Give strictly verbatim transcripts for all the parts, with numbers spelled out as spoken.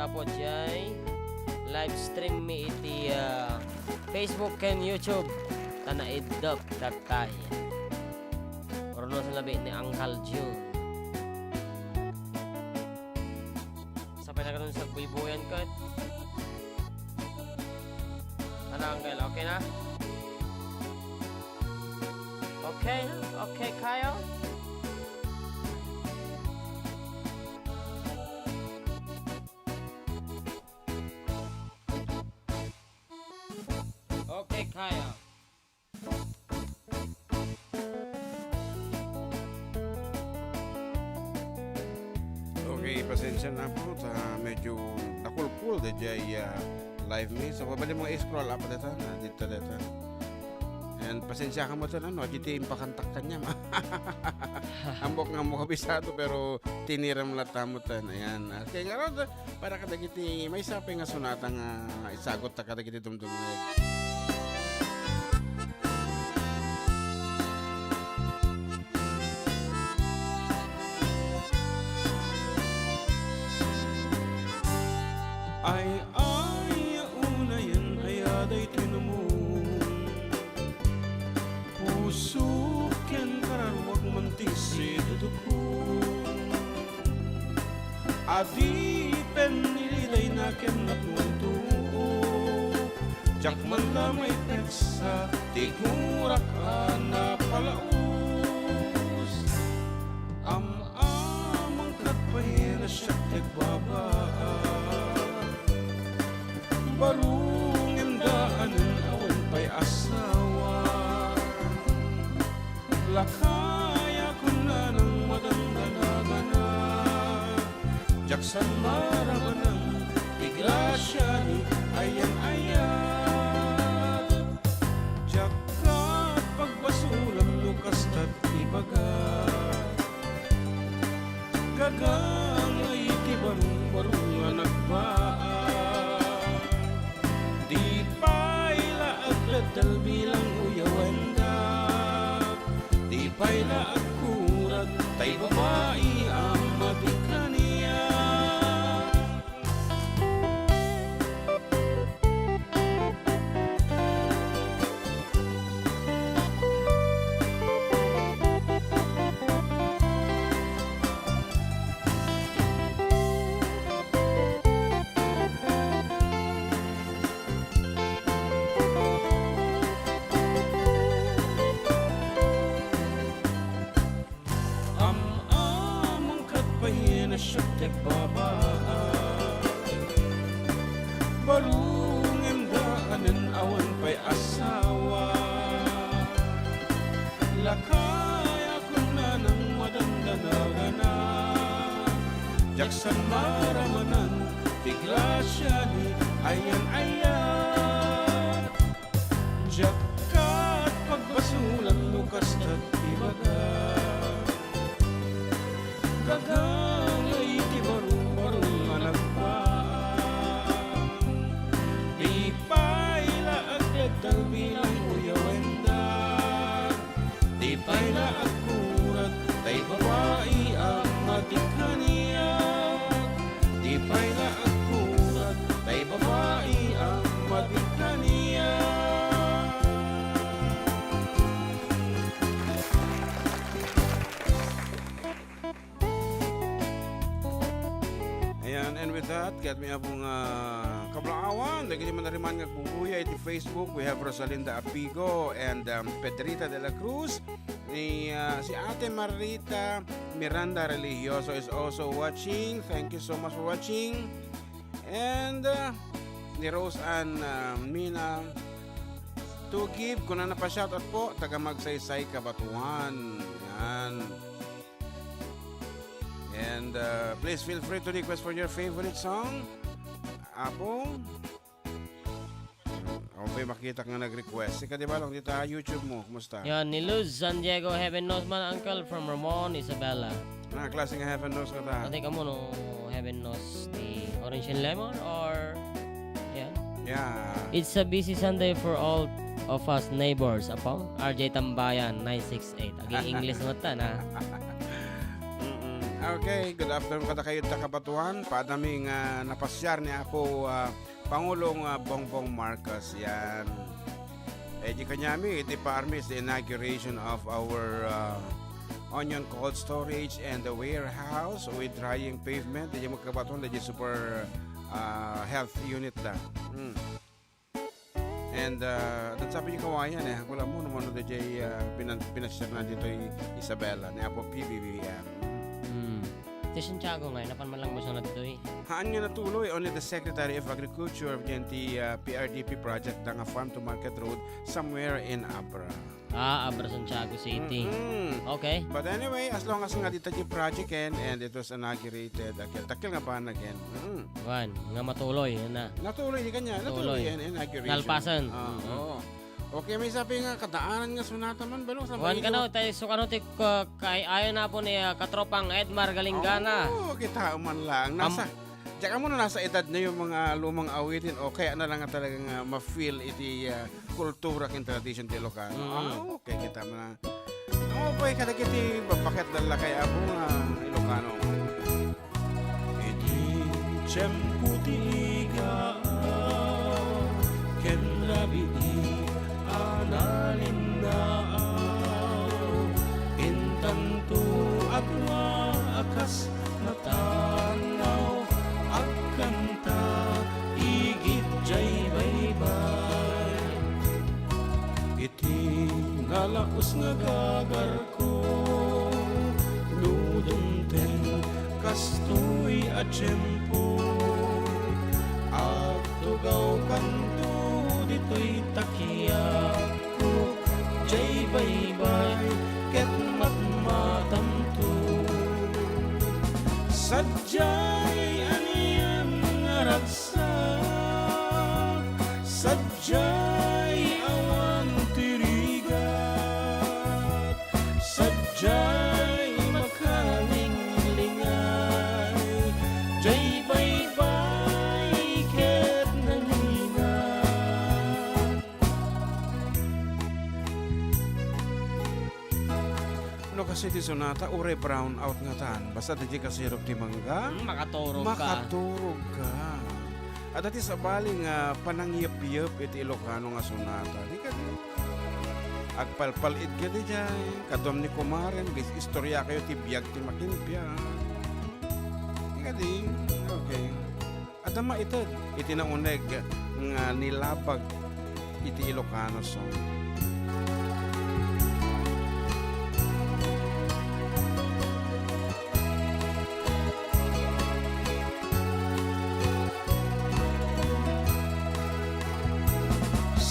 Apo jay live stream mi iti, ah, Facebook ken YouTube. Ta naiddup datay. Urnos labi ni Uncle June. Sapay na ganun sa buybuyan ket. Ano, Uncle? Okay na? Okay na? Okay kayo? Okay kayo. Okay, pasensya na po ta medyo nakulkul dayjay, ah, live mi. So, pabali mo i-scroll up deta, na dito deta. And pasensya ka mo to, ano, di ti impakantak kanya, ma. Ambok nga mo kabisado, pero tiniram latta mo to, ayan. Okay, nga para kadagiti maysa pay nga sonata nga isaguttayo kadagiti dumdumngeg. Ay, ay, unayen aya daytoy numong. Puso ken kararuak man ti siduduko. Adipen nilidayna ken napnuan too. Diak man la maipeksa ti gurak a napalaus. Am-amang ket pay a siak ti agbabaa. Baro ngem daanen awan pay asawa. Lakayakon nanang madandanagana. Diak san maramanan ti grasia ni ayan-ayat. Diak ket pagbasolan no kasta ti ibaga. Gagangay ti barungbarung a nagbaa. Di pay la agleddel bilang uyawenda. Di pay la agkurad tay babai a madi kaniak. Am-amang ket pay a siak ti agbabaa. Baro ngem daanen awan pay asawa. Lakayakon nanang madandanagana. Diak san maramanan ti grasia ni ayan-ayat. Diak ket pagbasolan no kasta ti ibaga. Gagangay ti barungbarung a nagbaa. Di pay la agleddel bilang uyawenda. Di pay la agkurad tay babai a madi kaniak. Di pay la agkurad tay babai a madi kaniak. Ayan, and with that, ket may apong, ah, kablaawan, dagiti manariman nga agbubuybuya iti Facebook, we have Rosalinda Apigo and, um, Pedrita de la Cruz, ni, ah, si Ate Marita Miranda Religioso is also watching. Thank you so much for watching. And, ah, ni Rose Ann, ah, Mina Tugib, kunana pa, shoutout po, taga Magsaysay, Cabatuan. Yan. And, uh, please feel free to request for your favorite song. Apo? Ako pa'y makita nga nag-request. Sika, di ba, lang dito, ha, YouTube mo. Kumusta? Yan, ni Luz San Diego, Heaven Knows man, Uncle, from Ramon, Isabela. Ah, klase nga Heaven Knows ka ta. Ate ka mo, no? Heaven Knows, the Orange and Lemon, or, yeah? Yeah. It's a busy Sunday for all of us neighbors. Apo? R J Tambayan, nine six eight. Agi English mo ta, na? Mm-mm. Okay, good afternoon kadakayo, ta kabatuan. Paadami nga napasiar ni Apo, ah, Pangulong, ah, Bongbong Marcos. Yan. Eh, di kanyami, iti paarmi is the inauguration of our, ah, onion cold storage and the warehouse with drying pavement. Di magkabatuan, di super, ah, health unit da. Hmm. And, ah, nagsabi ni kawayan, eh, wala mo naman na di, ah, pinan-, pinasiar na dito y Isabela, ni Apo P B B M. Hmm. Ti Santiago nga, napan man lang mo sa nadtoy. Haan nga natuloy, only the Secretary of Agriculture, ken ti, ah, P R D P project, da nga farm to market road somewhere in Abra. Ah, Abra, Santiago City. Mm-mm. Okay. But anyway, as long as nga dita ti project ken, and it was inaugurated, dakkel, dakkel nga banag ken. Mm-mm. Wan, nga matuloy, yan na. Natuloy, di kanya. Natuloy. Natuloy, yan, yan, agri-region. Nalpasan. Ah, mm-mm. Oo. Okay, may sabi nga, kadaanan nga sunata man, balo, sa Wan Baguio. Kano, tayo, so kano, ti, ka-, kay, ayon na po ni, ah, katropang Edmar Galingana. Oo, kita man lang. Am- Nasa, diyan ka muna, nasa edad na yung mga lumang awitin, o kaya na lang nga talagang, ah, ma-feel iti, ah, kultura ken tradition ti Ilocano. Mm. Ah, okay, kita mo na. Ang upay kadagiti babbaket dallakay, Apo, nga Ilocano. Iti tiempo ti igaaw ken rabii a nalinnaaw, intanto a dua a kas matanaw, agkanta igid jay baybay. Iti nalaus nga gagarko, no dumteng kastoy a tiempo, agtugawkanto ditoy takiakko, jay baybay ket matmatamto. Sadiay anian nga ragsak, sadiay awan ti rigat, sadiay makalinglingan, jay baybay ket nalinak. No, kasi ti sonata, uray brown out ngatan. Basta di kasirok ti mangga, hmm, makaturog ka. Makaturog ka. Adda ti sabali nga panangyepyep iti Ilocano nga sonata. Di kadi? Agpalpal-id kadi jay. Kaduam ni kumaren, gis-, istorya kayo ti biag ti makinpiak. Di kadi? Okay. Adda maited iti nauneg nga nilabag iti Ilocano song.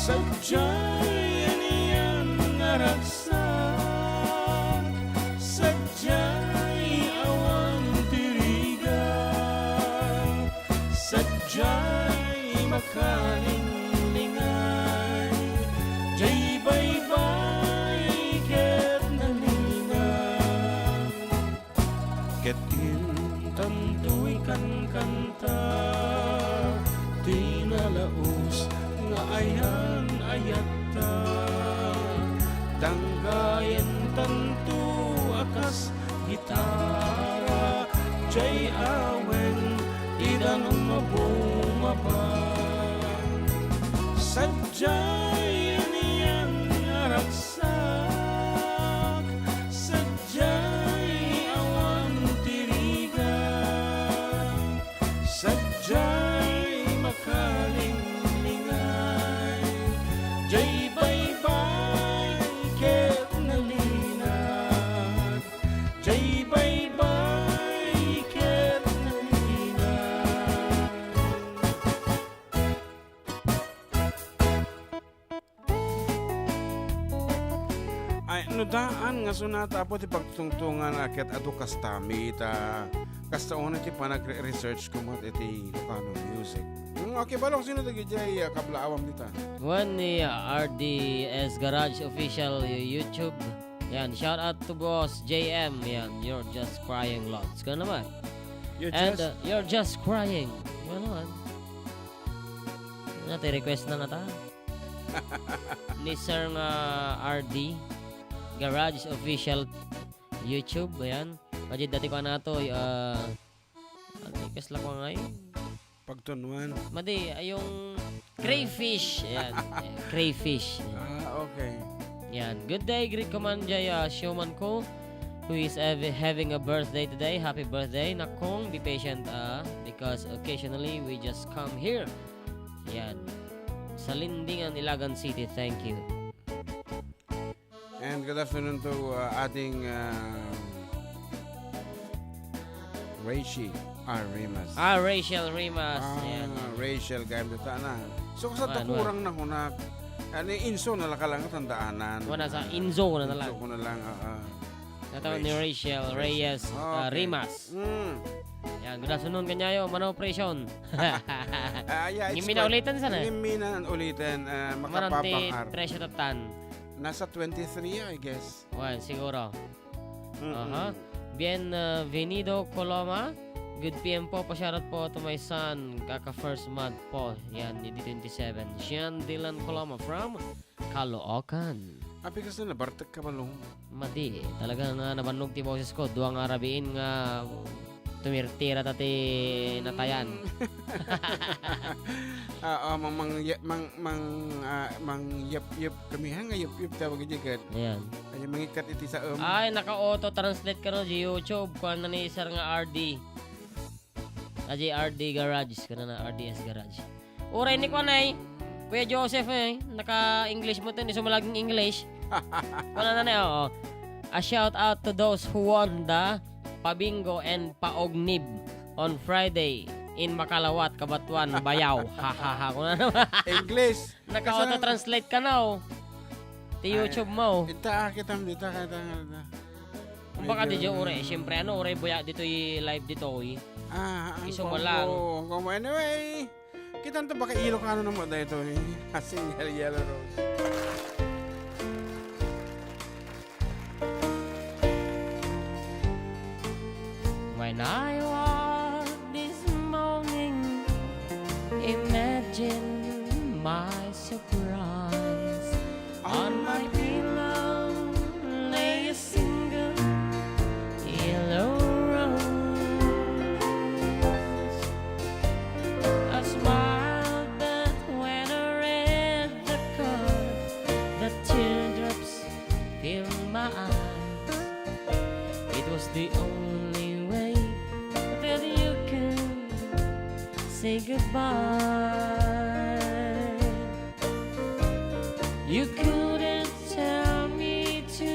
Sadiay anian nga ragsak, sadiay awan ti rigat, sadiay makalinglingan, jay baybay ket nalinak. Ket intanto ikankanta ti nalaus nga ayan-ayatta. Danggayen tanto a kas gitara, jay awen ti danum a bumabang. Sadiay anian nga ragsak, sadiay awan ti rigat, sadiay makalinglingan, jay baybay ket nalinak, jay baybay ket nalinak. Ay, no daan nga sonata, Apo, ti pagtungtungan a ket adu kastami, ta kasta unay ti panagre-research ko met iti Ilocano music. Mm, okay, balong, sino dagiti, ah, kablaawam dita? Wen ni, ah, R D S Garage Official y-, YouTube. Yan, shout out to Boss J M. Yan, You're Just Crying, Lods. Ka naman. You're And, just uh, You're Just Crying. Ano naman? Ano, ti-request na nata? Ni Sir nga R D Garage Official YouTube, ayan. Madi dati ko anatoy, ah, ano, kasla ko ngay? Pagtunuan. Madi, ay yung crayfish. Ayan. Eh, crayfish. Ah, okay. Yan. Good day, greet ko man jay, ah, showman ko who is hav-, having a birthday today. Happy birthday, Nakong. Be patient, ah, because occasionally we just come here. Yan. Sa Lindingan, Ilagan City. Thank you. And good afternoon to, uh, ating, uh, Rachel Rimas. Ah, Rachel Rimas. Ah, yan. Rachel, gayam dita na. So, kasano kurang na kunak? Ano, inso na lang ka lang tandaanan. Wala sa inso na lang. Inso ko na lang, ah, ah. Natawa ni Rachel Reyes, ah, Rimas. Mm. Yan, good afternoon kanyayo, mano operation. Ah, yeah, it's quite, ngimina ulitan sana. Ngimina ulitan, ah, makapapangar. Presyo tatan. Nasa twenty-three, I guess. Well, siguro. Mm-mm. Aha. Bien, uh, venido, Coloma. Good P M po, pa-shoutout po to my son. Kaka first month po. Yan, di twenty-seven. Jean Dylan Coloma from Caloocan. Api, kasla nabartek ka, Balong? Madi, talaga nga nabannog ti boses ko. Dua nga rabiin nga tumirtira ta ti natayan. Oo, mang, mang, ya-, mang, mang, ah, mangyapyap kami. Ha, nga yapyap tawag iti ket. Ayan. Ay, mangikkat iti saem. Ay, naka-auto-translate ka no, di YouTube. Kuan na ni Sir nga R D. Aji R D Garage, kana na R D S Garage. Uray ni kuan ay, Kuya Joseph, eh, naka-English mo to, ni sumalaging English. Kuan na na, oo. A shout out to those who won the Pabingo and Paognib on Friday in Makalawat, Cabatuan, Bayaw. Ha, ha, ha. Kuan na naman. English. Naka-auto-translate ka na, oh. Ti YouTube mo. Ita, ah, kita, kita, kita, kita. Baka di dyan, uray. Siyempre, ano, uray, buya ditoy live ditoy. Ah, ang iso mo lang. Ang combo. Anyway, kita nito baka Ilocano naman dahil ito, eh. A single yellow rose. When I woke this morning, imagine my surprise. On my pillow lay a single yellow rose. I smiled, but when I read the card, the teardrops filled my eyes. It was the only way that you could say goodbye. You couldn't tell me to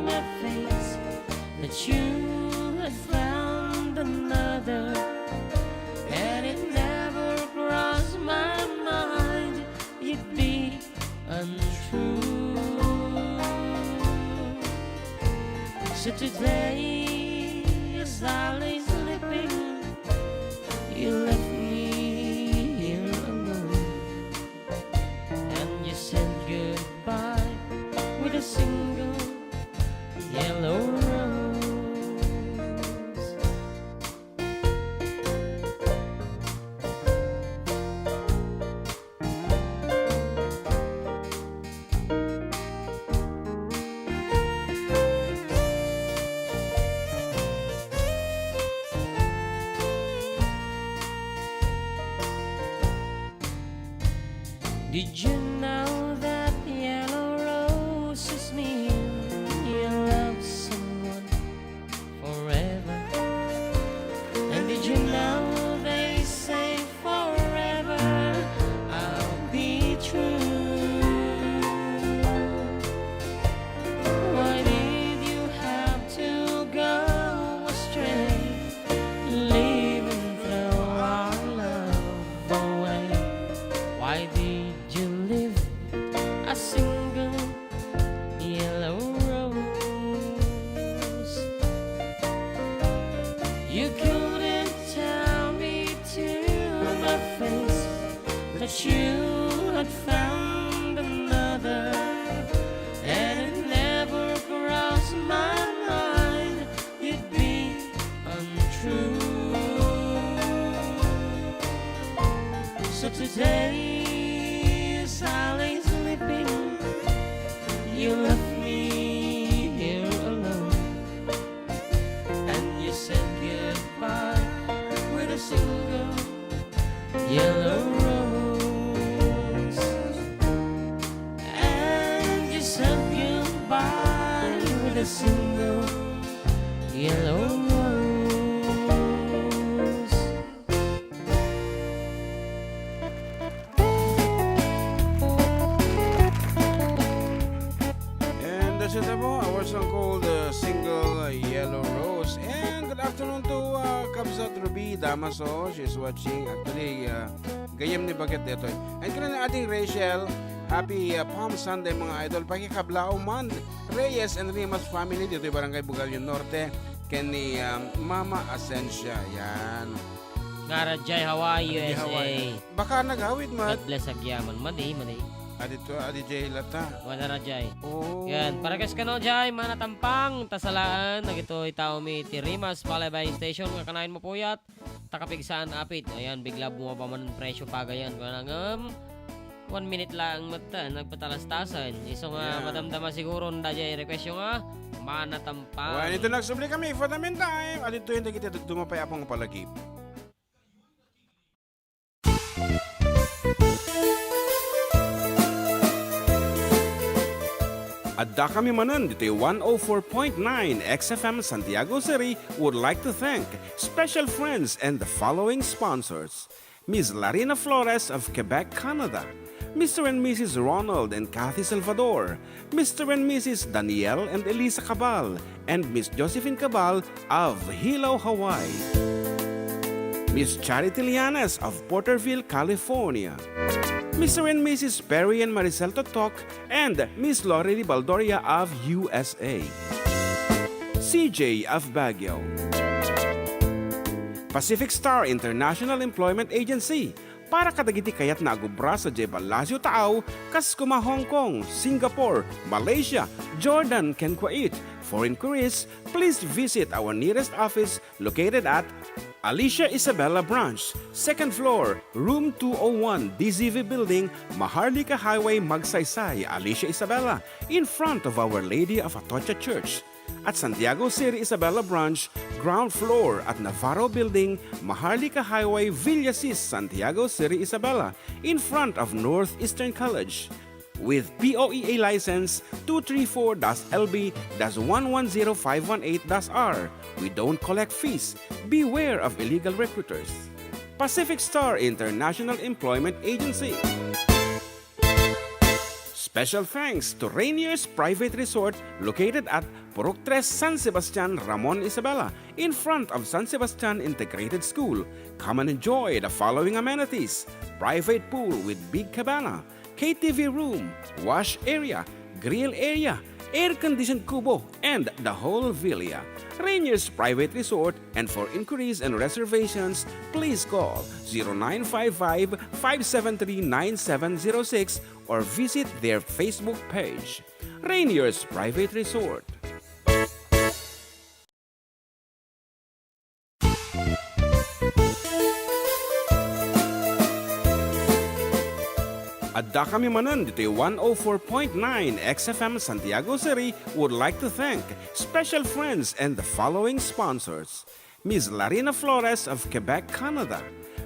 my face that you had found another, and it never crossed my mind you'd be untrue. So today, as I lay sleeping, you left me here alone. And you said goodbye with a single yellow rose. Did you know that yellow roses mean you love someone forever? And did you know they say forever I'll be true? Why did you have to go astray, leaving through our love away? Why did you leave a single yellow rose? You couldn't tell me to my face that you had found another, and it never crossed my mind you'd be untrue. So today, as I lay sleeping, Single yellow rose. And that's it, amo, our song called, uh, Single Yellow Rose. And good afternoon to, uh, Kabsat Ruby Damaso. She's watching. Actually, uh, gayam ni baket detoy. And kina ni Ading Rachel, happy, uh, Palm Sunday, mga idol. Pakikablaaw man, Reyes and Rimas family, ditoy Barangay Bugalyon Norte, ken ni, um, Mama Asencia. Yan. Nga radiay Hawaii, Radiay U S A. Hawaii. Baka nagawid, Mat. God bless agyaman. Madi, madi. Adito, adi jay lata. Wala radiay. Oh. Yan, para kas kano jay, manatampang, tasalaan, nagito itaw mi ti Rimas Palay Buying Station, nga kanayon mapuyat, takapigsaan apit. Ayan, bigla bumaba man ang presyo pagayan. Kaya nga, um, one minute lang matta, nagpatalastasan. Iso nga, Yeah. madamdama siguro, dayjay request yo nga, manatampang. Well, ito nagsubli kami. For the meantime, adito yung dagiti dumapay apong palagip. Adda kami manen ditoy one oh four point nine X F M Santiago City would like to thank special friends and the following sponsors: Miss Larina Flores of Quebec, Canada, Mister and Missus Ronald and Kathy Salvador, Mister and Missus Daniel and Elisa Cabal, and Miss Josephine Cabal of Hilo, Hawaii. Miss Charity Lianes of Porterville, California. Mister and Missus Perry and Maricel Totok and Miss Lori Baldoria of U S A. C J of Baguio. Pacific Star International Employment Agency, para kadagiti kayatna a agubra sadiay ballasiw taaw, kas kuma Hong Kong, Singapore, Malaysia, Jordan, ken Kuwait. For inquiries, please visit our nearest office located at Alicia Isabela Branch, second floor, room two oh one, D Z V Building, Maharlika Highway, Magsaysay, Alicia Isabela, in front of Our Lady of Atocha Church. At Santiago City Isabela Branch, ground floor at Navarro Building, Maharlika Highway, Villasis, Santiago City Isabela, in front of Northeastern College. With P O E A license two three four dash L B dash one one zero five one eight dash R, we don't collect fees. Beware of illegal recruiters. Pacific Star International Employment Agency. Special thanks to Rainier's Private Resort located at Purok Tres, San Sebastian, Ramon Isabela, in front of San Sebastian Integrated School. Come and enjoy the following amenities: private pool with big cabana, K T V room, wash area, grill area, air-conditioned kubo, and the whole villa. Rainier's Private Resort, and for inquiries and reservations, please call zero nine five five, five seven three, nine seven zero six or visit their Facebook page. Rainier's Private Resort. Adda kami manen ditoy one oh four point nine X F M Santiago City would like to thank special friends and the following sponsors: Miss Larina Flores of Quebec, Canada,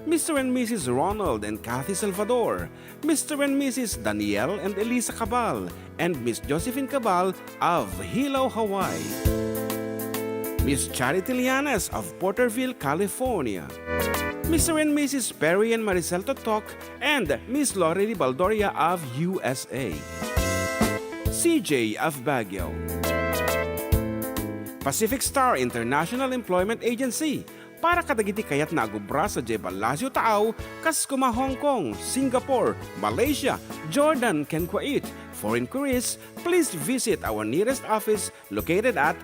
Mister and Missus Ronald and Kathy Salvador, Mister and Missus Daniel and Elisa Cabal, and Miss Josephine Cabal of Hilo, Hawaii. Miss Charity Lianes of Porterville, California. Mister and Missus Perry and Maricel Totok and Miss Lori Baldoria of U S A. C J of Baguio. Pacific Star International Employment Agency, para kadagiti kayatna a gubra sadiay ballasiw taaw, kas kuma Hong Kong, Singapore, Malaysia, Jordan, ken Kuwait. For inquiries, please visit our nearest office located at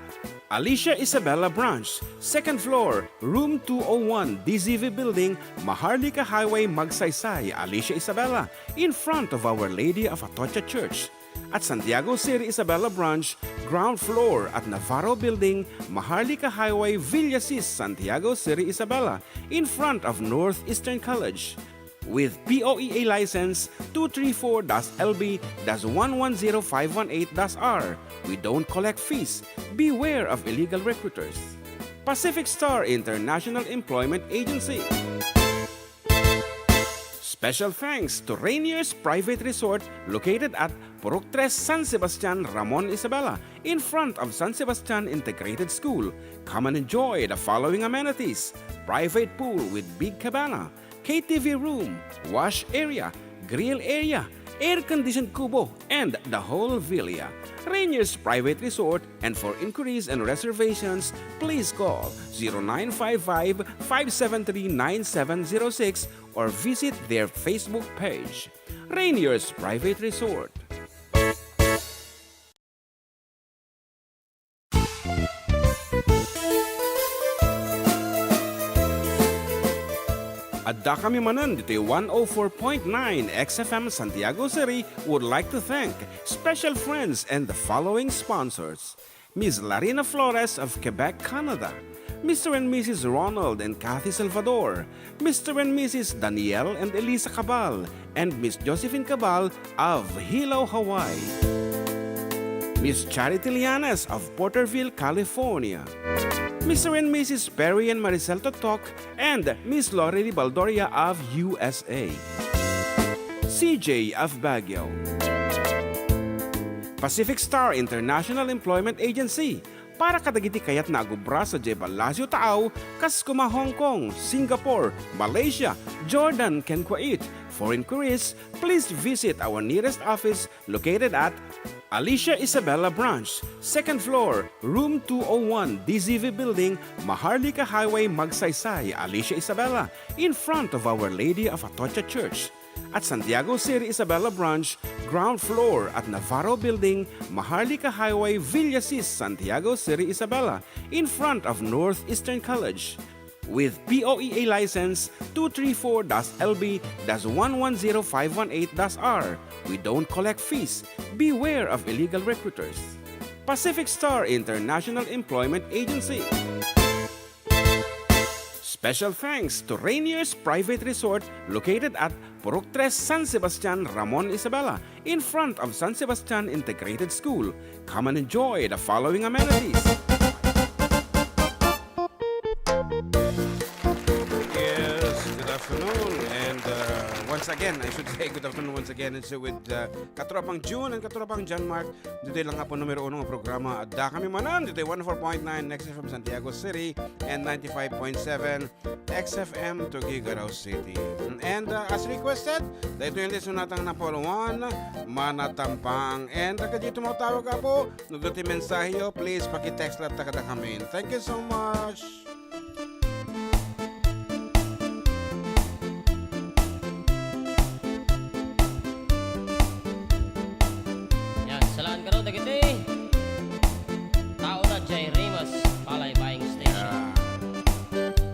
Alicia Isabela Branch, second floor, room two oh one, D Z V Building, Maharlika Highway, Magsaysay, Alicia Isabela, in front of Our Lady of Atocha Church. At Santiago City Isabela Branch, ground floor at Navarro Building, Maharlika Highway, Villasis, Santiago City Isabela, in front of Northeastern College. With P O E A license two three four dash L B dash one one zero five one eight dash R, we don't collect fees. Beware of illegal recruiters. Pacific Star International Employment Agency. Special thanks to Rainier's Private Resort located at Purok Tres, San Sebastian, Ramon, Isabela, in front of San Sebastian Integrated School. Come and enjoy the following amenities: private pool with big cabana, K T V room, wash area, grill area, air-conditioned kubo, and the whole villa. Rainier's Private Resort, and for inquiries and reservations, please call zero nine five five, five seven three, nine seven zero six or visit their Facebook page. Rainier's Private Resort. Addakami manen ditoy one oh four point nine X F M Santiago City would like to thank special friends and the following sponsors: Miss Larina Flores of Quebec, Canada, Mister and Missus Ronald and Kathy Salvador, Mister and Missus Daniel and Elisa Cabal, and Miss Josephine Cabal of Hilo, Hawaii, Miss Charity Lianes of Porterville, California, Mister and Missus Perry and Maricel Totok, and Miss Lorely Baldoria of U S A, C J of Baguio, Pacific Star International Employment Agency, para kadagiti kayatna a gubra sadiay Palacio Taaw, kas koma Hong Kong, Singapore, Malaysia, Jordan, ken Kuwait. For inquiries, please visit our nearest office located at Alicia Isabela Branch, second floor, room two oh one, D Z V Building, Maharlika Highway, Magsaysay, Alicia Isabela, in front of Our Lady of Atocha Church. At Santiago City Isabela Branch, ground floor at Navarro Building, Maharlika Highway, Villasis, Santiago City Isabela, in front of Northeastern College. With P O E A license two three four dash L B dash one one zero five one eight dash R, we don't collect fees. Beware of illegal recruiters. Pacific Star International Employment Agency. Special thanks to Rainier's Private Resort located at Purok Tres, San Sebastian, Ramon, Isabela, in front of San Sebastian Integrated School. Come and enjoy the following amenities. Yes, good afternoon. And, uh, once again, I should say good afternoon once again. It's with, uh, Katropang June and Katropang John Mark. Ditoy lang nga po numero uno nga programa. Addakami manen ditoy one oh four point nine Next F M Santiago City and ninety-five point seven X F M Tuguegarao City. And, uh, as requested, daytoy nga listeners natang number one, Manatampang. And, uh, kadagiti tumatawag, apo, no adda ti mensaheyo, please, pakitext latta kadakami. Thank you so much. Yan, salaan karo dagiti tao na jay Rimas Palay Buying Station. Yeah.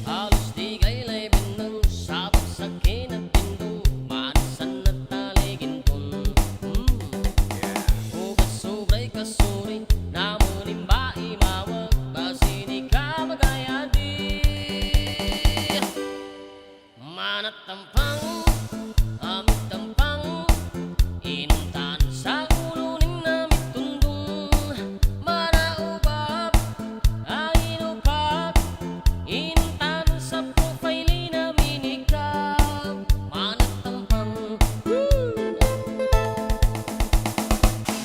Alus ti gaylay benneng, sabagsak ken agbindo, maansan nagtaliginton. Mm. Yeah. Ugas sobray kasuri, namulimba imawag, basini ka magayadi. Manatampang, amitampang, inuntan sa ulo ni namitundong. Manaubab, ainupag, inuntan sa profile ni naminikab. Manatampang, woo!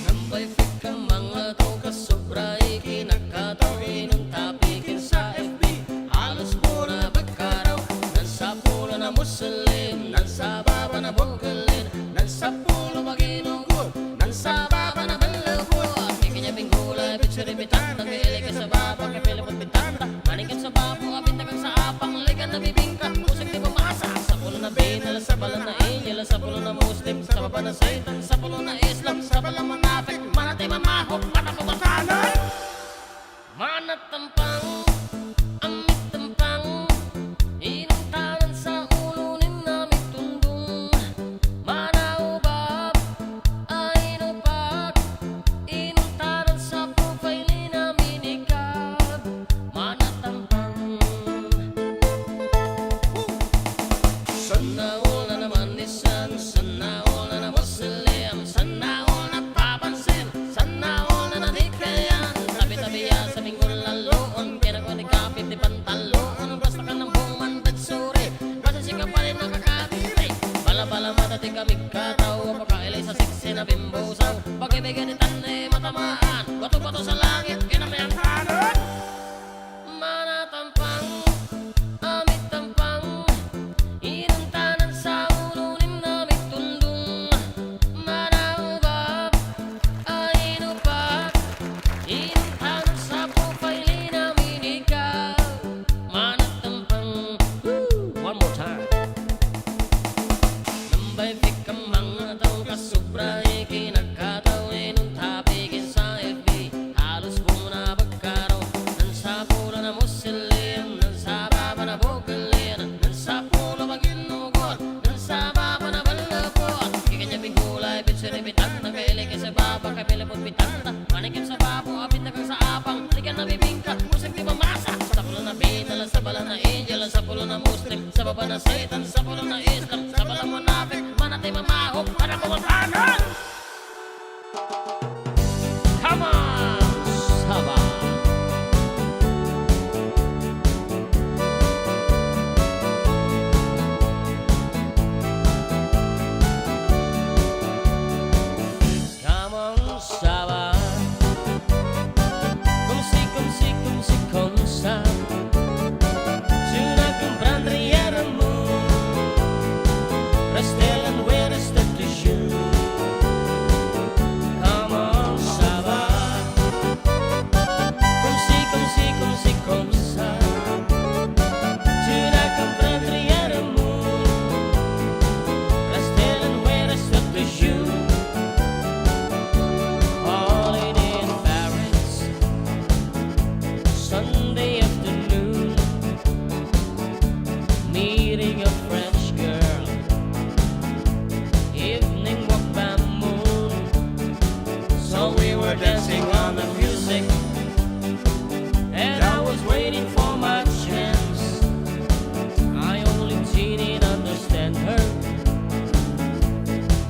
Nambay fake ka, mangataw ka, sobra ikinakataw, inunta pikin sa F B. Alus buna bagkaraw, nansapulo na muselin, nansababa na bukelin, nansapulo maginugod, nansababa na bellebot. Mikinya pinggula, pitsiri bitanta, kailik ka sa baba, kapilipot bitanta. Manik ka sa babo, abinta ka sa apang, ligan na bibingka, usik ti pamasa. Sapulo na binal, sabalan na angel, sapulo na Muslim, sababa na Satan, sapulo na Islam, sabala munafik, mana ti mamahok, mata putatanan. Manatampang, amitampang, inuntanan sa ulo ni namitundong. Manaubab, ainupag, inuntanan sa profile ni naminikab. Manatampang. Sana all na naman ni San, sana all na naman si Liam, sana all na papansin. Sana all na nadikayan, tabi-tabi ya sa pinggol na loon, kaya Mata ti kamigkataw, pakailay sa siksi na bimbusaw. Pagibigin ni tanne matamaan, bato-bato sa langit, kinamayan-tanan. Manatampang, amitampang, inuntanan sa ulo ni namitundong. Manaubab, ainupak, inuntanan sa pupay ni naminikaw. Manatampang, woo, one more time. Nambay pikamang ataw kasubra ikinagkataw inuntapikin sa F B. Halos bunga na bagkaraw. Nan sa pulo na musilin, nan sa baba na bugalian, nan sa pulo baginugot, nan sa baba na balapot. Kikanya bigulay, bitsuri bitang, nagailik sa baba, kapilipot bitang, manikim sa babo, apit na kang sa apang, likan na bibingka, musik di mamasa. Sa pulo na bidala, sa bala na angel, sa pulo na Muslim, sa baba na Satan, sa pulo na Islam, sa bala munafik, manatay mamahok, para mawatanan. Come on, Sabah. Come on, Sabah. Comme ci, comme ci, comme ci, comme ça. Tu n'as comprendre rien au monde. Reste loin, reste toujours. Come on, Sabah. Comme ci, comme ci, comme ci, comme ça. Tu n'as comprendre rien au monde. Reste loin, reste toujours. Falling in Paris, Sunday afternoon, meeting a French girl, evening walk by moon. So we were dancing on the music, and I was waiting for my chance. I only didn't understand her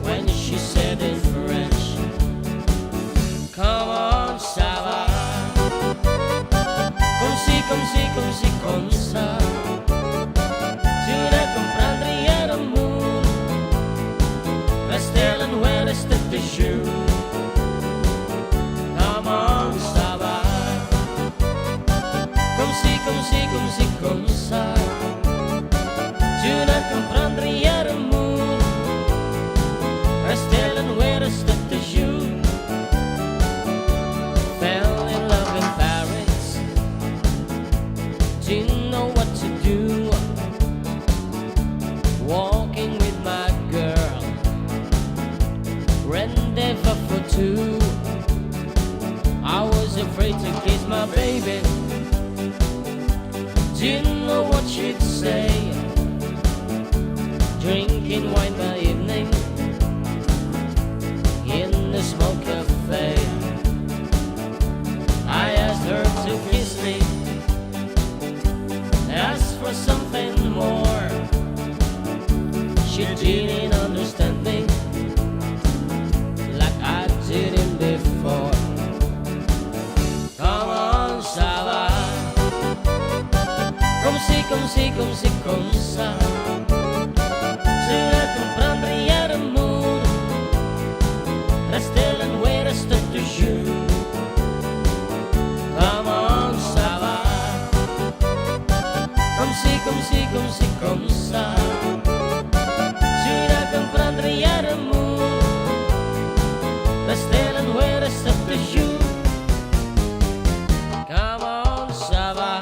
when she said in French, "Come on, Sabah. Comme ci, comme ci, comme ci, comme ça. Tu n'as comprendre rien au monde. Reste loin, reste toujours. Come on, Sabah. Comme ci, comme ci, comme ci, comme ça. Tu n'as comprendre rien au monde. Reste loin, reste toujours." Fell in love in Paris. Didn't know what to do. Walking with my girl. Rendezvous for two. I was afraid to kiss my baby. Didn't know what she'd say. Drinking wine by evening in the small cafe. I asked her to kiss me, asked for something more. She didn't understand me like I didn't before. Come on, Sabah. Comme ci, comme ci, comme ci, comme ça. Tu n'as comprendre rien au monde. Reste loin, reste toujours. Come on, Sabah. Comme ci, comme ci, comme ci, comme ça. Tu n'as comprendre rien au monde. Reste loin, reste toujours. Come on, Sabah.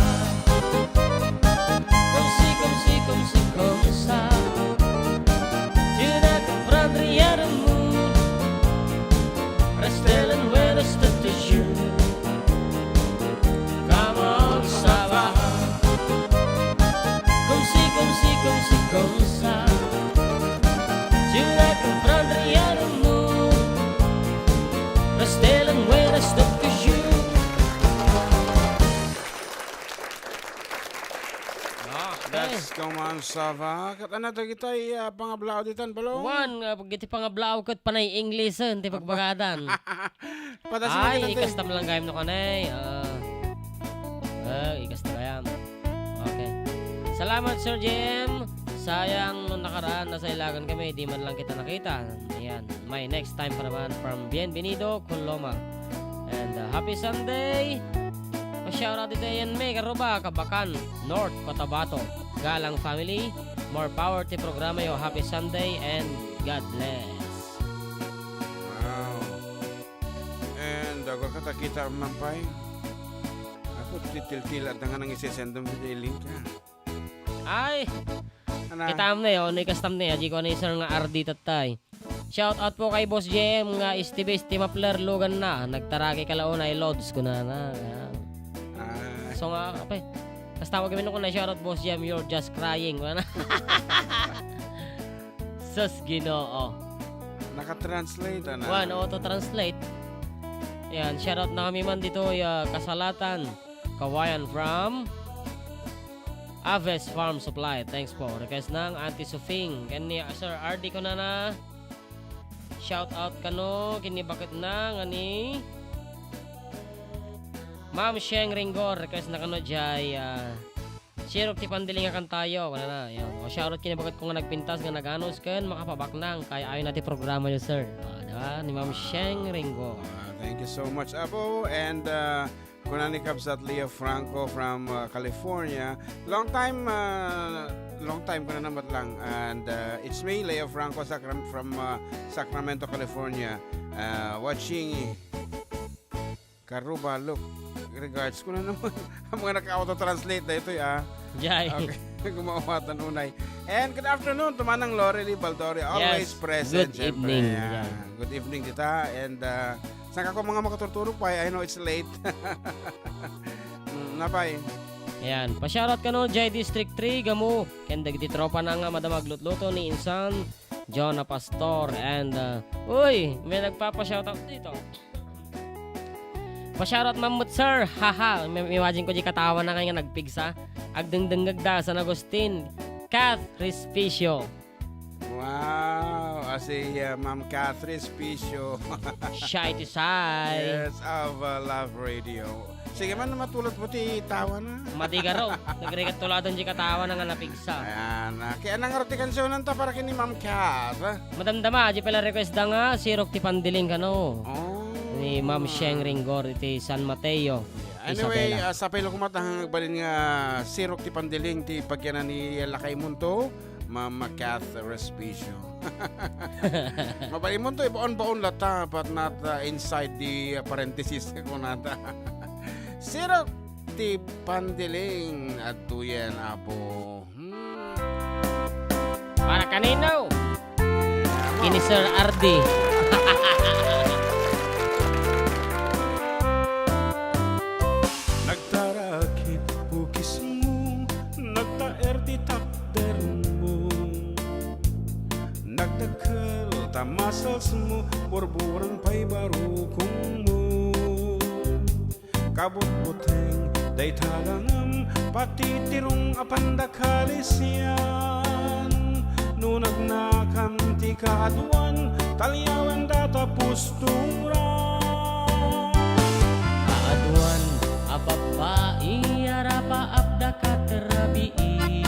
Comme ci, comme ci, comme ci, comme ça. Tu n'as comprendre rien au monde. Reste loin, reste toujours. Come on, Sabah. Comme ci, comme ci, comme ci, comme ça. Tu n'as comprendre rien au monde. Reste loin, reste toujours. Ah, that's Come on, Sabah. Ket ania dagitoy, ah, pangablaaw ditan, Balong? Wen, ah, iti pangablaaw ket panay English, eh, ti pagbagadan. Padasem Ay, iti ikasta man lang gayam no kanay. Ah. Ah, ikasta gayam. Okay. Salamat, Sir J M. Sayang, nung nakaraan, nasailagan kami, di man lang kita nakita. Ayan. My next time pa naman from Bienvenido, Coloma. And, uh, happy Sunday! Pa-shoutout iti Ian May Karuba, Kabakan, North Cotabato. Galang family, more power ti programa yo. Happy Sunday and God bless. Wow. And, uh, agurka ta kita man pay. Apo, titiltil, adda nga nang isesendem ti link, ha? Ay! Ana? Kitam na yun, ikastam na yun. Di ko ni Sir nga R D tatay. Shout out po kay Boss J M nga Steve Steve Mapler Lugan na. Nagtaraki ka launay, Lods, kunana. Yan. Ah. So nga, apay. Basta wag mo ko na shout out, Boss J M, you're just crying. Kunana. Sus, Ginoo. Naka-translate, ana? Wan, auto-translate. Yan, shout out na kami man dito, ya, Kasalatan, Kawayan from Aves Farm Supply. Thanks po. Request ng Auntie Sufing. Ken ni Sir R D ko na na. Shout out kano, kinibakit na, nga ni Ma'am Sheng Ringgor. Request na kano, jay, ah, Sirok ti Pandiling nga kantayo. Wala na. Yun. O, shout out kinibakit ko nga nagpintas, nga naganos, ken makapabaknang. Kay ayon na ti programa yo, sir. Ah, di ba? Ni Ma'am Sheng Ringgor. Ah, thank you so much, Apo. And, uh, Kuna ni Kabsat Leo Franco from, uh, California. Long time, uh, long time ko na namat lang. And, uh, it's me, Leo Franco Sacram-, from, uh, Sacramento, California. Uh, watching Karuba, look, regards. Kuna naman, ang mga naka-auto-translate na ito, ah. Jay. Okay. Gumawatan unay. And good afternoon to Manang Lorely Baldori. Always Yes. Present, Good syempre. Evening. Ayan. Yan. Good evening, tita. And, uh, Saan ka ko mga makaturturog pa? I know it's late. Mm, napay. Ayan. Pa-shoutout kano, jay District three, Gamu. Ken dagiti tropa na nga madama aglutluto ni Insan Jonah Pastor. And, uh, uy, may nagpapa-shoutout dito. Pa-shoutout man met, sir. Haha. May, may imagine ko di katawa na kayo nga nagpigsa. Agdengdengag da San Agustin. Kath Respicio. Wow! As a, uh, Ma'am Catherine Spicio. Shy to shy. Yes, of, uh, Love Radio. Sige man, matulad mo ti tawa na. Matigaro. Nagrigat tuladan di katawa na nga napigsa. Ayan. Ah, kaya nang ti kansionan ta para kini Ma'am Cat, ah? Madamdama, di pala request da nga, Sirok ti Pandiling kano. Oh. Ni Ma'am Sheng Ringgor iti San Mateo, Isabela. Anyway, ah, sapay lo kumat ang agbalin nga Sirok ti Pandiling ti pagyanan ni lakay munto. Mama Kath Respicio. Mabalin mo to, ibaon-baon lata, but not, uh, inside the, uh, parenthesis, kunata. Sirok ti Pandiling, adtoyen, Apo. Hmm. Para kanino? Kini Sir R D. Nagtarakit bukismo, nagtaer ti takdermo. Nagdakkel ta musclesmo, burbureng pay barukongmo. Kabutbuteng dayta langem, patitirong a pandakalisian. No nagnakan ti kaaduan, taliawen data pusturan. Kaaduan a babbai a rapaap da kat rabii.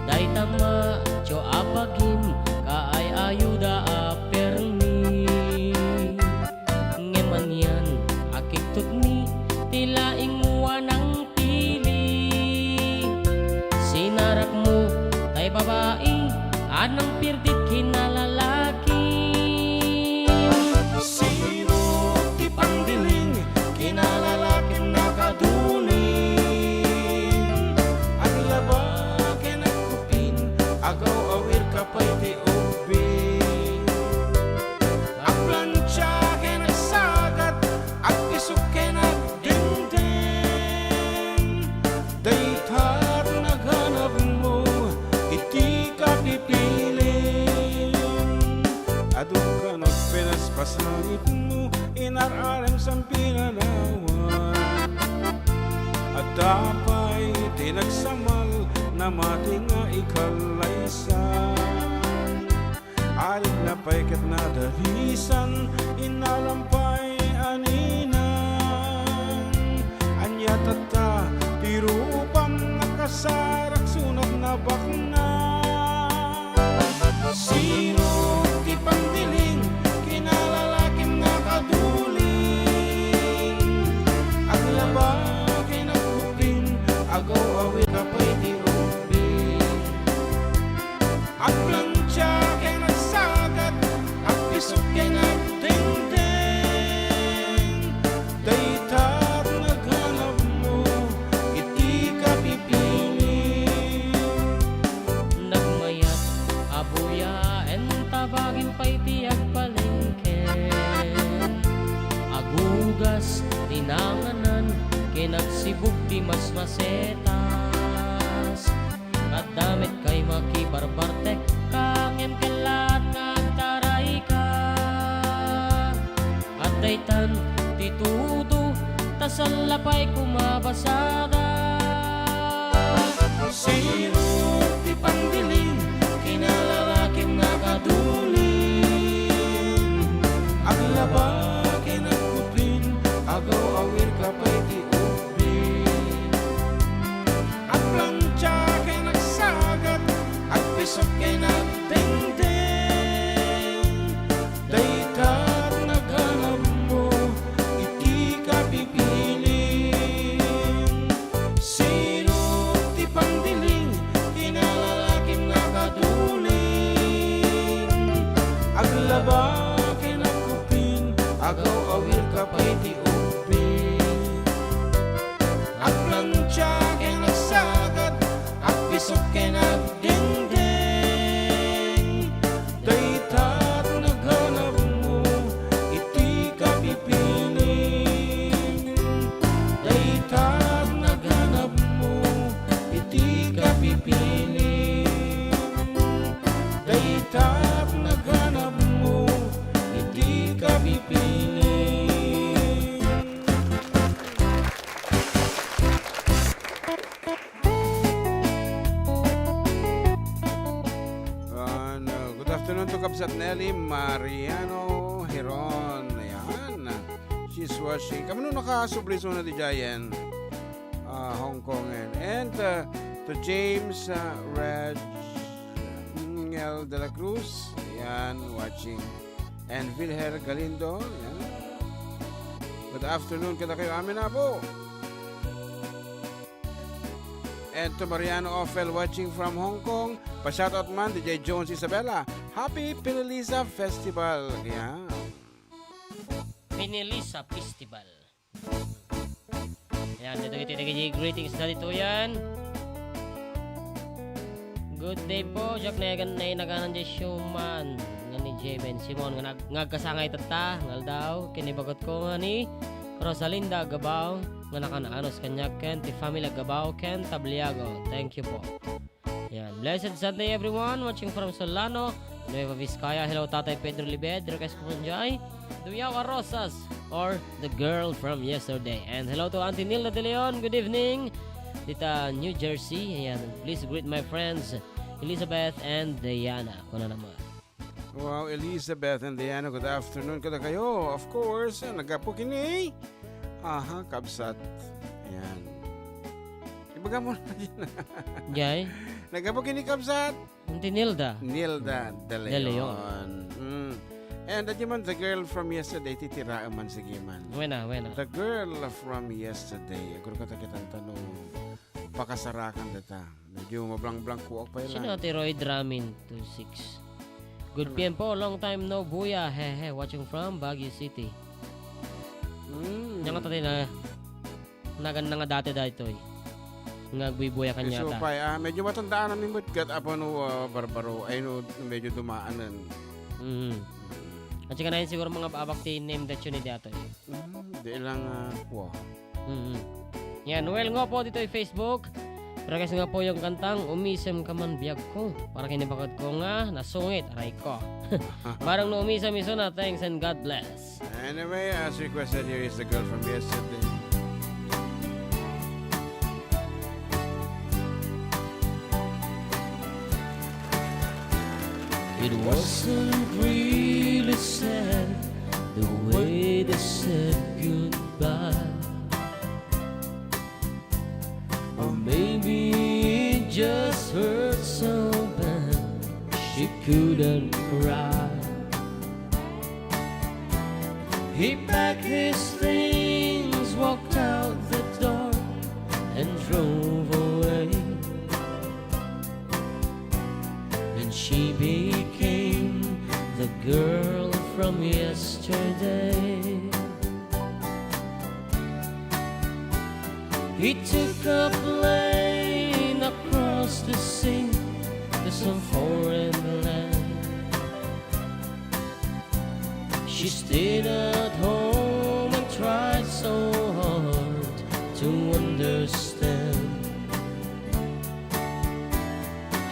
Dayta macho a bagim kaay-ayuda a permi. Ngem anian a kiktutmi ti laingmo a nangpili. Sinarakmo tay babai a nangpirdit kinalalakim. Sino ti pandiling kinalalakim nakaduling? Aglaba ken agkupin, agaw-awir ka pay ti ubbing. Agplancha ken agsagat, agpisok ken agdengdeng. Dayta ti naganabmo iti kapipilim. Adu kano pinaspasanitmo, inar-arem san pinanawan. Adda pay ti nagsamal, namati nga ikallaysan. Aritna pay ket nadalisan, innalam pay a ninang. Ania tatta ti rupam, nakasarak sunat nabaknang. Sino ti pandiling, kinalalakim nga kaduling? Aglaba ken agkupin, agaw-awir ka pay ti ubing. Agplantia ken agsagat, agpisok ken agdengdeng. Dayta ti naghanapmo iti kapipili. Nagmayat a buya, enta bagim pay ti agpalengke. Agugas ti nanganan, ken agsibug ti masmasetas. Adda met kay makibarbartek ka, ngem kellaat nga agtarayka. Adda itan ti tudo, ta salla pay kumabasada. Sino ti pandiling, kinalalakim nga kaduling? Aglaba ken agkupin, agaw-awir ka pay ti ubing. Agplantia ken agsagat, agpisok ken agdengdeng. Dayta ti naghanapmo iti kapipiling. Sino ti pandiling, kinalalakim nga kaduling? Aglaba ken agkupin, agaw-awir ka pay ti ubing. Agplantia ken agsagat, agpisok ken agdengdeng. Dayta ti naghanapmo iti kapipiling. Dayta ti naghanapmo iti kapipiling. Dayta ti naghanapmo iti kapipiling. And, uh, good afternoon to Kabsat Nelly Mariano Heron. Ayan. She's watching. Kami nung nakasubli sa una di Jayan, uh, Hong Kong. And, and, uh, to James, uh, Reg, Ngel de la Cruz. Ayan, watching. And Vilher Galindo. Ayan. Good afternoon kadakayo amin, apo. And to Mariano Offel watching from Hong Kong. Pa-shoutout man, D J Jones Isabella. Happy Pinilisa Festival. Ayan. Pinilisa Festival. Ayan, dito, dito, dito, greetings na dito yan. Good day po, Jack Negan na inaganan di Schumann. Nga ni J Ben Simon, nga nag-, ngagkasangay tatta, ngaldaw, kinibagotko nga ni Rosalinda Gabao, nga nakanaanos kaniak ken ti family Gabao ken Tabliago. Thank you po. Yan. Blessed Sunday, everyone. Watching from Solano, Nueva Vizcaya. Hello, Tatay Pedro Libed. Request ko from Jai, Duyaw a Rosas, or The Girl from Yesterday. And hello to Auntie Nilda De Leon. Good evening. Dita New Jersey. Ayan. Please greet my friends, Elizabeth and Diana. Kuna naman. Wow, Elizabeth and Diana, good afternoon kadakayo. Of course, naggapu kini. Aha, kabsat. Ayan. Ibaga mo na din. Jay? Naggapu kini, kabsat. Auntie Nilda. Nilda De De Leon. Leon. Mm. And that man, the girl from yesterday, titira man, sige man. Wena, wena. The girl from yesterday. Aguro ka takitan tano. Pakasarakan data. Medyo mablang-blang kuak pa yun. Sino lang? Ate Roy Dramin, two six. Good Ano? P M po, long time no buya. Hehe, watching from Baguio City. Mm. Nya nga tatay na, nagan na nga dati daytoy. Nga agbuy-buya kanya ta. Isupay, ah, medyo matandaan namin mo kat apo no, ah, barbaro. Ay no, medyo dumaanan. Mm. At saka na yun siguro mga abak ti name that you need ato. Mm, di lang, ah, kuha. Mm. Yan, well, nga po dito ay Facebook. Request nga po yung kantang Umisem Ka Man Biag Ko. Para kinibagad ko nga nasungit, aray ko. Parang no umisem iso na, thanks and God bless. Anyway, as requested, here is the girl from yesterday. It wasn't really sad the way they said goodbye. Or maybe it just hurt Right. He packed his things, walked out the door, and drove away. And she became the girl from yesterday. He took a plane across the sea to some foreign land. She stayed at home and tried so hard to understand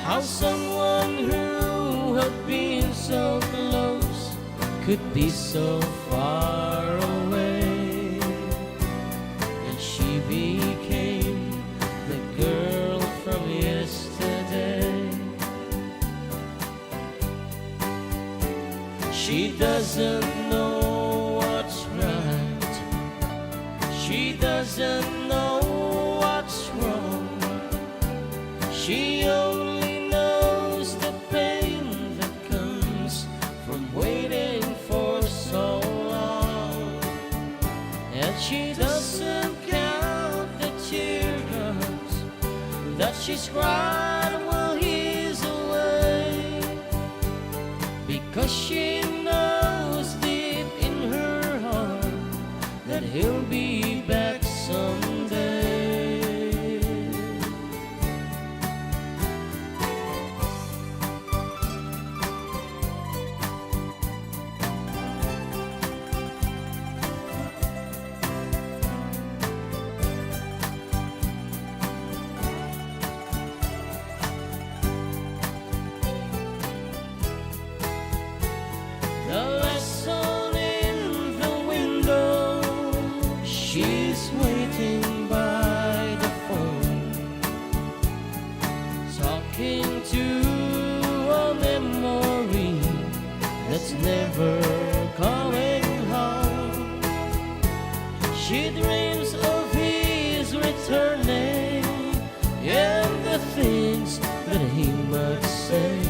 how someone who had been so close could be so far away. And she became the girl from yesterday. She doesn't know what's right. She doesn't know what's wrong. She only knows the pain that comes from waiting for so long. And she doesn't count the teardrops that she's cried while he's away, because she knows deep in her heart that he'll be back someday. The lesson in the window, she's waiting by the phone, talking to a memory that's never coming home. She dreams of his returning and the things that he might say.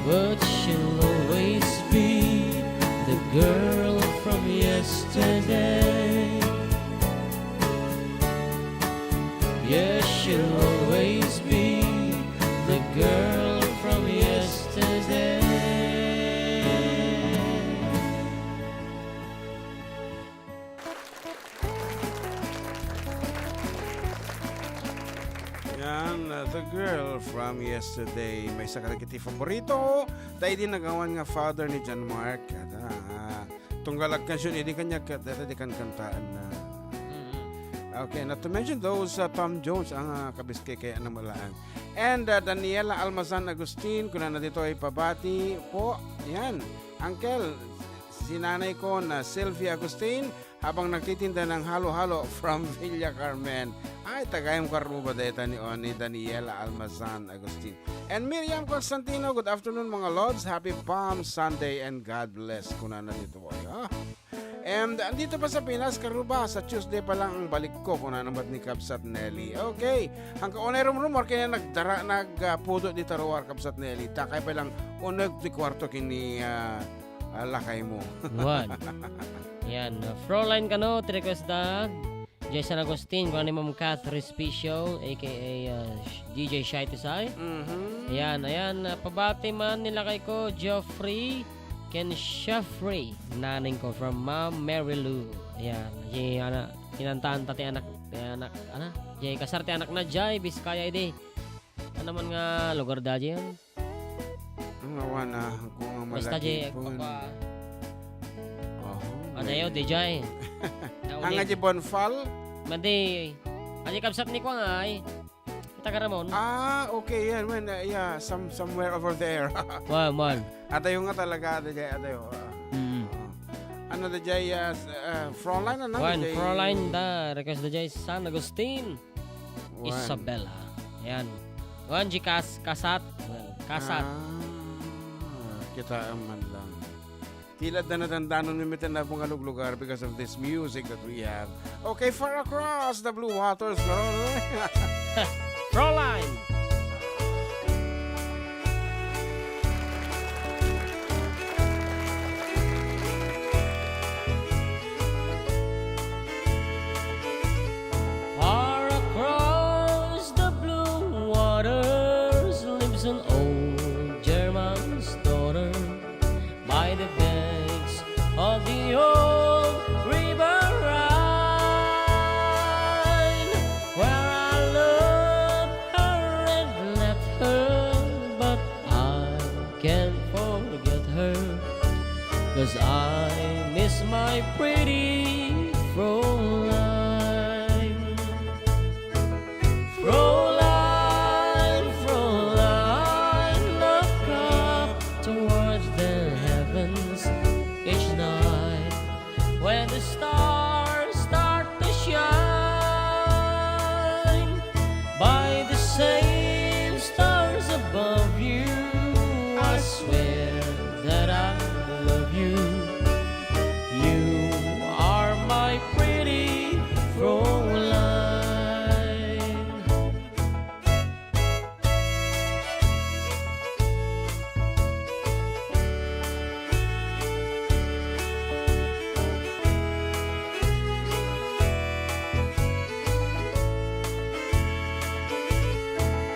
But she'll always be the girl from yesterday. Yes, she'll always be the girl from yesterday. Yan, uh, The Girl from Yesterday. Maysa kadagiti favorito. Ta idi nagawan nga father ni John Mark. Kada, ah, tunggal agkansion idi kaniak, kada di kankantaanna. Mm-hmm. Okay, not to mention those, uh, Tom Jones, ang, uh, kabiskay kaya na malaang. And, uh, Daniela Almazan Agustin, kunana ditoy pabati po. Yan, Uncle, si nanay ko na Sylvia Agustin, habang nagtitinda ng halo-halo from Villa Carmen. Ay, tagayam karuba deta ni, o, ni Daniela Almazan Agustin. And Miriam Constantino, good afternoon, mga lods. Happy Palm Sunday and God bless. Kunana dito, boy, ha? And andito pa sa Pinas, karuba, sa Tuesday pa lang ang balik ko, kunana met ni Kabsat Nelly. Okay. Ang kaunay rumrumor, kaya nagdara, nag, ah, pudo di taruar, Kabsat Nelly. Takay pa lang, uneg ti kwarto kini, ah, ah, lakay mo. Wan. Yan. Uh, Froline kano, ti request da. Jay San Agustin, kuna ni Ma'am Kath Respicio, A K A, uh, D J Shy Tisay. Mhm. Ayan, ayan, uh, pabati man ni lakay ko, Geoffrey, ken Sheffrey, naneng ko from Ma'am Mary Lou. Ayan, si, ana, kinantaan ta ti anak, ti anak, ana, jay kasar ti anak na, jay, Biskaya idi. Ano man nga lugar da, jay? Ang awan na, kung ang Basta, jay, malagipon. Agpapa-, Oho, adayo, may di, jay. Ang Nauli. Aji Bonfal? Madi, aji kabsat ni Kuang ay. Taga Ramon. Ah, okay, yan, when, uh, yeah, some, somewhere over there. Wan, wan. Adayo nga talaga, ada jay, adayo, ah. Mm. Ah. Ano da jay, ah, s-, ah, Froline, ano, Wan, da jay? Froline da, request da jay San Agustin. Wan. Isabela. Yan. Wan, di kas-, kasat. Wan, kasat. Ah, kita man lang. Tila da nadandanon mi met a napangaluglugar because of this music that we have. Okay, far across the blue waters, no? Froline. of the old River Rhine, where I loved her and left her, but I can't forget her, 'cause I miss my pretty Fräulein. Fräulein, Fräulein, look up towards the heavens each night when the stars start to shine. By the same stars above you, I swear that I love you. You are my pretty Fräulein.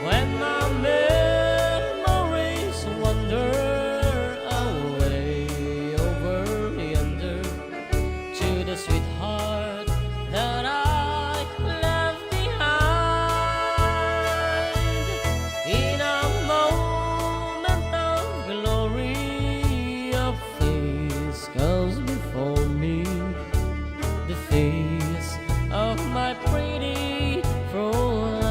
When my memories wander away over yonder, to the sweetheart that I left behind. In a moment of glory, a face comes before me, the face of my pretty Fräulein.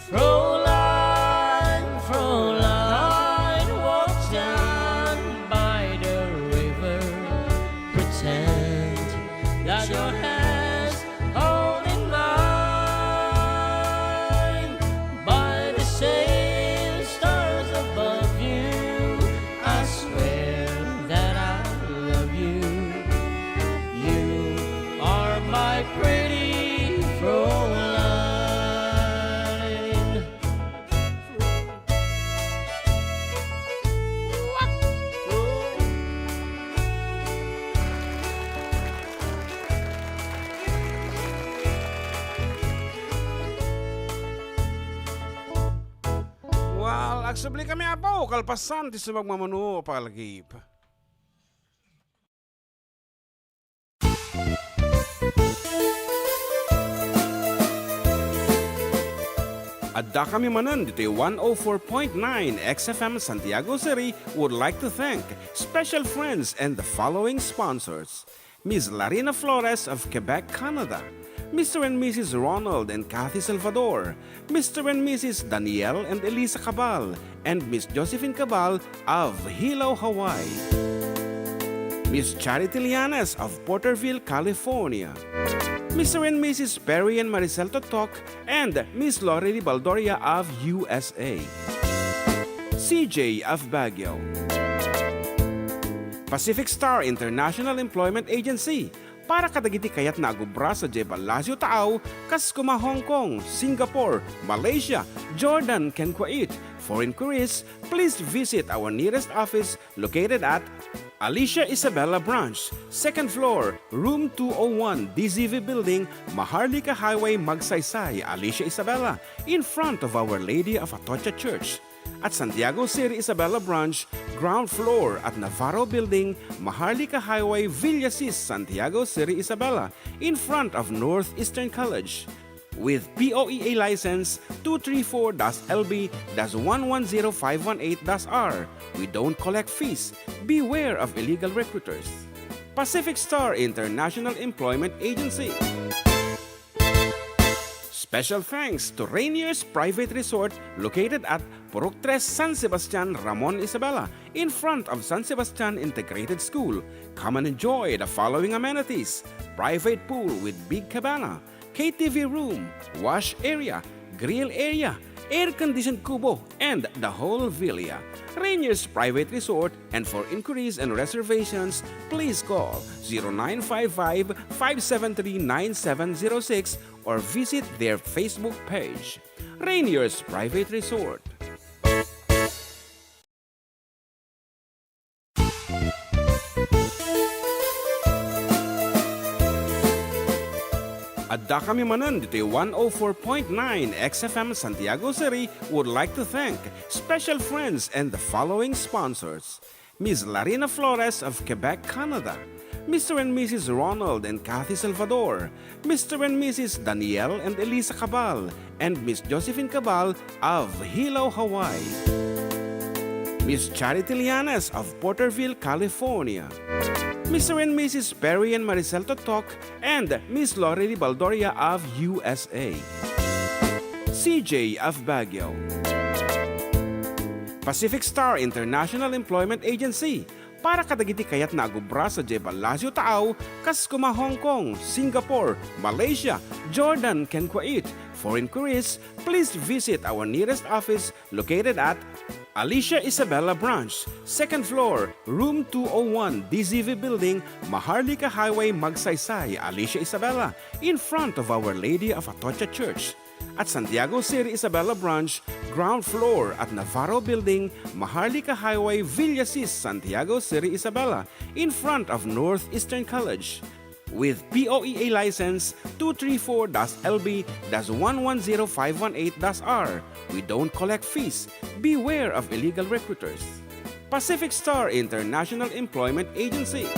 Fräulein, Fräulein, walk down by the river. Pretend that your hands holding mine. By the same stars above you, I swear that I love you. You are my pretty Fräulein. Well, agsubli kami, Apo, kalpasan ti sumagmamano a palagip. Adda kami manen ditoy one oh four point nine X F M Santiago City would like to thank special friends and the following sponsors: Miss Larina Flores of Quebec, Canada, Mister and Missus Ronald and Kathy Salvador, Mister and Missus Daniel and Elisa Cabal, and Miss Josephine Cabal of Hilo, Hawaii, Miss Charity Llanes of Porterville, California, Mister and Missus Perry and Maricel Totok, and Miss Lorely Baldoria of U S A, C J of Baguio, Pacific Star International Employment Agency, para kadagiti kayat nga agubra sadiay Palacio Taaw, kas kuma Hong Kong, Singapore, Malaysia, Jordan, ken Kuwait. For inquiries, please visit our nearest office located at Alicia Isabela Branch, second floor, room two oh one, D Z V Building, Maharlika Highway, Magsaysay, Alicia Isabela, in front of Our Lady of Atocha Church. At Santiago City Isabela Branch, ground floor at Navarro Building, Maharlika Highway, Villasis, Santiago City Isabela, in front of Northeastern College. With P O E A license two three four dash L B dash one one zero five one eight dash R, we don't collect fees. Beware of illegal recruiters. Pacific Star International Employment Agency. Special thanks to Rainier's Private Resort located at Purok Tres, San Sebastian, Ramon Isabela, in front of San Sebastian Integrated School. Come and enjoy the following amenities: private pool with big cabana, K T V room, wash area, grill area, air-conditioned kubo, and the whole villa. Rainier's Private Resort, and for inquiries and reservations, please call zero nine five five, five seven three, nine seven zero six or visit their Facebook page. Rainier's Private Resort. Adda kami manen ditoy one oh four point nine X F M Santiago City would like to thank special friends and the following sponsors: Miss Larina Flores of Quebec, Canada, Mister and Missus Ronald and Kathy Salvador, Mister and Missus Daniel and Elisa Cabal, and Miss Josephine Cabal of Hilo, Hawaii. Miss Charity Lianes of Porterville, California. Mister and Missus Perry and Maricel Totok, and Miss Lorely Baldoria of U S A. C J of Baguio. Pacific Star International Employment Agency, para kadagiti kayatna a agubra sadiay Palacio Taaw, kas koma Hong Kong, Singapore, Malaysia, Jordan, ken Kuwait. For inquiries, please visit our nearest office located at Alicia Isabela Branch, second floor, room two oh one, D Z V Building, Maharlika Highway, Magsaysay, Alicia Isabela, in front of Our Lady of Atocha Church. At Santiago Seri Isabela Branch, ground floor at Navarro Building, Maharlika Highway, Villasis, Santiago Seri Isabela, in front of Northeastern College. With P O E A license two three four dash L B dash one one zero five one eight dash R, we don't collect fees. Beware of illegal recruiters. Pacific Star International Employment Agency.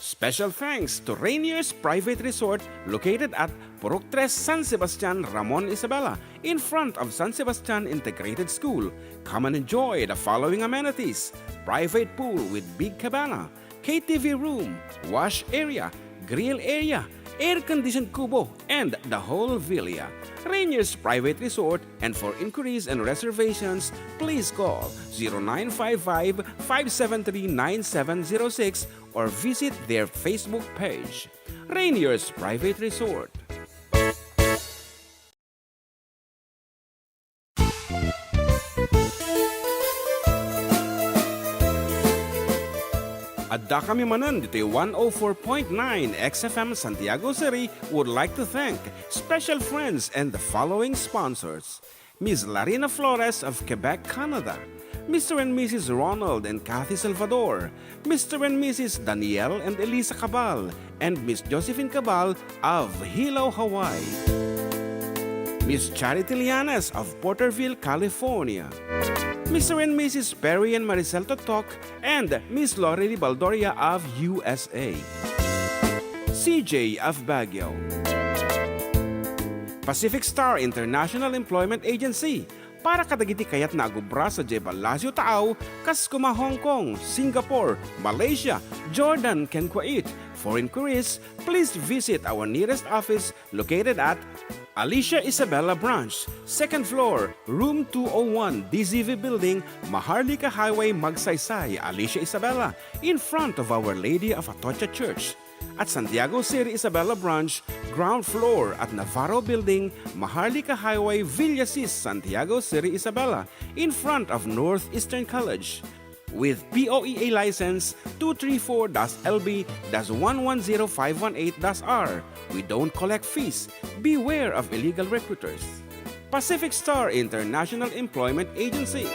Special thanks to Rainier's Private Resort located at Purok Tres, San Sebastian, Ramon Isabela, in front of San Sebastian Integrated School. Come and enjoy the following amenities: private pool with big cabana, K T V room, wash area, grill area, air-conditioned kubo, and the whole villa. Rainier's Private Resort, and for inquiries and reservations, please call zero nine five five, five seven three, nine seven zero six or visit their Facebook page. Rainier's Private Resort. Addakami manen ditoy one oh four point nine X F M Santiago Seri would like to thank special friends and the following sponsors: Miss Larina Flores of Quebec, Canada, Mister and Missus Ronald and Kathy Salvador, Mister and Missus Daniel and Elisa Cabal, and Miss Josephine Cabal of Hilo, Hawaii. Miss Charity Lianes of Porterville, California. Mister and Missus Perry and Maricel Totok and Miss Lorely Baldoria of U S A. C J of Baguio. Pacific Star International Employment Agency, para kadagiti kayatna a agubra sadiay Palacio Taaw, kas koma Hong Kong, Singapore, Malaysia, Jordan, ken Kuwait. For inquiries, please visit our nearest office located at Alicia Isabela Branch, second floor, room two oh one, D Z V Building, Maharlika Highway, Magsaysay, Alicia Isabela, in front of Our Lady of Atocha Church. At Santiago Seri Isabela Branch, ground floor at Navarro Building, Maharlika Highway, Villasis, Santiago Seri Isabela, in front of Northeastern College. With P O E A license two three four dash L B dash one one zero five one eight dash R, we don't collect fees. Beware of illegal recruiters. Pacific Star International Employment Agency.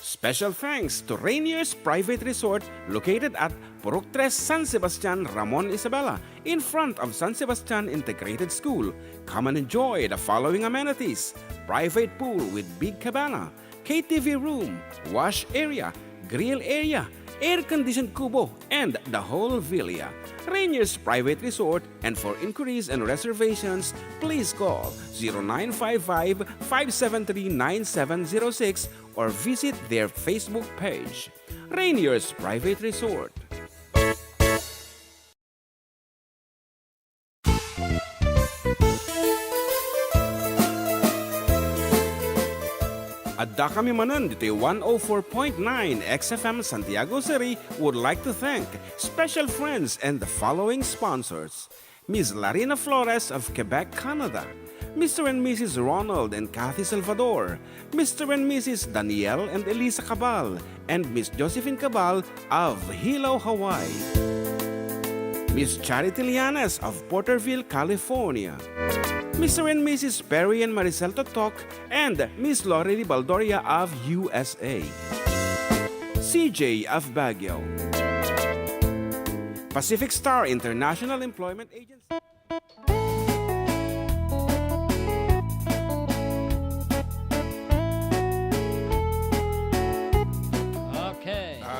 Special thanks to Rainier's Private Resort located at Purok Tres, San Sebastian, Ramon Isabela, in front of San Sebastian Integrated School. Come and enjoy the following amenities: private pool with big cabana, K T V room, wash area, grill area, air-conditioned kubo, and the whole villa. Rainier's Private Resort, and for inquiries and reservations, please call zero nine five five, five seven three, nine seven zero six or visit their Facebook page. Rainier's Private Resort. Addakami manen ditoy one oh four point nine X F M Santiago Seri would like to thank special friends and the following sponsors: Miss Larina Flores of Quebec, Canada, Mister and Missus Ronald and Kathy Salvador, Mister and Missus Daniel and Elisa Cabal, and Miss Josephine Cabal of Hilo, Hawaii. Miss Charity Lianes of Porterville, California. Mister and Missus Perry and Maricel Totok, and Miss Lorely Baldoria of U S A. C J of Baguio. Pacific Star International Employment Agency.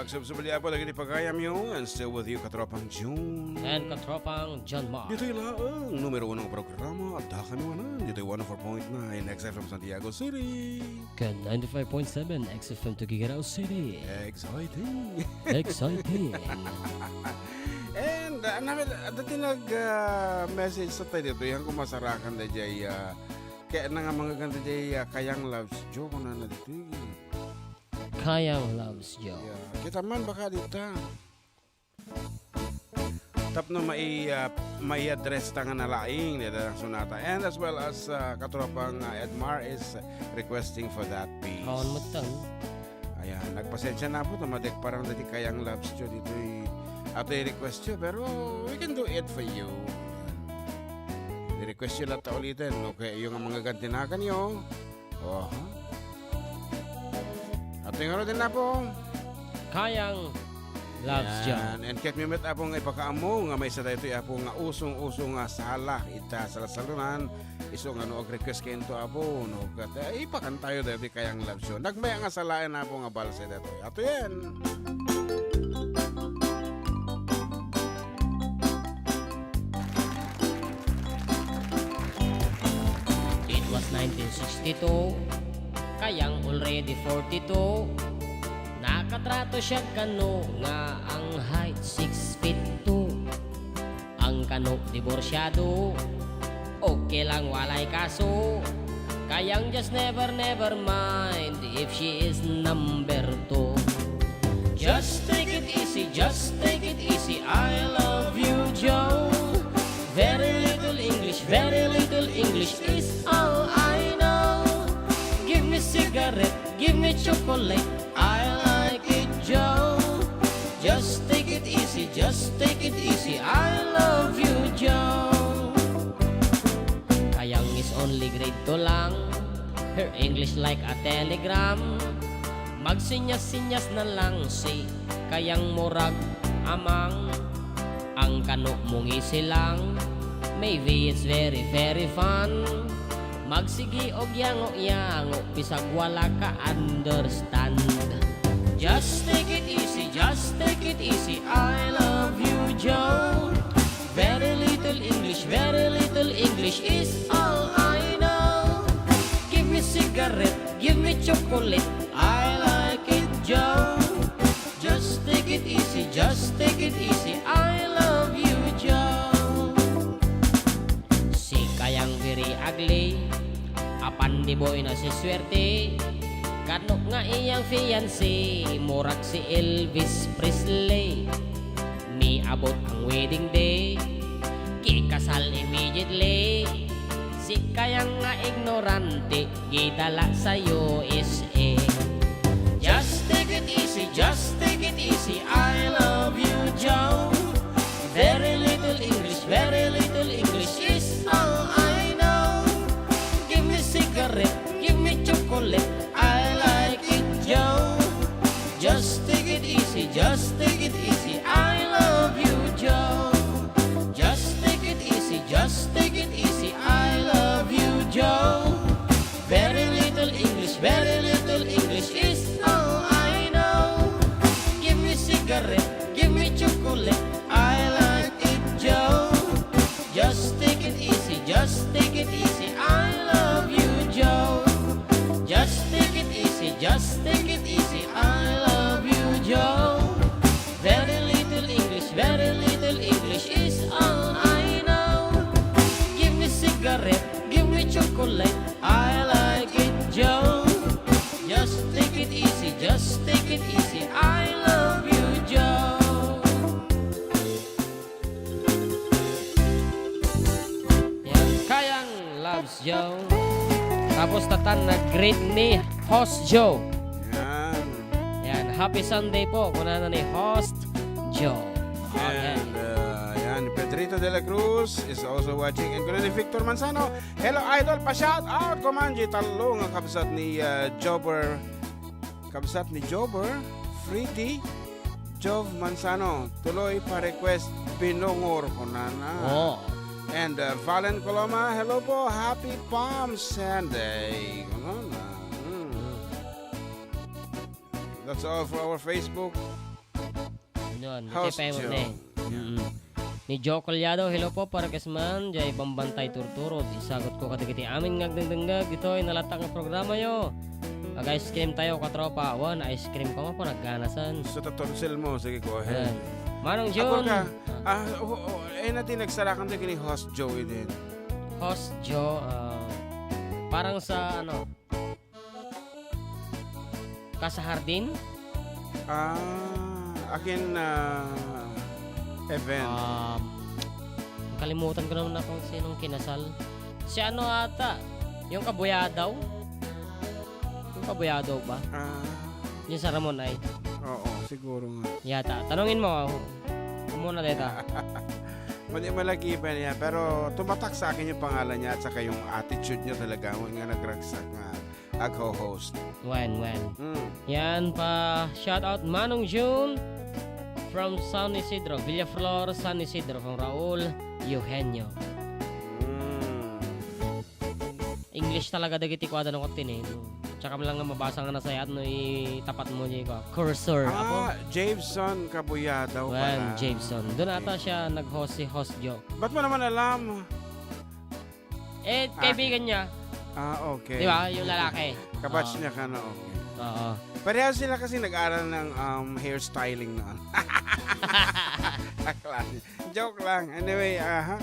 Subsubli, Apo, dagiti pagayamyo, and still with you, Katropang June. And Katropang John Mark. Ditoy laeng, numero uno nga programa, Adda Kami Manen, ditoy one oh four point nine X F M Santiago City. Ken ninety-five point seven X F M Tuguegarao City. Exciting. Exciting. And, uh, namin, uh, dati nag, uh, message sa tayo dito, yan kung masarakan na jay, uh, kaya na nga mga ganda jay, uh, Kayang Loves Joe, kung na dito. Kayang Loves Joe. Yeah. Kita man baka dita. Tapno mai, ah, mai-address ta nga nalaing dita nga sonata. And as well as, ah, katropang, ah, Edmar is requesting for that piece. Awan met tan. Ayan, nagpasensya na po, tumadik parang dati Kayang Loves Joe ditoy atoy request yo, pero we can do it for you. I-request yo lang ta ulitin, okay? Yung mga gantinakan yo, Oho. At yung ano din na po? Kayang Loves Joe. Yan. And ket mi met, Apo, nga ipakaammo nga maysa daytoy, Apo, nga usong-uso nga sala ita salsalunan. Isu nga no ag-request kento, Apo, no ket, eh, ipakantayo daytoy Kayang Loves Joe. Nagmay nga salaen, Apo, nga balse daytoy. Ato yan. It was nineteen sixty-two, Kayang already forty-two. Nakatrato siya kano nga ang height six feet two. Ang kano diborsyado, okay lang walay kaso. Kayang just never, never mind if she is number two. Just take it easy, just take it easy. I love you, Joe. Very little English, very little English is all I know. Give me cigarette, give me chocolate. I like it, Joe. Just take it easy, just take it easy. I love you, Joe. Kayang is only grade two lang. Her English like a telegram. Magsinyas-sinyas na lang si Kayang murag amang. Ang kano mungisi lang. Maybe it's very, very fun. Magsigi og yango-yango, bisag wala ka understand. Just take it easy, just take it easy. I love you, Joe. Very little English, very little English is all I know. Give me cigarette, give me chocolate. I like it, Joe. Just take it easy, just take it easy. I love you, Joe. Si Kayang very ugly. Apan di boy na si swerte. Kano nga iyang fiancé, murag si Elvis Presley. Niabot ang wedding day, kikasal immediately. Si Kayang nga ignorante, gidala sa U S A. Just take it easy, just take it easy. I love you, Joe. Very little English, very little English is all I know. Give me cigarette, give me chocolate. I like it, Joe. Just take it easy, just take it easy. I love you, Joe. Just take it easy, just take it easy. I love you, Joe. Very little English, very little English is all I know. Give me cigarette, give me chocolate. I like it, Joe. Just take it easy, just take it easy. I love you, Joe. Just take it easy, just take it easy. I love you, Joe. Very little English, very little English is all I know. Give me cigarette, give me chocolate. I like it, Joe. Just take it easy, just take it easy. I love you, Joe. Yan, Kayang Loves Joe. Tapos tatan na greet ni Host Joe. Yan. Yan, happy Sunday po, kunana ni Host Joe. Okay. And, uh, yan, Pedrito de la Cruz is also watching. And kuna ni Victor Manzano, "Hello, idol, pa-shout out ko man di tallo nga kabsat ni, uh, Jobber, kabsat ni Jobber, Freddy, Jove Manzano, tuloy pa-request Binungor," kunana. Oh. And, uh, Valen Coloma, "Hello po, happy Palm Sunday," kunana. Mm. That's all for our Facebook. Yun, ditoy Host payment Joe. Ni. Yeah. Mm-mm. Ni Joe Collado, "Hello po, Parokesman, jay Bambantay Turturot. Isagutko kadagiti amin nga agdengdengngeg ditoy nalatak nga programayo. Mag-ice cream tayo, katropa." Wen, ice cream ko nga po, nagganasan. Sa tatonsil mo, sige, go ahead. Ayan. Manong Jun. Apurka, ah, oo, oo, eh, na ti nagsarakan ti kini Host Joe, idin. Host Joe, ah, parang sa, ano, Casa Jardin? Ah, akin, ah, event. Um, kalimutan ko naman na kung sinong kinasal. Si ano ata? Yung Kabuyadaw? Yung Kabuyadaw ba? Ah. Yung sa Ramon ay? Oo, siguro nga. Yata. Tanungin mo. Ako muna dito. Mali malagiban niya. Pero tumatak sa akin yung pangalan niya at saka yung attitude niya talaga nga nagragsak nga agho-host. Wen, wen. Mm. Yan pa, shout out Manong June from San Isidro, Villaflor, San Isidro, from Raul Eugenio. Mm. English talaga dagiti kuada no kattini. Tsaka lang nga mabasa nga nasayaat no itapat mo di ko. Cursor, apo? Ah, Jameson Kabuyadaw pala. Wen, Jameson. Doon ata siya nag-host si Host Joe. Ba't mo naman alam? Eh, ah, kaibigan niya. Ah, okay. Di ba? Yung lalaki. Kabatch niya ka na, okay. Oo. Pareho sila kasi nag-aral ng, um, hairstyling noon. Akla niya. Joke lang. Anyway, aha.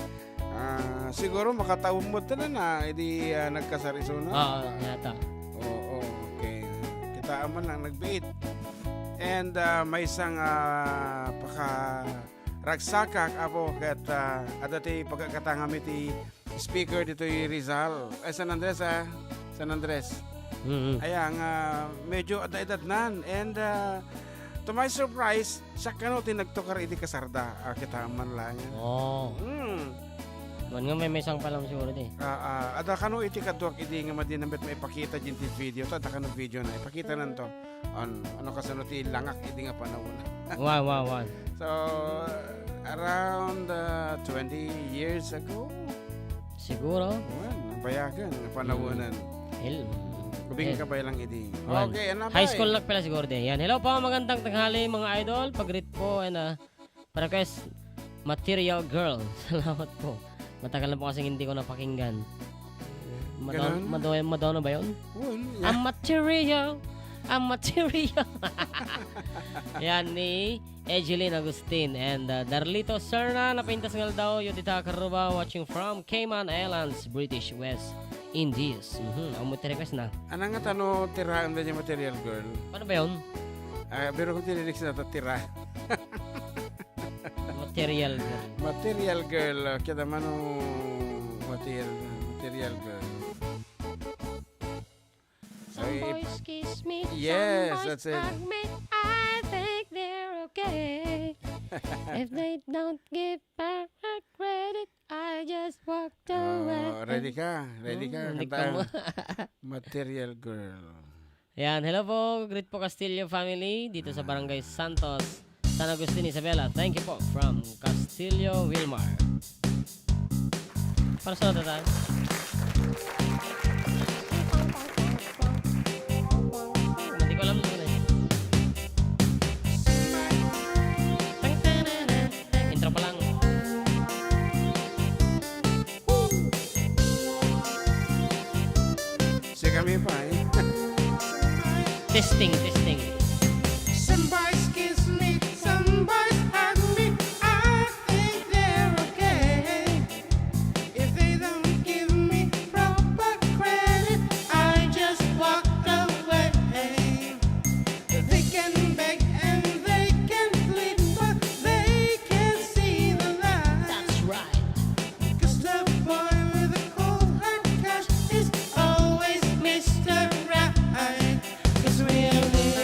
Ah, siguro makataon mo tanan na, edi, ah, nagkasar isuna. Oo, yata. Oo, okay. Kitaan man lang, nagbiit. And, ah, may isang, ah, paka-, ragsakak, apo, ket, ah, adda ti pagkakatangam iti speaker ditoy Rizal. Ay, San Andres, ah. San Andres. Mm-mm. Aya nga, medyo adda edadnan. And, ah, to my surprise, siya kano ti nagtukar idi kasarda. Ah, kita man lang. Oh. Mm. Man nga may mesang pa lang siguro di. Ah, ah, adda kano iti kaduak idi nga madi na met maipakita din ti video. Ta, adda kano video na. Ipakita nanto. An-, ano kasano ti langak idi nga panahon. Wow, wow, wow. So, around, uh, twenty years ago? Siguro. Wen, nabayagan, napanawanan. Mm. Hel-, ubing eh, kabay lang idi. Wen. Okay, ano high school nak pala siguro di. Yan. Hello po, magandang tanghali, mga idol. Pag-greet po, and, uh, request, Material Girl. Salamat po. Matagal na po kasing hindi ko napakinggan. Madon-, Ganun? Madon-, Madonna ba yun? Wen, yeah. Ang material, ang material. Yan ni Egeline Agustin and, uh, Darlito Serna, napintas nga aldaw, yo dita Karuba, watching from Cayman Islands, British West Indies. Mhm, ang mo request na. Anang nga tano tiraen da niya Material Girl? Ano ba yun? Ah, pero kung tinirik sa tira. Material Girl. Material Girl, ah, kita mano Material, Material Girl. Some boys kiss me, yes, some boys hug me, I think they're okay. If they don't give back credit, I just walked away. Oh, ready ka? Ready ka? Hmm, hindi ka kantahan. Material Girl. Ayan, hello po, greet po Castillo family dito sa Barangay Santos, San Agustin, Isabela. Thank you po from Castillo, Wilmar. Para sa tatay. Hindi ko alam yun eh. Intro pa lang. Siya kami pa eh. Testing, testing. Some boys kiss me, some boys hug me, I think they're okay. If they don't give me proper credit, I just walk away. They can beg and they can plead, but they can't see the light. That's right. 'Cause the boy with the cold hard cash is always Mister Right. 'Cause we are living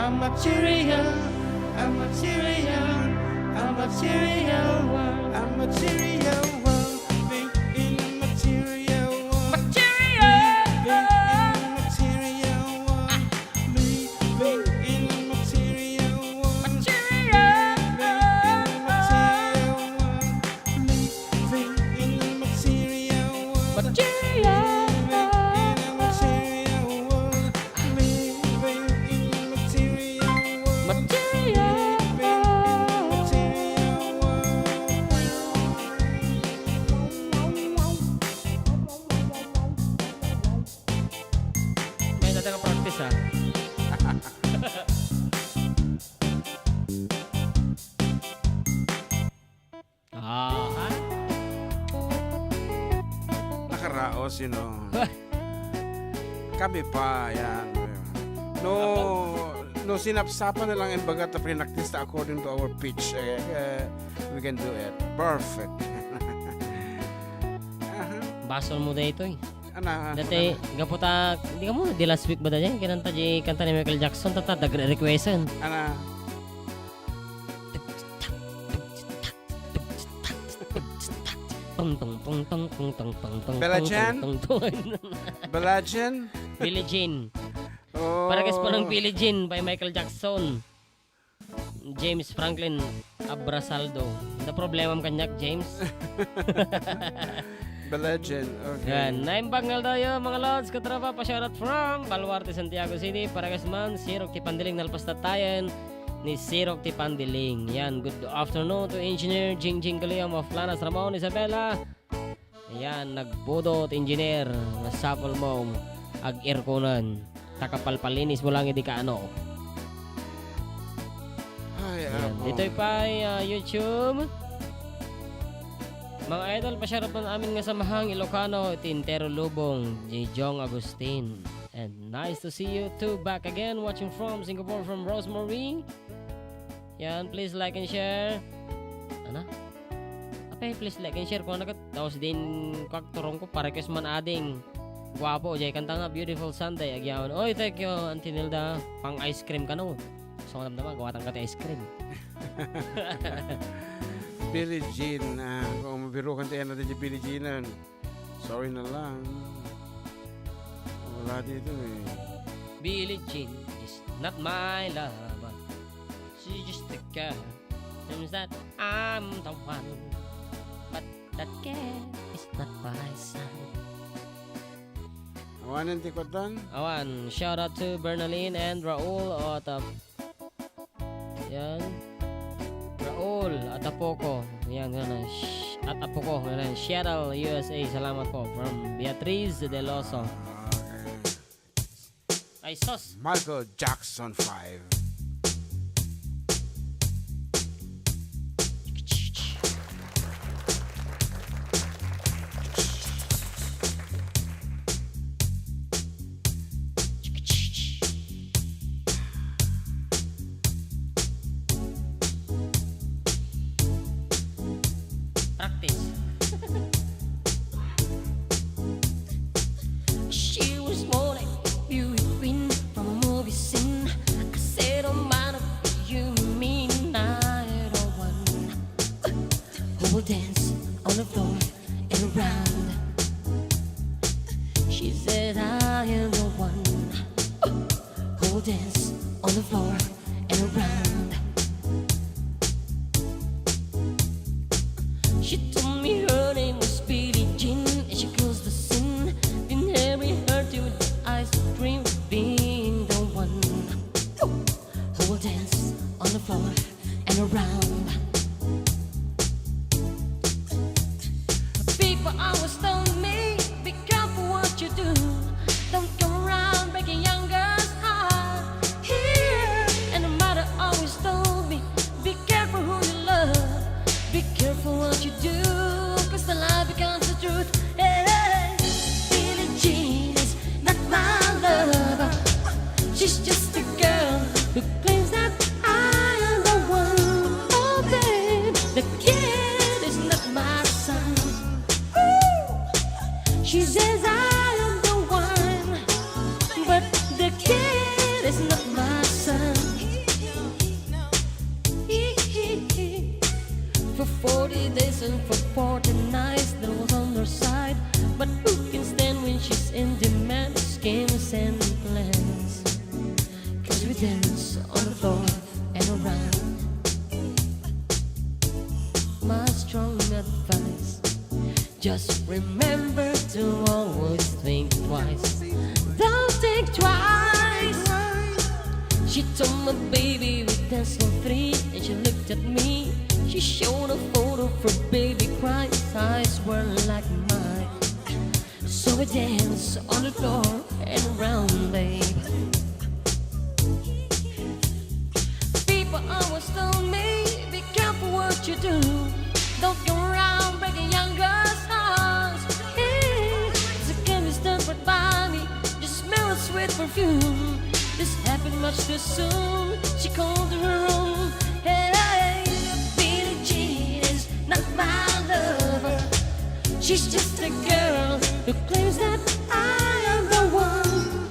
A material, a material, a material world, a material world, living in a material world. Material. Living in a material world. Living in a material world. Material. Living in a material world. Living in a material world. Material. Living in a material world. Living in a material world. Material. Living in a material world. May dati nga practice, ah. Ah, ha? Nakaraos, you know. Kami pa, yan. No, no, sinapsapan na lang, imbaga, ta prinactice ta according to our pitch, eh, eh, we can do it. Perfect. Aha. Basol mo daytoy. Ana, Dati, ana. Gapu ta, di ka mo, di last week ba da dyan? Kinanta di kanta ni Michael Jackson, tata, nagre-requestan. Ana. Tong, tong, tong, tong, tong, tong, tong, tong, Bella tong, Jen? Tong, tong, tong. Bella Jen? Billie Jean. Oh. Parehas pa ng Billie Jean by Michael Jackson. James Franklin Abrasaldo. Ano problemam kaniak, James? The legend. Okay. Yan. Naimbag nga aldaw, mga lods, katropa, pa-shoutout from Baluarte, Santiago City. Parehas man, Sirok ti Pandiling, nalpas tattayen ni Sirok ti Pandiling. Yan. Good afternoon to Engineer Jingjing Galiam of Planas Ramon, Isabela. Ayan, nagpudot, engineer. Nasapul mo, ag-airconan. Takapalpalinis mo lang, idi kaano. Ay, Ayan, ako. Ditoy pay, ah, YouTube. Mga idol, pa-shoutout man amin nga samahang Ilocano, iti entero lubong, ni Jong Agustin. And nice to see you too back again, watching from Singapore, from Rosemary. Yan, please like and share. Ana? Apay, please like and share. Kuana ket, tapos din, kuak turong ko, pa-request man ading. Guapo, jay kanta nga, Beautiful Sunday, agyaman. Oy, thank you, Auntie Nilda. Pang ice cream kano. Gusto ko namnama, guwatan ka ti ice cream. Billie Jean, ah, kung mabirukan tayo na din yung Billie Jean, ah, sorry na lang. Wala dito eh. Billie Jean is not my lover. She's just a girl. Seems that I'm the one. But that girl is not my son. Awanen ti kutan? Awan, shout out to Bernalyn and Raul Otap. Yan. Raul Atapoco. Yan, yan, yan. Sh-, Atapoco, yan, yan. Seattle, U S A. Salamat po. From Beatriz Deloso. Okay. Ay, sus! Michael Jackson five. Practice. She was more like a beauty queen from a movie scene. I said, "Oh, man, you mean I don't want who will dance on the floor and around." She said, "I am the one who will dance on the floor and around." She told me her name was Billie Jean, and she closed the scene. Then Harry heard you with the ice cream being the one who will dance on the floor and around. People always tell me, "Be careful what you do. Don't come around breaking young girls' heart." Here, and the mother always told me, "Be careful who you love. Be careful what you do, 'cause the lie becomes the truth." Hey, Billie Jean is not my lover. She's just a girl who claims that I am the one. Oh, babe, the kid is not my son. Ooh. She says I am the one, but the kid is not my son. Listen for forty nights that was on her side. But who can stand when she's in demand? Schemes and plans. Cause we dance on the floor and around. My strong advice. Just remember to always think twice. Don't think twice. She told my baby we danced for three, and she looked at me. She showed a photo of her baby crying. Eyes were like mine. So we dance on the floor and around, babe. People always tell me, be careful what you do. Don't go around breaking young girls' hearts. Hey, the game is done but by me. Just smell a sweet perfume. This happened much too soon. She called her own. Hey, Billie Jean is not my lover. She's just a girl who claims that I am the one.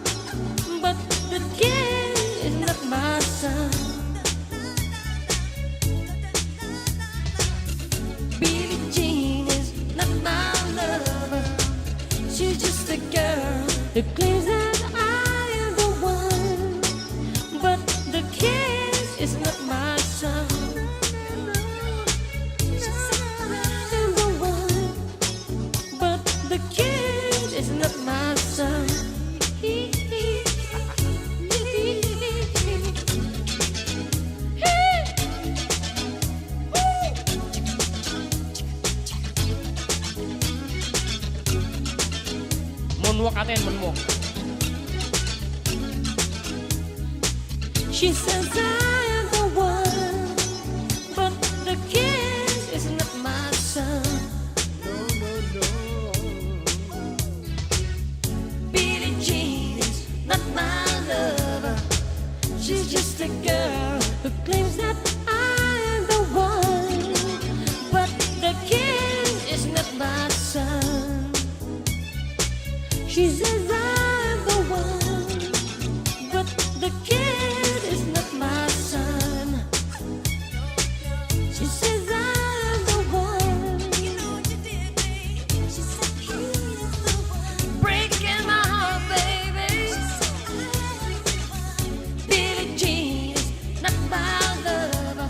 But the kid is not my son. Billie Jean is not my lover. She's just a girl who claims that I am the one. But the kid is not my son. I am the one. But the kid is not my son. Moonwalk atin, moonwalk. She says I am the one, but the kid is not my son. No, no, no. Billie Jean is not my lover. She's just a girl who claims that I am the one. But the kid is not my son. She says I am the one. But the kid is not my son. She says I am the one. Breaking my heart, baby. Billie Jean is not my lover.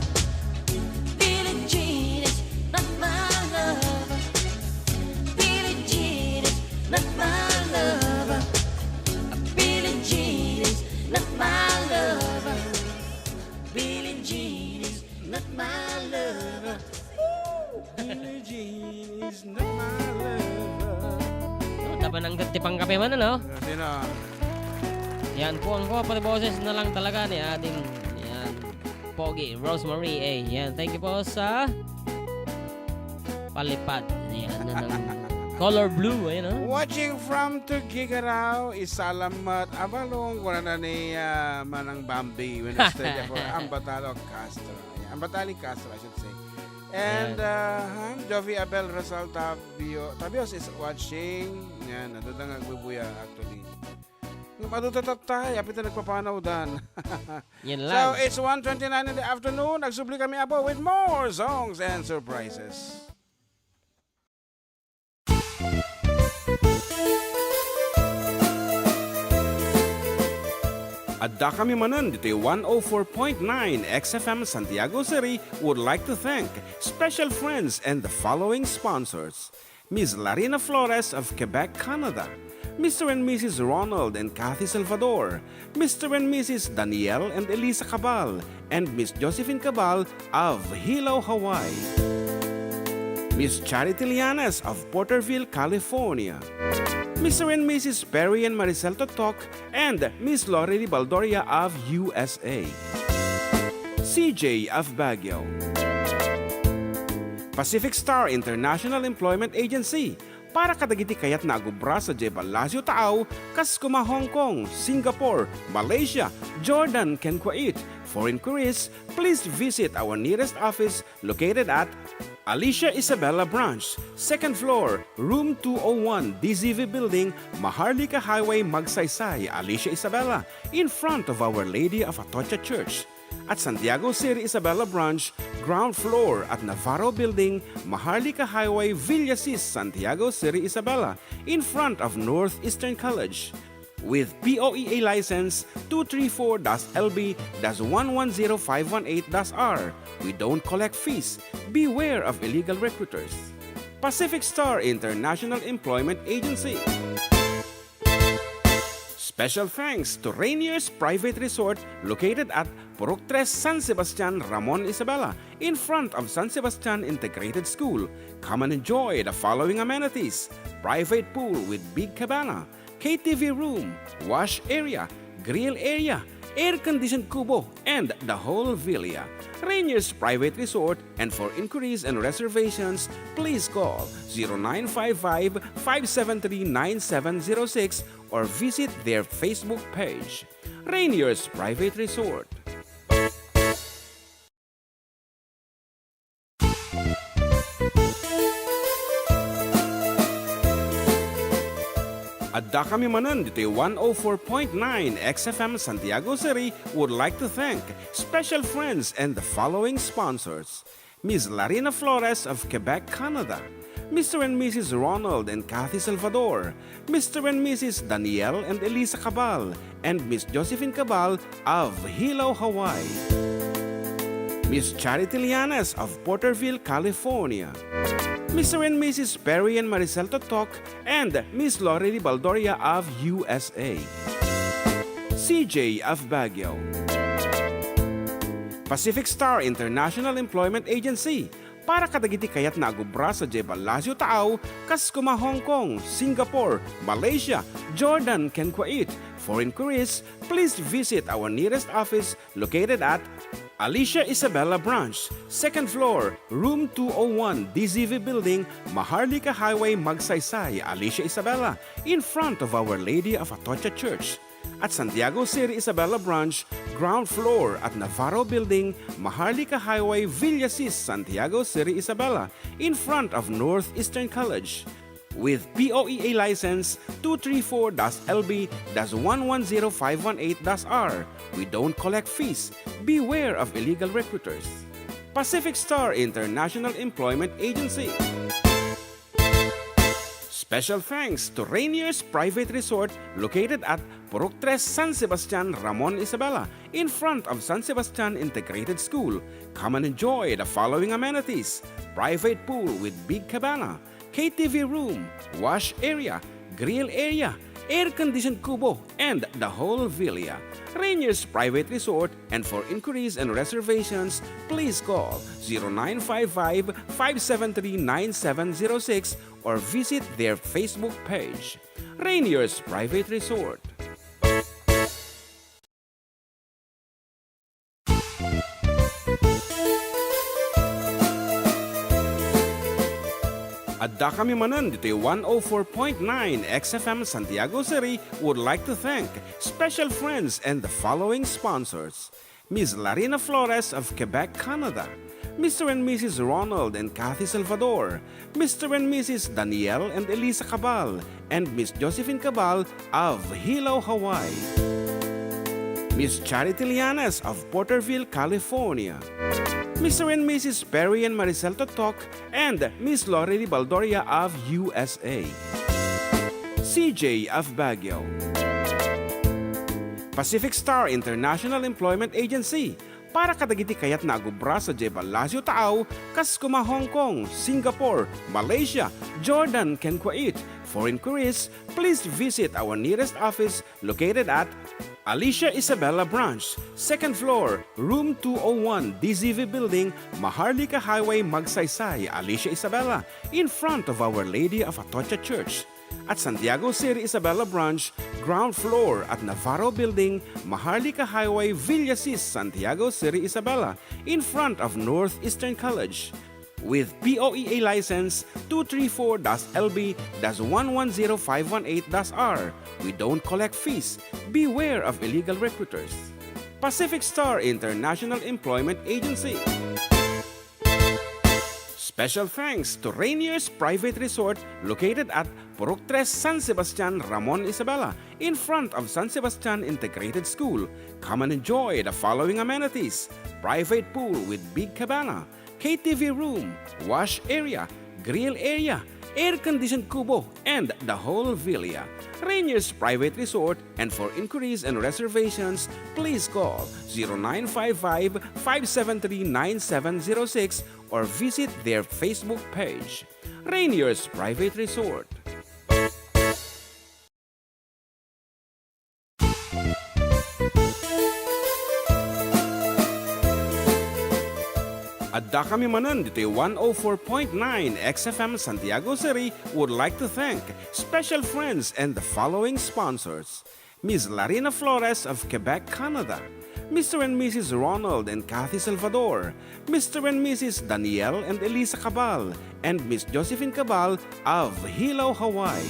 Billie Jean is not my lover. Billie Jean is not my lover. Billie Jean is not my lover. Billie Jean is not my lover. Billie Jean is not my lover. Oh, dapat nang ti pangkape man, ano? Sino? Yan po ang po, pati boses na lang talaga ni ating, yan, Pogi, Rosemary A. Yan, thank you po sa palipad. Yan, na ng color blue, ayun, oh. Watching from Tuguegarao, Isalamat, Abalong, kuna na ni, ah, Manang Bambi, Wednesday for Ambatalo Castro. Ayan, Ambatali Castro, I should say. And, Ayan. uh, hmm, Jovi Abel Rizal Tabio, Tabios is watching. Yan, naduda nga agbubuya, actually. Maduda tattay, apita nagpapanaw dan. Yan So, lang. It's one twenty-nine in the afternoon. Nagsubli kami, apo, with more songs and surprises. Adda kami manen ditoy one oh four point nine X F M Santiago City would like to thank special friends and the following sponsors: Miss Larina Flores of Quebec, Canada, Mister and Missus Ronald and Kathy Salvador, Mister and Missus Daniel and Elisa Cabal, and Miss Josephine Cabal of Hilo, Hawaii. Miss Charity Lianes of Porterville, California. Mister and Missus Perry and Maricel Totok and Miss Lorely Baldoria of U S A. C J of Baguio. Pacific Star International Employment Agency, para kadagiti kayatna a gubra sadiay Palacio Taaw, kas kuma Hong Kong, Singapore, Malaysia, Jordan, ken Kuwait. For inquiries, please visit our nearest office located at Alicia Isabela Branch, second floor, room two oh one, D Z V Building, Maharlika Highway, Magsaysay, Alicia Isabela, in front of Our Lady of Atocha Church. at Santiago City Isabela Branch, ground floor at Navarro Building, Maharlika Highway, Villasis, Santiago City Isabela, in front of Northeastern College. With P O E A license two three four dash L B dash one one zero five one eight dash R, we don't collect fees. Beware of illegal recruiters. Pacific Star International Employment Agency. Special thanks to Rainier's Private Resort, located at Purok Tres, San Sebastian, Ramon, Isabela, in front of San Sebastian Integrated School. Come and enjoy the following amenities: private pool with big cabana, K T V room, wash area, grill area, air-conditioned kubo, and the whole villa. Rainier's Private Resort, and for inquiries and reservations, please call zero nine five five, five seven three, nine seven zero six or visit their Facebook page. Rainier's Private Resort. Addakami manen ditoy one oh four point nine X F M Santiago City would like to thank special friends and the following sponsors: Miss Larina Flores of Quebec, Canada, Mister and Missus Ronald and Kathy Salvador, Mister and Missus Daniel and Elisa Cabal, and Miss Josephine Cabal of Hilo, Hawaii, Miss Charity Llanes of Porterville, California, Mister and Missus Perry and Maricel Totok, and Miss Lorely Baldoria of U S A, C J of Baguio, Pacific Star International Employment Agency, para kadagiti kayatna a gubra sadiay ballasiw taaw, kas kuma Hong Kong, Singapore, Malaysia, Jordan, ken Kuwait. For inquiries, please visit our nearest office located at Alicia Isabela Branch, second floor, room two oh one, D Z V Building, Maharlika Highway, Magsaysay, Alicia Isabela, in front of Our Lady of Atocha Church. At Santiago City Isabela Branch, ground floor at Navarro Building, Maharlika Highway, Villasis, Santiago City Isabela, in front of Northeastern College. With P O E A license two three four dash L B dash one one zero five one eight dash R, we don't collect fees. Beware of illegal recruiters. Pacific Star International Employment Agency. Special thanks to Rainier's Private Resort, located at Purok Tres, San Sebastian, Ramon, Isabela, in front of San Sebastian Integrated School. Come and enjoy the following amenities: private pool with big cabana, K T V room, wash area, grill area, air-conditioned kubo, and the whole villa. Rainier's Private Resort, and for inquiries and reservations, please call zero nine five five, five seven three, nine seven zero six or visit their Facebook page, Rainier's Private Resort. Addakami manen ditoy one oh four point nine X F M Santiago City would like to thank special friends and the following sponsors: Miss Larina Flores of Quebec, Canada, Mister and Missus Ronald and Kathy Salvador, Mister and Missus Daniel and Elisa Cabal, and Miss Josephine Cabal of Hilo, Hawaii, Miss Charity Llanes of Porterville, California, Mister and Missus Perry and Maricel Totok, and Miss Lorely Baldoria of U S A, C J of Baguio, Pacific Star International Employment Agency, para kadagiti kayatna a gubra sadiay ballasiw taaw, kas kuma Hong Kong, Singapore, Malaysia, Jordan, ken Kuwait. For inquiries, please visit our nearest office located at Alicia Isabela Branch, second floor, room two oh one, D Z V Building, Maharlika Highway, Magsaysay, Alicia Isabela, in front of Our Lady of Atocha Church. At Santiago City Isabela Branch, ground floor at Navarro Building, Maharlika Highway, Villasis, Santiago City Isabela, in front of Northeastern College. With P O E A license two three four dash L B dash one one zero five one eight dash R, we don't collect fees. Beware of illegal recruiters. Pacific Star International Employment Agency. Special thanks to Rainier's Private Resort, located at Purok Tres San Sebastian, Ramon Isabela, in front of San Sebastian Integrated School. Come and enjoy the following amenities: private pool with big cabana, K T V room, wash area, grill area, air-conditioned kubo, and the whole villa. Rainier's Private Resort, and for inquiries and reservations, please call zero nine five five, five seven three, nine seven zero six or visit their Facebook page. Rainier's Private Resort. Adda kami manen ditoy one oh four point nine X F M Santiago City would like to thank special friends and the following sponsors: Miss Larina Flores of Quebec, Canada, Mister and Missus Ronald and Kathy Salvador, Mister and Missus Daniel and Elisa Cabal, and Miss Josephine Cabal of Hilo, Hawaii,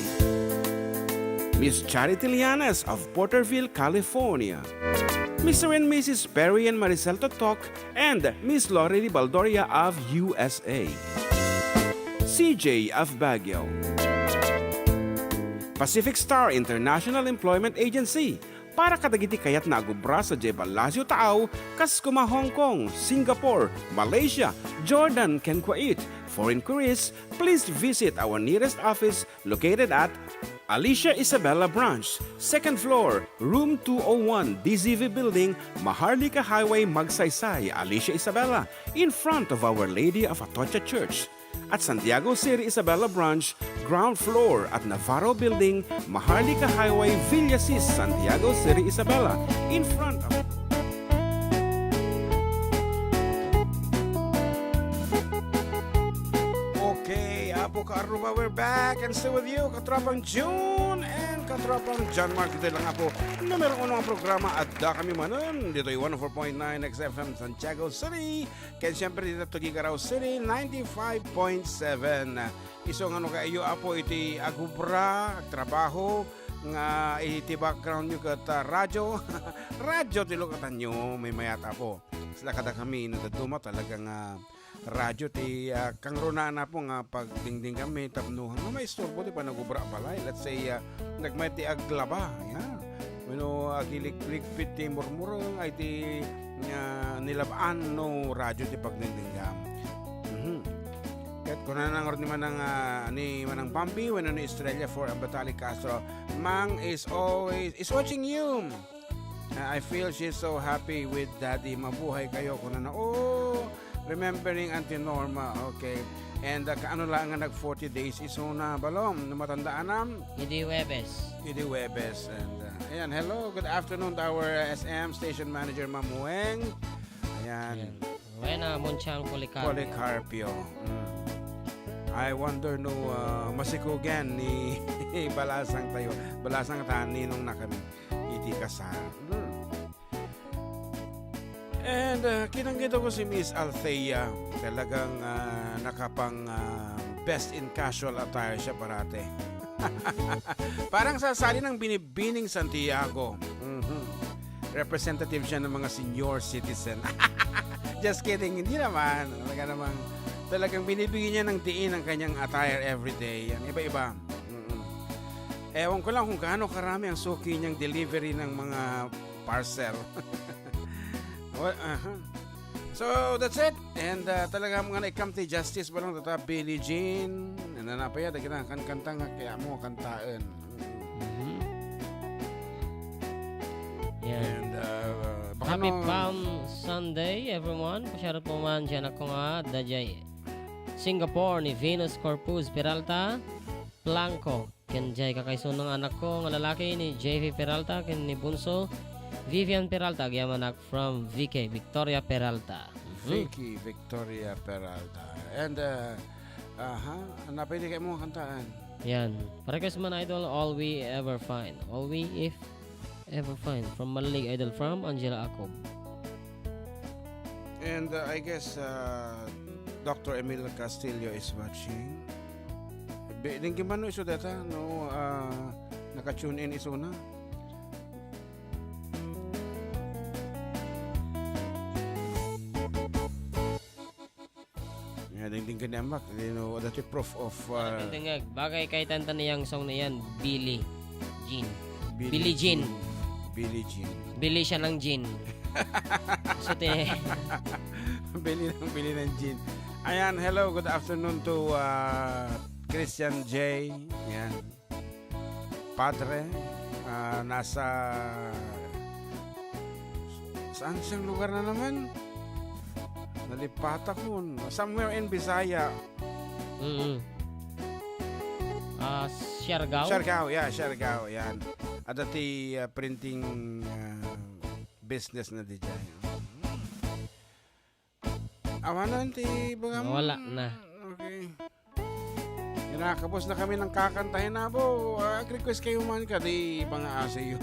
Miss Charity Llanes of Porterville, California, Mister and Missus Perry and Maricel Totok, and Miss Lorely Baldoria of U S A, C J of Baguio, Pacific Star International Employment Agency, para kadagiti kayat nga agubra sadiay Palacio Taaw, kas kuma Hong Kong, Singapore, Malaysia, Jordan, ken Kuwait. For inquiries, please visit our nearest office located at Alicia Isabela Branch, second floor, room two oh one, D Z V Building, Maharlika Highway, Magsaysay, Alicia Isabela, in front of Our Lady of Atocha Church. At Santiago City Isabela Branch, ground floor at Navarro Building, Maharlika Highway, Villasis, Santiago City Isabela, in front of... Okay, Apo Kaarruba, we're back and still with you, Katropang June and Katropang John Mark. Ditoy lang, Apo, numero uno ang programa, Adda Kami Manen, ditoy one oh four point nine X F M Santiago City. Ken siyempre, dita Tuguegarao City, ninety-five point seven. Isu nga no kayatyo, Apo, iti agubra, agtrabaho, nga iti background nyo ket, ah, radyo. Radyo ti lukatanyo, maymayat, Apo. Sila kadakami, no dadduma talaga nga radyo ti, ah, kangrunaan, Apo, nga pagdingdingganmi tapno nga maisturbo ti panagubra a balay. Let's say, ah, nagmayat ti aglaba, yan. Wenno agiligligpit ti murmureng ay ti, ah, nilab-an no radyo ti pagdingdinggan. Mhm. Ket kunana ngarud ni Manang, ah, ni Manang Bambi wenno ni Estrella for Ambatali Castro, "Mang is always, is watching you. Ah, I feel she's so happy with Daddy. Mabuhay kayo," kunana. Oh, remembering Auntie Norma. Okay. And, ah, kaano lang nga nag forty days isuna, balom, no matandaanam? Idi Huwebes. Idi Huwebes. And, ah, ayan, hello, good afternoon to our, ah, S M station manager, Ma'am Weng. Ayan. Ayan. Rowena Monchang Policarpio. Policarpio. Mm. I wonder no, ah, masikugen ni balasang tayo. Balasang ta, ninong na kami. Iti kasar. Mm. And, ah, kitang-kita ko si Miss Althea. Talagang, ah, nakapang, ah, best in casual attire siya parati. Parang sasali ng Binibining Santiago. Mhm. Representative siya ng mga senior citizen. Just kidding, hindi naman. Talaga namang, talagang binibigyan niya ng diin ang kanyang attire every day. Yan, iba-iba. Mm-mm. Ewan ko lang kung gaano karami ang suki niyang delivery ng mga parcel. Well, aha. So, that's it. And, uh, talaga mga naikam ti Justice Balong, tata Billie Jean. Nananapaya, dagita kankanta nga kaya mo kantaen. Mhm. Yan. And, uh, baka Happy no Palm Sunday, everyone. Pasyarat mo man dyan ako nga, dajay Singapore ni Venus Corpus Peralta Blanco. Ken jay kakaisuna nga anakko nga lalaki ni J V Peralta ken ni Bunso Vivian Peralta, agyamanak from V K, Victoria Peralta. Mhm. Vicky Victoria Peralta. And, uh, aha, napay di kayo mo kantaan? Yan. Parequest man, Idol, All We Ever Find. All We If Ever Find. From Malilig, Idol, from Angela Acob. And, uh, I guess, uh, Doctor Emil Castillo is watching. Be, dinggi man no isu deta, no, ah, naka-tune in isuna. Dingding kaniamak, you know, that is proof of, uh, Dingding, bagay kay tanta niyang song na yan, Billie Jean. Billie Billie Jean. Jean. Billie Jean. Billie siya ng Jean. So, te- Billie ng, Billie ng Jean. Ayan, hello, good afternoon to, uh, Christian J. Yan. Padre, ah, nasa, saan siyang lugar na naman? Nalipat ako. Somewhere in Bisaya. Mm. Ah, Siargao? Siargao, yeah, Siargao, yan. Adda ti, ah, printing, ah, business na diay. Awanan ti bagam. Wala na. Okay. Kinakabos na kami ng kakantahin, abo. Ah, ag-request kayo man kadi pangaasiyo.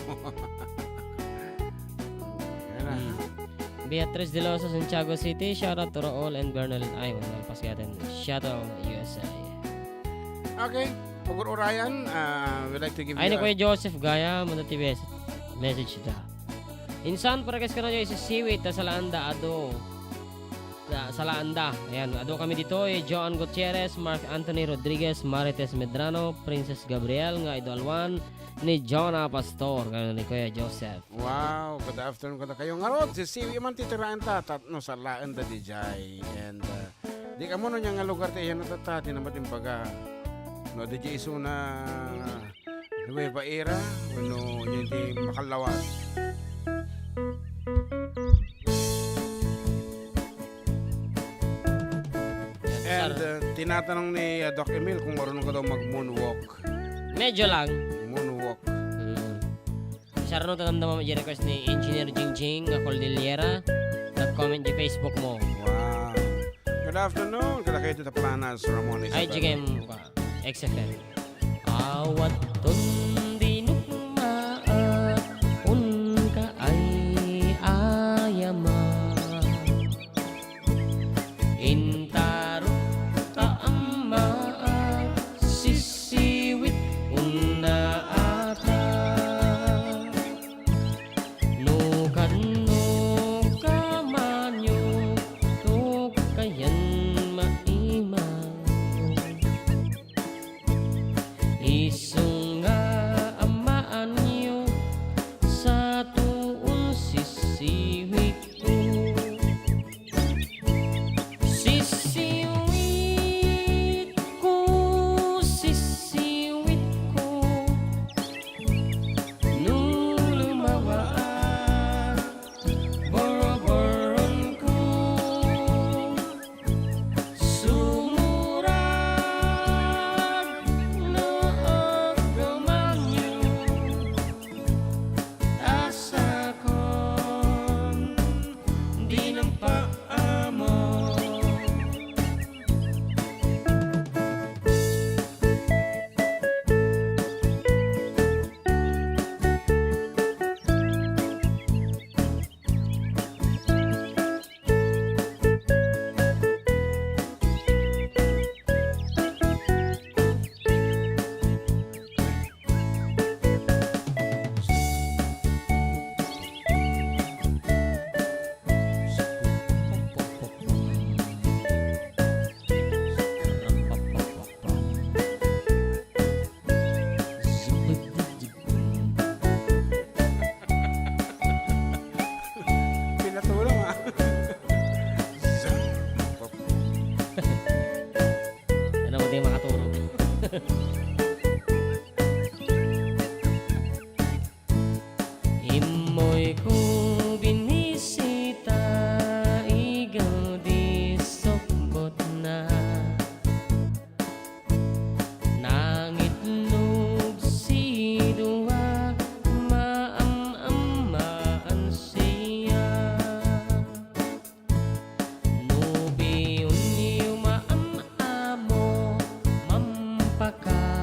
Ayan na. Hmm. Beatriz De Losa, Santiago City, shout out to Raul and Bernalyn. Ay, wala, pasgaten. Shout out, U S A. Okay. Pugur Orion, ah, we'd like to give Ay, you ni a Kuya Joseph Gaya, muna ti mes-, message da. Insan, para kas kanayo, isisiwit, ta salaanda, adu. Sa, salaanda. Ayan, adu kami ditoy, Joan Gutierrez, Mark Anthony Rodriguez, Marites Medrano, Princess Gabriel, nga idol one, ni Jonah Pastor, nga ni Kuya Joseph. Wow, good afternoon kada kayo. Ngarud, sisiwi man ti tiraen ta, tat-, no, salaen da diay. And, uh, di ka mo no, nga lugar ti iyan natata, di naman imbaga. No, di di isuna, Nueva Era, wenno diay ti Makalawas. And, uh, tinatanong ni, uh, Doc Emil kung marunong ka daw mag-moonwalk. Medyo lang. Moonwalk. Mm. Sarno ta damdama met diay request ni Engineer Jingjing nga Cordillera. Nag-comment di Facebook mo. Wow. Good afternoon. Kada kayo ta Planas, Ramon Ay, Isabel. G K M ka. X F M. Awaton di nukmaak, unka ay ayama. Intarok ta ammaak, sisiwit unna ata. No kanno ka manyo, to kayan maimayo. Isu nga ammaanyo, sa tuon sisiwitko. Sisiwitko, sisiwitko. No lumawaak, borboronko. Sumurag no aggamanyo, ta sakon di nampaammo. Pinatulong, ah. Ano mo di makaturog? Immoy ko binisita, igal di sukbot na. Nangitnog si dua, maam-ammaan siya. No piyonyo maam-amo, mampaka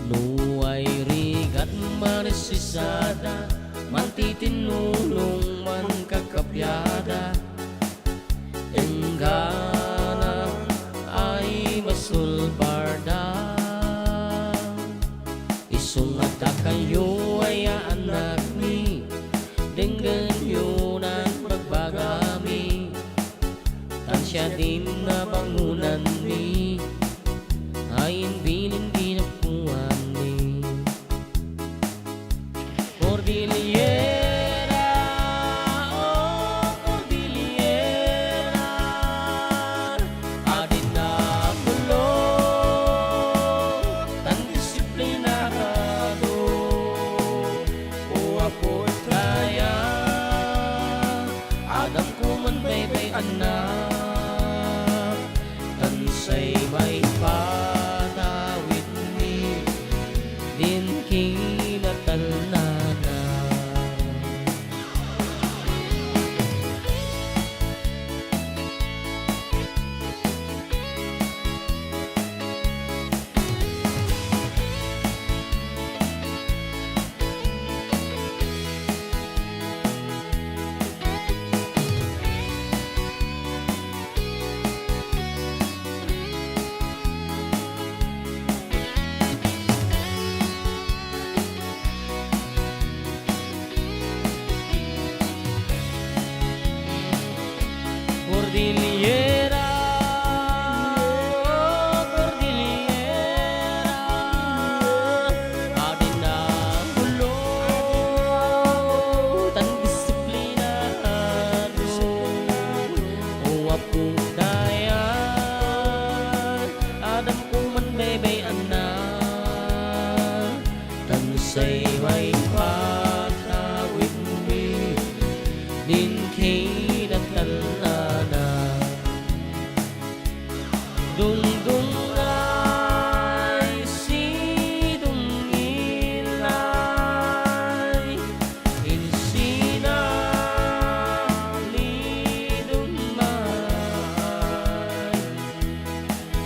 No ay rigat, marisisada, mantitinnulong, mankakapiada, enggana ay masulbarda. Isu nga dakayo ay yaanakmi, denggenyo nan bagbagami. Tan siadin nabangonanmi, ay imbilin dinapuanmi. Cordillera, oh, Cordillera, adin a bulong tan disiplinado. O Apo Daya, adamko man baybay-anak, tan say maipatawidmi din kinatalnana. Cordillera, Cordillera, adin a bulong tan disiplinado. O Apo Daya, adamko man baybay-anak, tan say maipatawidmi din kinatalnana. Dungdungay, sidungilay, insina, lidumay.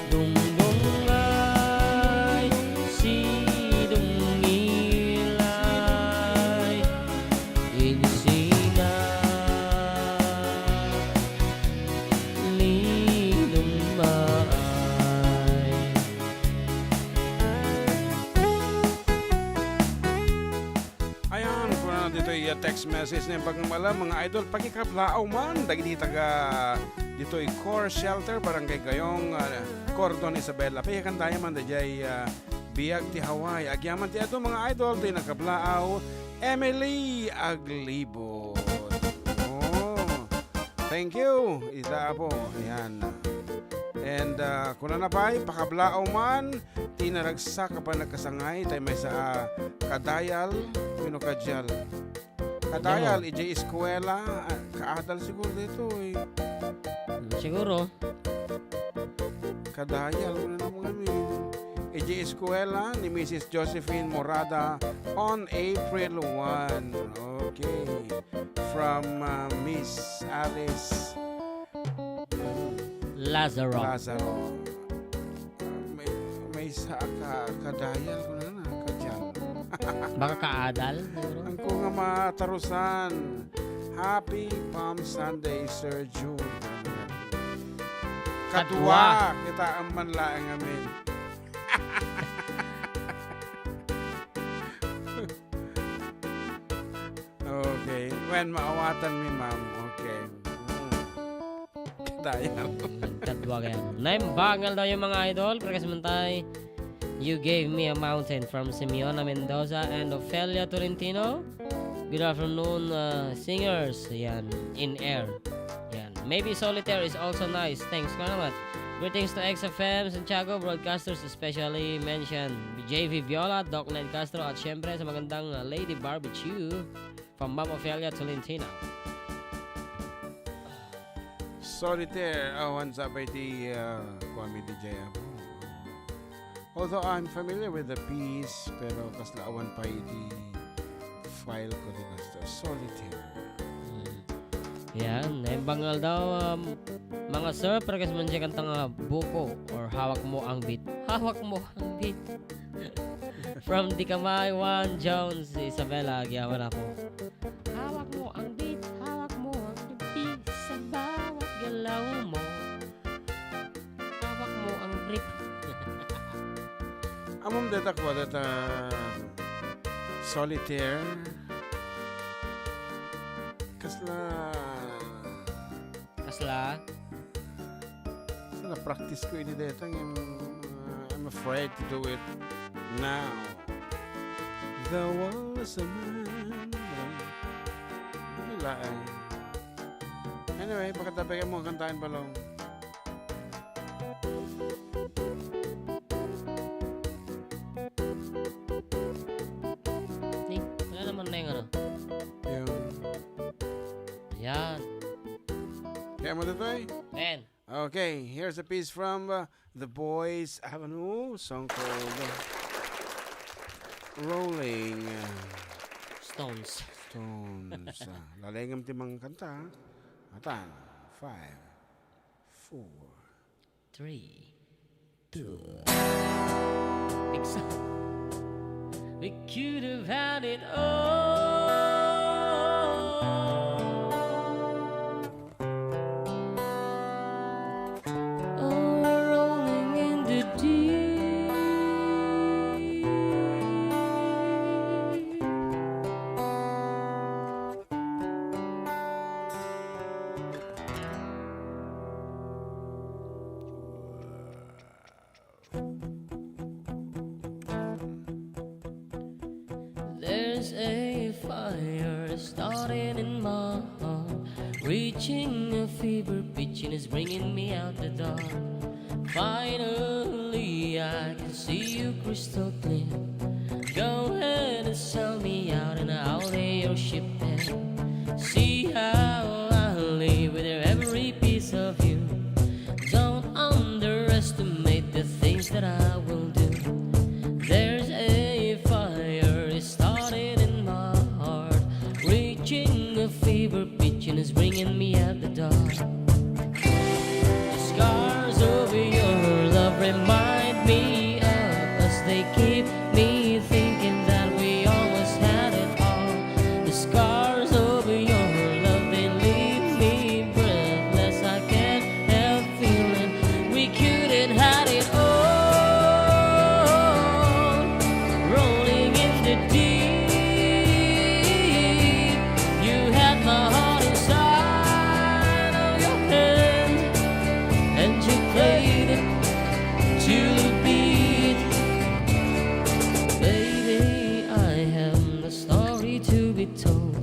Dungdungay, sidungilay, insina, lidumay. Ayan, kuna ditoy, uh, text message na yung pagmamala, mga idol, pakikablaaw man, dagiti taga ditoy Core Shelter, Barangay Gayong, uh, Cordon Isabela. Pakikanta man dayjay, uh, biag ti Hawaii. Agyaman ti adu, mga idol, ti nakablaaw, Emily Aglibot. Oh, thank you, ita apo. Ayan. And, uh, kuna na pay, pakablaaw man, ti naragsak a panagkasangay, tay maysa a kadayal, wenno kadial. Kadayal, Damo. Idiay eskuela, ah, kaadal siguro ditoy. Hmm, siguro. Kadayal, kuna na ngamin. Idiay eskuela ni Missus Josephine Morada on April one. Okay. From, uh, Miss Alice Lazaro. Lazaro. May, maysa a ka-, kadayal, kuna na, kadial. Baka kaadal, siguro. Angko nga matarusan. Happy Palm Sunday, Sir June. Kadua. Kadua. Kita ang manlaang amin. Okay. Wen, maawatan mi, ma'am. Okay. Mm. Dayal. Mm, kadua gayam. Naimbag nga aldaw, mga idol. Pagkasmantay, You Gave Me a Mountain from Simeona Mendoza and Ofelia Tolentino. Good afternoon, uh, singers. Yan, in air. Yan. Maybe Solitaire is also nice. Thanks, salamat. Greetings to X F M Santiago broadcasters, especially mention J V Viola, Doc Ned Castro, at syempre sa magandang, uh, Lady Barbecue from Ma'am Ofelia Tolentino. Solitaire, awan sa pay ti, uh, kuan mi D J apo. Although I'm familiar with the piece, pero kasla awan pay iti file ko ti basta Solitaire. Hmm. Yan, naimbag nga aldaw, um, mga sir, pagkasmantay kanta nga Buko or Hawak Mo ang Beat. Hawak Mo ang Beat. From Dikamayan, Jones, Isabela, agyaman Apo. Hawak mo ang beat, hawak mo ang beat sa bawat galaw mo. Hawak mo ang brief. Ammom dayta kua, dayta Solitaire. Kasla Kasla? Kasla, na-practice ko ini dayta, ngem, uh, I'm afraid to do it now. There was a man. Ano laeng? Anyway, pakatabi ka mo, kantahan pa lang. Ni, wala naman na yung ano. Yung Ayan. Kaya mo, Totoy? Ayan. Okay, here's a piece from, uh, the Boys Avenue, song called, uh, Rolling, uh, Stones. Stones. Ah, lalengem ti mangkanta, ha? Atan, five, four, Three, two. Pigsa. We could have had it all. All rolling in the deep. There's a fire starting in my heart, reaching a fever pitch and it's bringing me out the dark. Finally, I can see you crystal clear. Go ahead and sell me out and I'll lay your ship bare. See how I live with every piece of you. Don't underestimate the things that I will do. There's a fire starting in my heart, reaching a fever pitch and it's bringing me out the dark. The scars of your love remind me of us. They keep me thinking that we almost had it all. The scars of your love, they leave me breathless. I can't help feeling we couldn't had it all. Rolling in the deep, you had my heart inside of your hand, and you played it to the beat. Baby, I have no story to be told,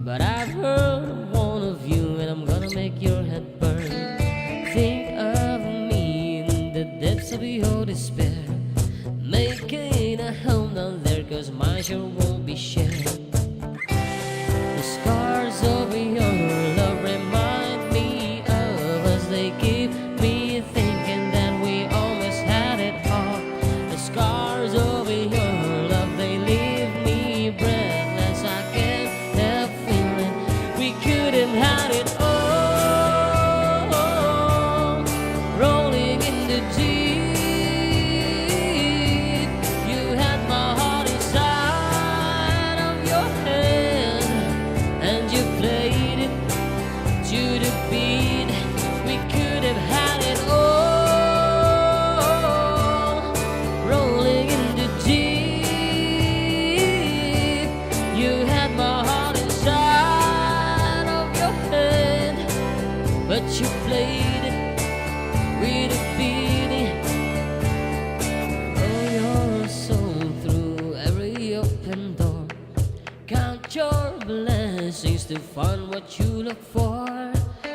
but I've heard of one of you, and I'm gonna make your head burn. Think of me in the depths of your despair, making a home down there, 'cause mine sure won't be shared. The scars of your love remind me of us. They keep me thinking that we almost had it all. The scars of your love, they leave me breathless. I can't help feeling we could have had it all. Rolling in the deep, you had my heart inside of your hand, and you played it to the beat. We could have had it all. Rolling in the deep, you had my heart inside of your hand, but you played it with a beat. Oh, you're so through every open door. Count your blessings to find what you look for.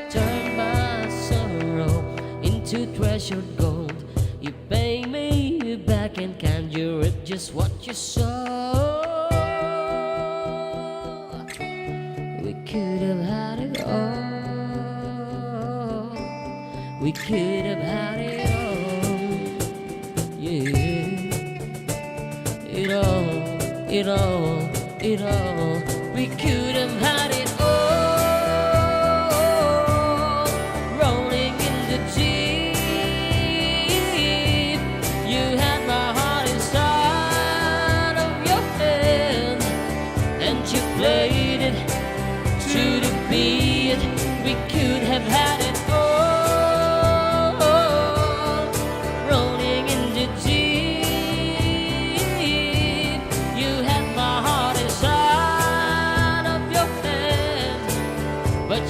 Turn my sorrow into treasured gold. You pay me back in kind, you reap just what you sow. We could have had it all. We could have had it all. Yeah. It all, it all, it all. We could have had it all. Rolling in the deep, you had my heart inside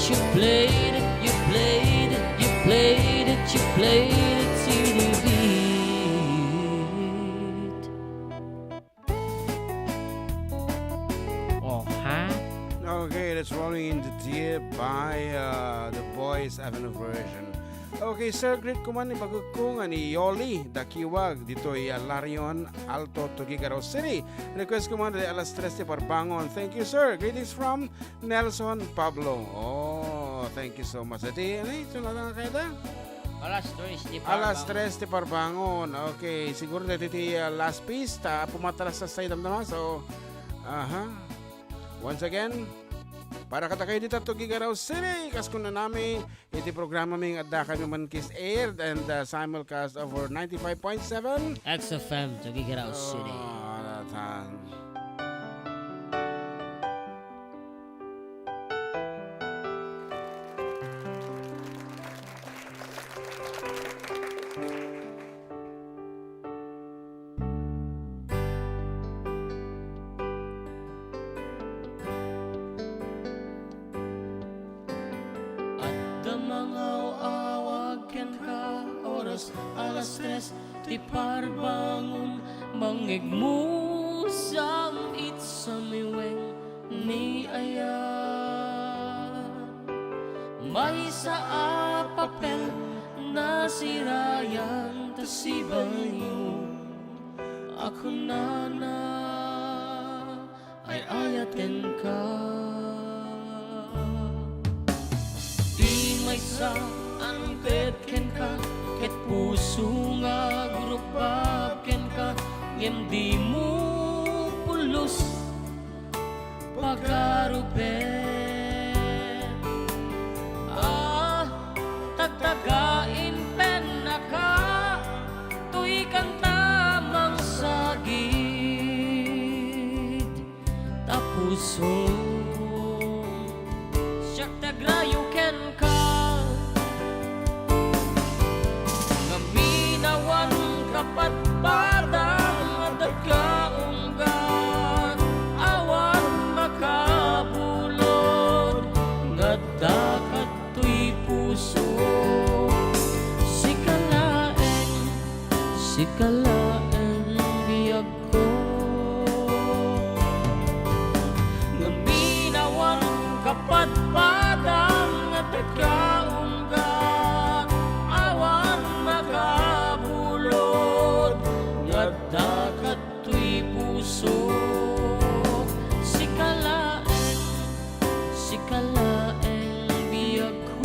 You played it, you played it, you played it, you played it, City Beat. Oh, ha? Okay, that's Rolling in the Deep by, uh, the Boys Avenue version. Okay, sir, greet ko man ni bagukko nga ni Yoli Dakiwag ditoy, uh, Larion, Alto, Tuguegarao City. Request ko man di alas tres ti parbangon. Thank you, sir. Greetings from Nelson Pablo. Oh, thank you so much. Iti, ano, ito na lang kaya da? Alas tres ti Alas parbangon. Tres ti parbangon. Okay, siguro dito ti, uh, last piece. Ta, pumatras sa side naman. So, aha. Once again, para kadakayo dita Tuguegarao City, kas kunanami, iti programami nga adda kami man kiss aired and, uh, simulcast over ninety-five point seven X F M, Tuguegarao City. Oh, that time. Adda mangaw-awag kenka, oras alas tres ti parbangon, mangngegmusam iti samiweng ni ayat. Maysa a papel nasirayan ta sibayo a kunana, ay-ayatenka. Ti maysa a nangted kenka ket puso nga agrukbab kenka, ngem dimo pulos pagarupen. Ah, tagtagain pennaka, toy kanta mangsagid ta pusom. Siak ti agrayo kenka, ngamin awan kapadpadam nga dagka unggat, awan makabulod nga adda kadtoy puso. Sika laeng, sika laeng biag ko. Ngamin awan kapadpadam nga dagka unggat, awan makabulod nga adda kadtoy puso. Sika laeng, sika laeng biag ko.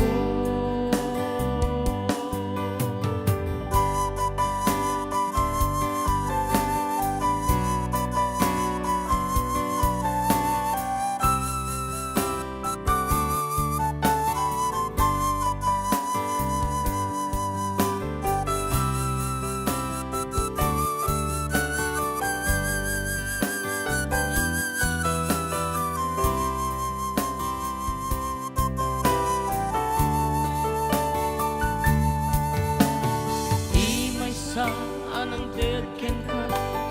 Ti maysa a nangted kenka,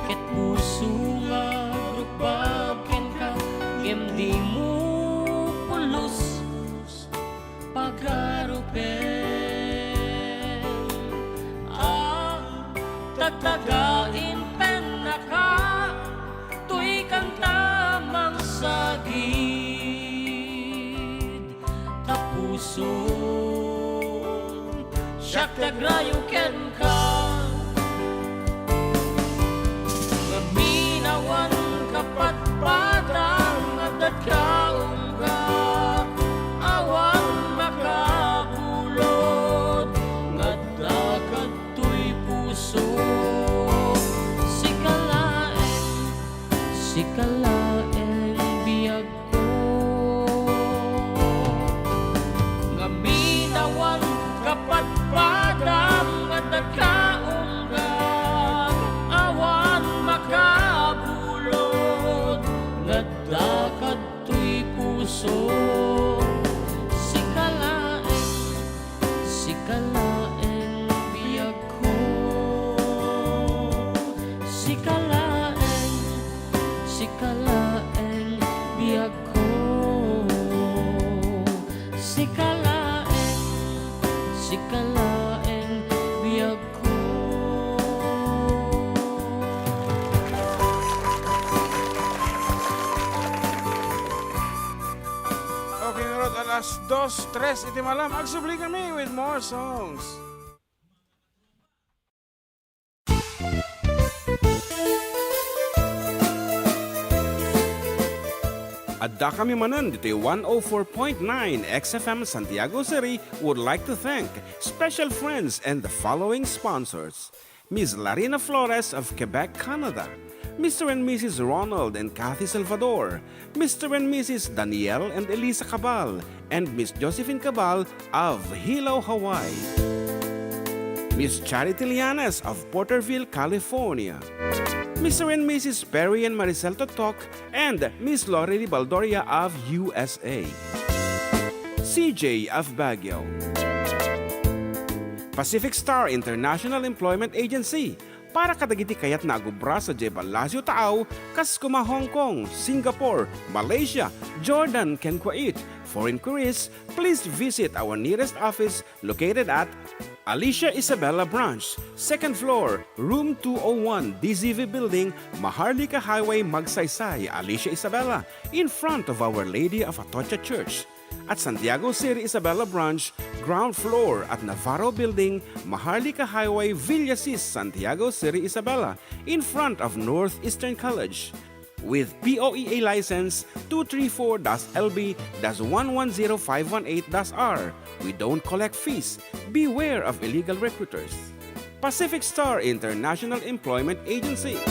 ket puso nga agrukbab kenka, ngem dimo pulos pagarupen. Ah, tagtagain pennaka, toy kanta mangsagid ta pusom. Siak ti agrayo kenka, ngamin awan kapadpadam nga dagka unggat, awan makabulod nga adda kadtoy puso. Sika laeng, sika laeng biag ko. Ngamin awan kapadpadam nga dagka unggat, awan makabulod nga adda kadtoy puso. Sika laeng, sika laeng biag ko. Sika laeng, sika laeng biag ko. Sika Dos, tres iti malam. Agsubli kami with more songs. Adda kami manen ditoy one oh four point nine X F M Santiago City would like to thank special friends and the following sponsors: Miss Larina Flores of Quebec, Canada, Mister and Missus Ronald and Kathy Salvador, Mister and Missus Daniel and Elisa Cabal, and Miss Josephine Cabal of Hilo, Hawaii. Miss Charity Lianes of Porterville, California. Mister and Missus Perry and Maricel Totok and Miss Lori Baldoria of U S A. C J of Baguio. Pacific Star International Employment Agency, para kadagiti kayatna a agubra sadiay Palacio Taaw, kas koma Hong Kong, Singapore, Malaysia, Jordan, ken Kuwait. For inquiries, please visit our nearest office located at Alicia Isabela Branch, second floor, room two oh one, D Z V Building, Maharlika Highway, Magsaysay, Alicia Isabela, in front of Our Lady of Atocha Church. At Santiago City Isabela Branch, ground floor at Navarro Building, Maharlika Highway, Villasis, Santiago City Isabela, in front of Northeastern College. With P O E A license two three four dash L B dash one one zero five one eight dash R, we don't collect fees. Beware of illegal recruiters. Pacific Star International Employment Agency.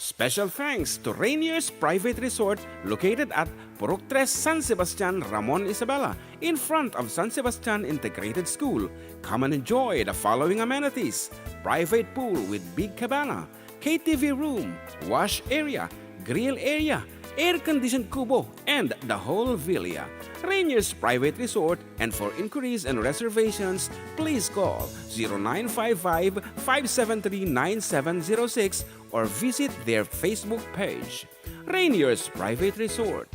Special thanks to Rainier's Private Resort located at Purok Tres, San Sebastian, Ramon Isabela, in front of San Sebastian Integrated School. Come and enjoy the following amenities: private pool with big cabana, K T V room, wash area, grill area, air-conditioned kubo, and the whole villa. Rainier's Private Resort, and for inquiries and reservations, please call zero nine five five, five seven three, nine seven zero six or visit their Facebook page. Rainier's Private Resort.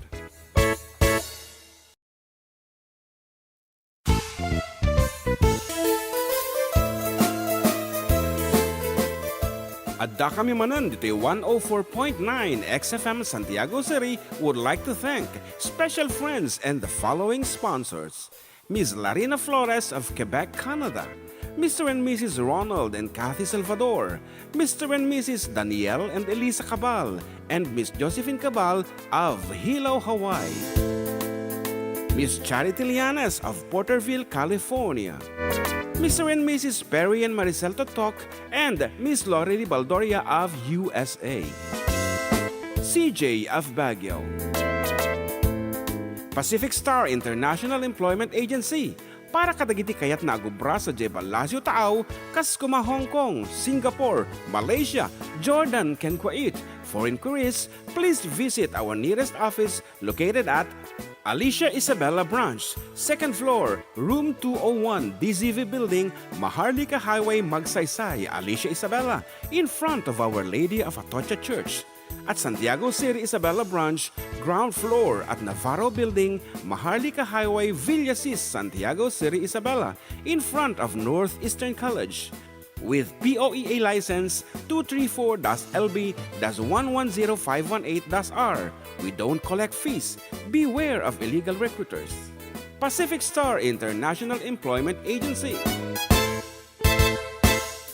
Adda kami manen ditoy one oh four point nine X F M Santiago City would like to thank special friends and the following sponsors: Miss Larina Flores of Quebec, Canada, Mister and Missus Ronald and Kathy Salvador, Mister and Missus Daniel and Elisa Cabal, and Miss Josephine Cabal of Hilo, Hawaii. Miss Charity Lianes of Porterville, California. Mister and Missus Perry and Maricel Totok and Miss Lori Baldoria of U S A. C J of Baguio. Pacific Star International Employment Agency, para kadagiti kayatna a gubra sadiay Palacio Taaw, kas koma Hong Kong, Singapore, Malaysia, Jordan, ken Kuwait. For inquiries, please visit our nearest office located at Alicia Isabela Branch, second floor, room two oh one, D Z V Building, Maharlika Highway, Magsaysay, Alicia Isabela, in front of Our Lady of Atocha Church. At Santiago City Isabela Branch, ground floor at Navarro Building, Maharlika Highway, Villasis, Santiago City Isabela, in front of Northeastern College. With P O E A license two three four dash L B dash one one zero five one eight dash R, we don't collect fees. Beware of illegal recruiters. Pacific Star International Employment Agency.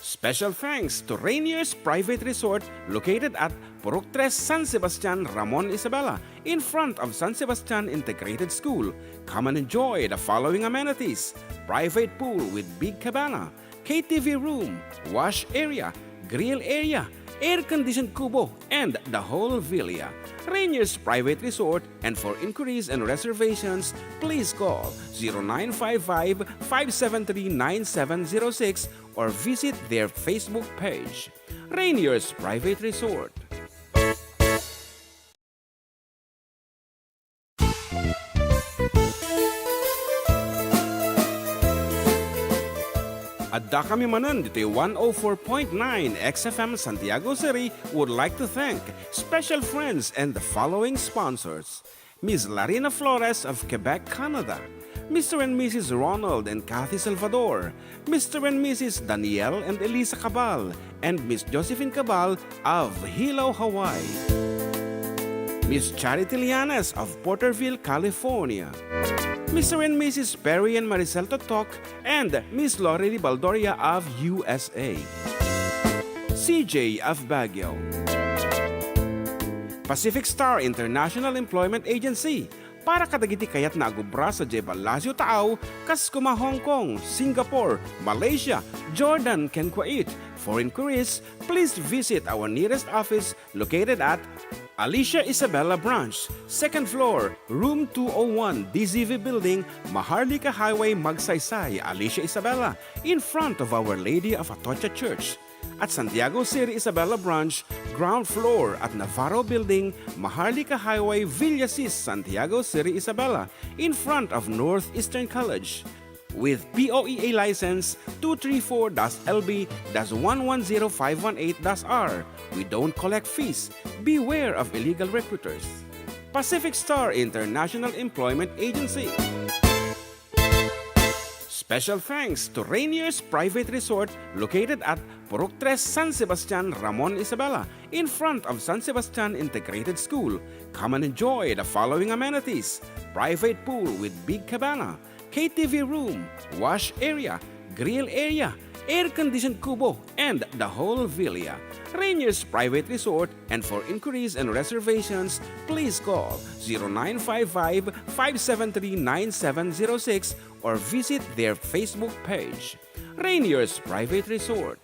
Special thanks to Rainier's Private Resort located at Purok Tres, San Sebastian, Ramon Isabela, in front of San Sebastian Integrated School. Come and enjoy the following amenities: private pool with big cabana, K T V room, wash area, grill area, air-conditioned kubo, and the whole villa. Rainier's Private Resort, and for inquiries and reservations, please call zero nine five five, five seven three, nine seven zero six or visit their Facebook page. Rainier's Private Resort. Adda kami manen ditoy one oh four point nine X F M Santiago City would like to thank special friends and the following sponsors: Miss Larina Flores of Quebec, Canada, Mister and Missus Ronald and Kathy Salvador, Mister and Missus Daniel and Elisa Cabal, and Miss Josephine Cabal of Hilo, Hawaii. Miss Charity Lianes of Porterville, California. Mister and Missus Perry and Maricel Totok and Miss Lorely Baldoria of U S A. C J of Baguio. Pacific Star International Employment Agency, para kadagiti kayatna a gubra sadiay Palacio Taaw, kas kuma Hong Kong, Singapore, Malaysia, Jordan, ken Kuwait. For inquiries, please visit our nearest office located at Alicia Isabela Branch, second floor, room two oh one, D Z V Building, Maharlika Highway, Magsaysay, Alicia Isabela, in front of Our Lady of Atocha Church. At Santiago City Isabela Branch, ground floor at Navarro Building, Maharlika Highway, Villasis, Santiago City Isabela, in front of Northeastern College. With P O E A license two three four dash L B dash one one zero five one eight dash R, we don't collect fees. Beware of illegal recruiters. Pacific Star International Employment Agency. Special thanks to Rainier's Private Resort, located at Purok Tres, San Sebastian, Ramon Isabela, in front of San Sebastian Integrated School. Come and enjoy the following amenities: private pool with big cabana, K T V room, wash area, grill area, air-conditioned kubo, and the whole villa. Rainier's Private Resort, and for inquiries and reservations, please call zero nine five five, five seven three, nine seven zero six or visit their Facebook page. Rainier's Private Resort.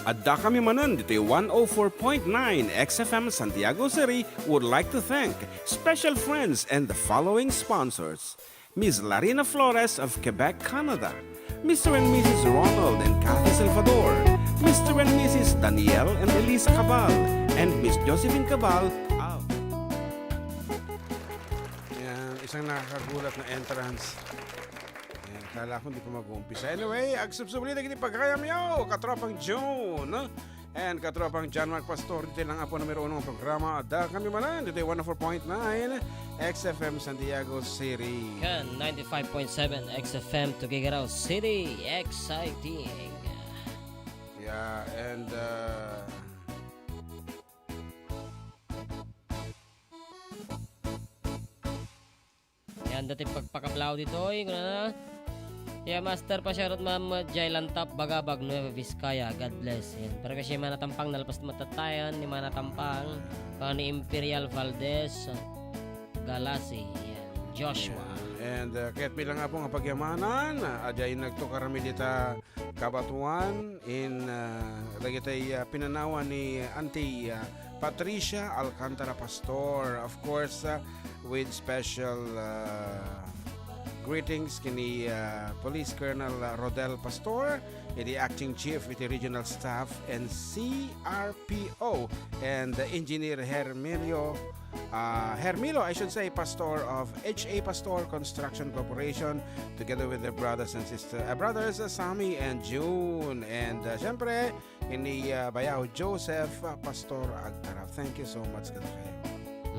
Addakami manen ditoy one oh four point nine X F M Santiago City would like to thank special friends and the following sponsors: Miss Larina Flores of Quebec, Canada, Mister and Missus Ronald and Kathy Salvador, Mister and Missus Daniel and Elisa Cabal, and Miss Josephine Cabal of Yan, isang nakakagulat na entrance. Yan, kala ko hindi pa mag-uumpisa. Anyway, agsubsubli na kini pagayam yo, katropang June. And katropang John Mark Pastor, dito lang apo numero uno ang programa. Addakami manen, dito one oh four point nine X F M Santiago City. Ken ninety-five point seven X F M Tuguegarao City. Exciting. Yeah, and uh, Yan, dati pagpakablaw ditoy, kunana. Ya, Master, pa-shoutout man met jay Lantap, Bagabag, Nueva Vizcaya. God bless. Yan. Pero kasi Mana Tampang, nalpas matatayan ni Mana Tampang, pa ni Imperial Valdez, Galasi, yan. Joshua. And uh, kaya't bilang nga po nga pagyamanan, uh, ajay nagtukar mi dita Cabatuan in uh, dagitay uh, pinanawan ni Auntie uh, Patricia Alcantara Pastor. Of course, uh, with special uh, greetings kini uh, Police Colonel uh, Rodel Pastor, iti acting chief iti regional staff and C R P O, and uh, Engineer Hermelio uh, Hermilo, I should say, Pastor of H A Pastor Construction Corporation, together with their brothers and sister, uh, brothers uh, Sammy and June, and uh, syempre, ini uh, Bayaw Joseph uh, Pastor Agtarap. Thank you so much kadakayo.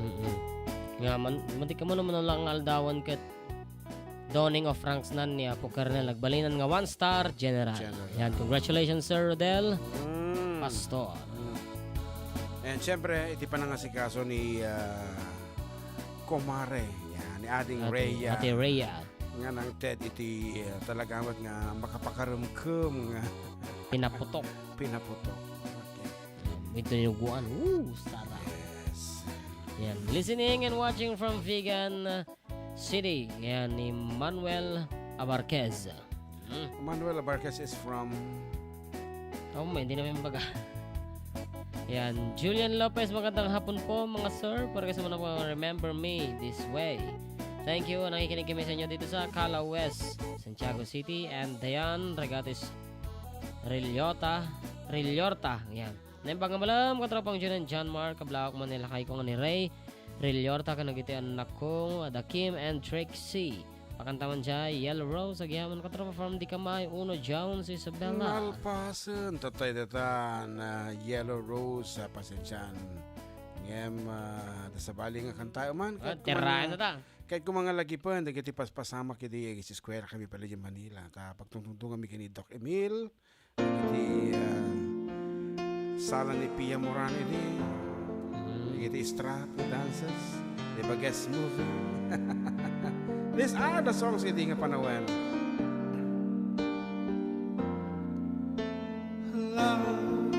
Mm-mm. Nga man, matikam mo naman lang aldawan ket dawning of ranks nan ni Apo Colonel, nagbalinan nga one star general. General. Yan, congratulations, Sir Rodel Mm. Pastor. Mm. And syempre, iti panangasikaso ni ah, Kumare, yan, ni Ading Ate, Rhea. Ate Rhea. Nga nang Ted iti ah, talaga met nga makapakaremkem nga Pinaputok. Pinaputok. Okay. Ito yung guan. Ooh, sarap. Yes. Yan. Listening and watching from Vigan City. Yan, ni Manuel Abarquez. Hmm. Manuel Abarquez is from Oh, may, hindi namin baga. Yan. Julian Lopez, magandang hapon po, mga sir. Para kasi muna po, remember me this way. Thank you. Nakikinig kami sa inyo dito sa Cala West, Santiago City. And Dayan Regates Rilliota. Rilliorta. Yan. Naimbag nga malam, katropang Jun and John Mark, kablaok man nila kay kong ni Ray Rilliorta, kan nagiti anak kong, ada Kim and Trixie. Pakantaman jay Yellow Rose, agyamanan katropa from Dicamay, Uno Jones, Isabela. Nalpasen, tatay data na Yellow Rose, ah, pasensyan. Ngem, ah, ta sabali nga kantayo man, Ah, ket tera kumanga, ita ta. ket kumanga lagipen, dagiti paspasamak idi agiseskuela kami pala diay Manila. Ta pagtungtungtungami ken ni Doc Emil, iti, ah, sala ni Pia Moran idi, Mm. iti Strat nga dances, di ba, guest movie? These are the songs idi nga panawen. Love,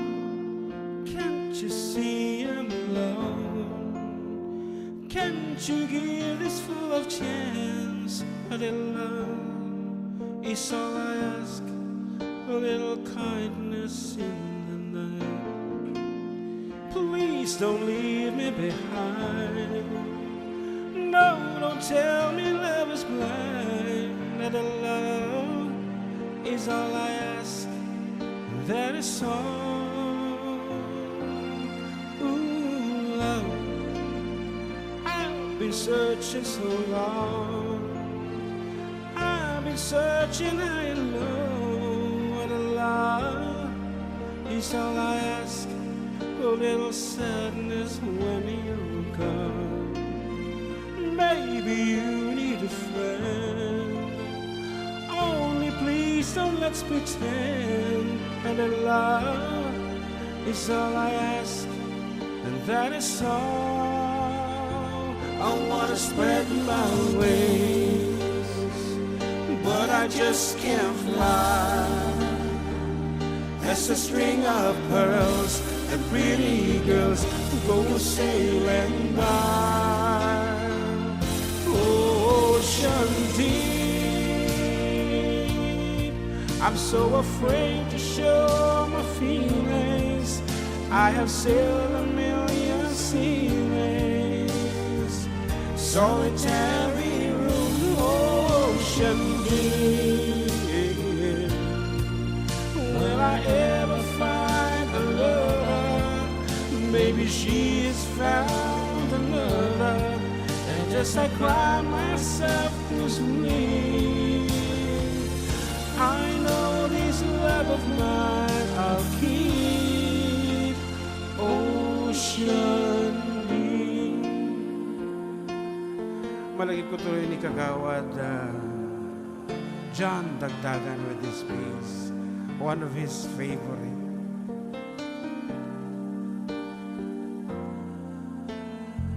can't you see I'm alone? Can't you give this fool a chance? A little love is all I ask, a little kindness in the night. Please don't leave me behind. No, don't tell me love is blind. A little love is all I ask, that is all. Ooh, love, I've been searching so long. I've been searching high and low. What a love is all I ask. A little sadness when you're gone. Maybe you need a friend. Only please don't let's pretend. And a love is all I ask, and that is all. I wanna spread my wings, but I just can't fly. As a string of pearls, the pretty girls go sailing by. Ocean deep, I'm so afraid to show my feelings. I have sailed a million seas, solitary room, ocean deep. Will I ever find a lover? Maybe she has found another. And just I cry myself to sleep. I know this love of mine I'll keep. Ocean deep. Malagipko tuloy ni Kagawad, ah, John Dagdagan with this piece, one of his favorite.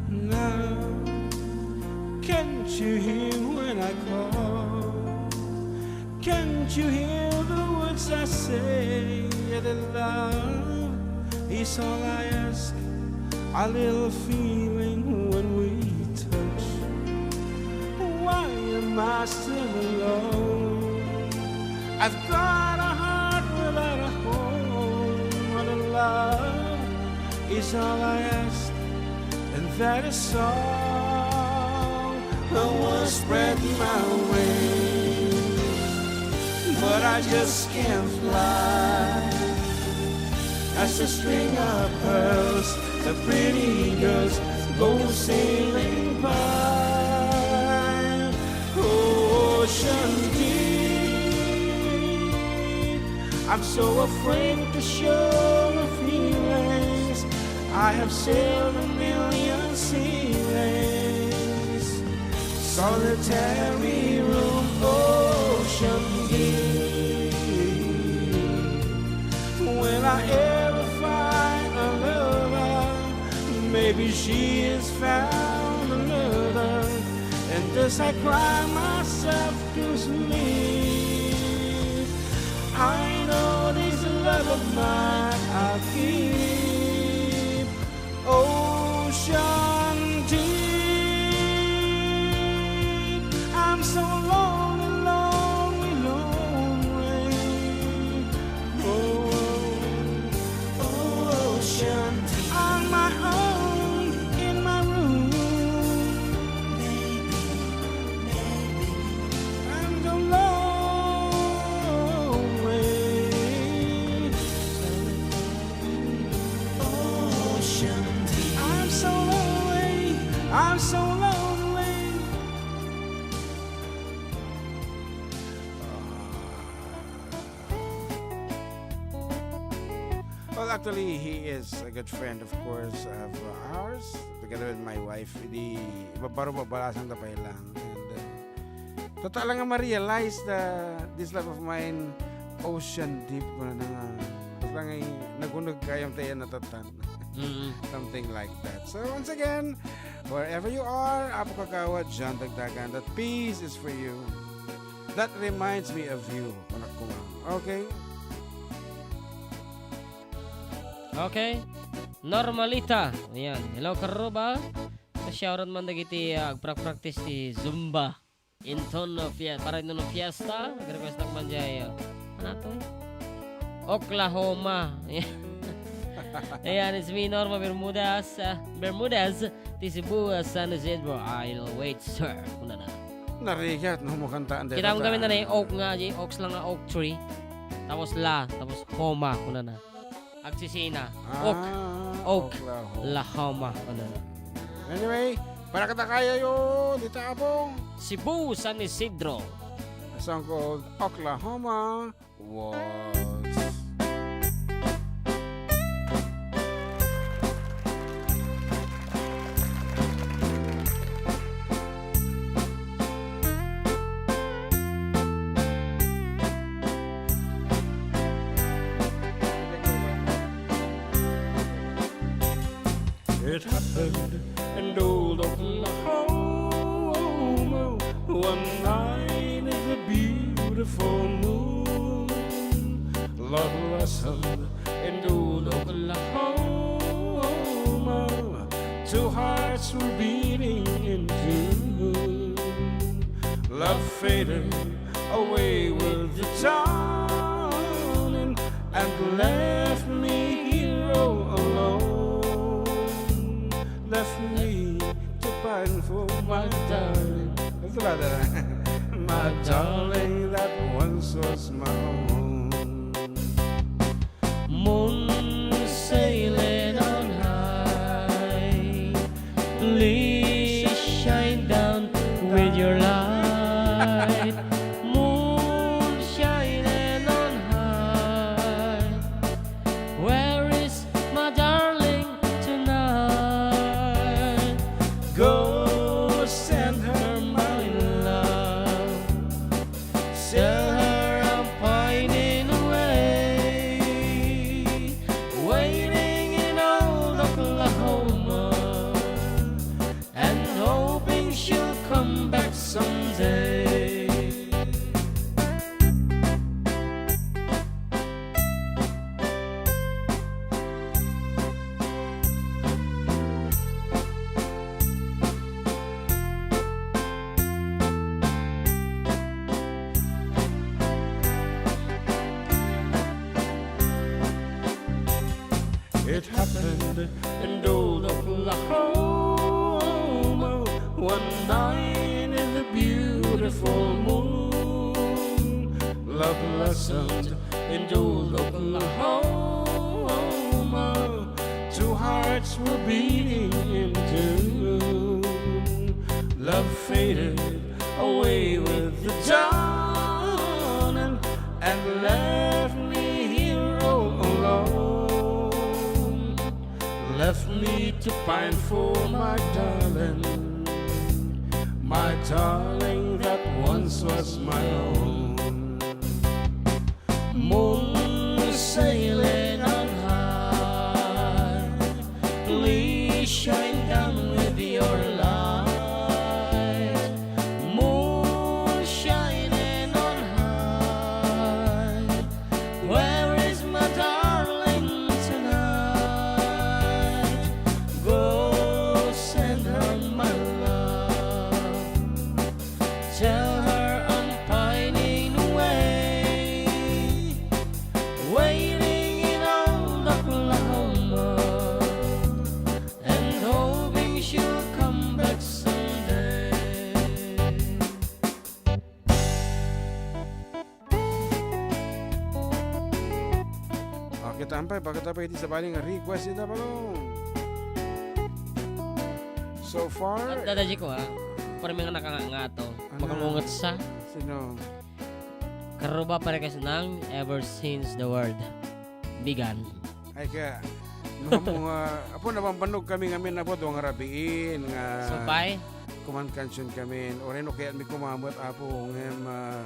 Now, can't you hear when I call? Can't you hear the words I say? That love is all I ask, a little feeling when we touch. Why am I still alone? I've got a heart without a home. What a love is all I ask, and that is all. I wanna spread my wings, but I just can't fly. As a string of pearls, the pretty girls go sailing by. Ocean deep, I'm so afraid to show my feelings. I have sailed a million seas, solitary room, ocean deep. Will I ever find a lover? Maybe she has found another. And as I cry myself to sleep, I know this love of mine I'll keep. Ocean deep, I'm so lonely, lonely, lonely. Oh, ocean deep, on my own in my room. Maybe, maybe, I'm so lonely. Well, actually, he is a good friend, of course, of ours, together with my wife. Di, babaro-babarasan ta pay lang. And, uh, total lang nga ma-realize that this love of mine, ocean deep ko na nga. Basta nga, nagunag kayam tayo natatan. Mm. Something like that. So, once again, wherever you are, Apo Kagawad, John Dagdagan, that peace is for you. That reminds me of you, kunak ko nga. Okay? Okay. Normalita. Ayan. Hello, Karuba. Shoutout man dagiti, ah, agprakpraktis ti Zumba. Inton no fie-, para inton no fiesta, nag-request man jay, ah, ano to, eh? Oklahoma. Ayan, it's me, Norma Bermudez, ah, Bermudez, ti Cebu, ah, San Isidro. I'll wait, sir. Kunana. Narigat, no, mukantaan dito. Kita mo kami na na yung oak nga, yung oaks lang nga oak tree. Tapos la, tapos homa, kunana. Agsisina. Ah, Oak. Oak. Oklahoma. Lahoma. Ano? Anyway, para kita kaya yun, dito, Apo. Cebu, San Isidro. A song called Oklahoma Waltz. It happened in old Oklahoma. One night in the beautiful moon, love blossomed in old Oklahoma. Two hearts were beating in tune. Love faded away with the dawn and, and left me here all alone. Left me to pine for my darling. Ito ba, darling? My darling that once was my own. Moon sailing on high, please shine down with your light. Moon shining on high, where is my darling tonight? Go send her my love. Tell her I'm pining away, waiting in old Oklahoma, and hoping she'll come back someday. It happened in old Oklahoma, one night in the beautiful moon. Love blossomed in old Oklahoma. Two hearts were beating in tune. Love faded away with the dawn and, and left me here all alone. Left me to pine for my darling, my darling that once was my own. Moon sailing on high, please shine down with your light. Moon shining on high, where is my darling tonight? Go send her my love. Tell her I'm pining away, waiting in old Oklahoma, and hoping she'll come back someday. Okay, tampay, pagkatapos iti sabali nga request ita, Balong. So far, At dadaji ko, ha? Parang may nga nakanganga to. Ano? Makangungot sa. Sino? Karuba pare kasi nang ever since the world began. Ay, kaya, no, mga, apo, nabambannog kami ngamin, apo, dua nga rabiin nga Supay? Kuman kansion kami. Uray no kayatmi koma met, apo, ngem, ah,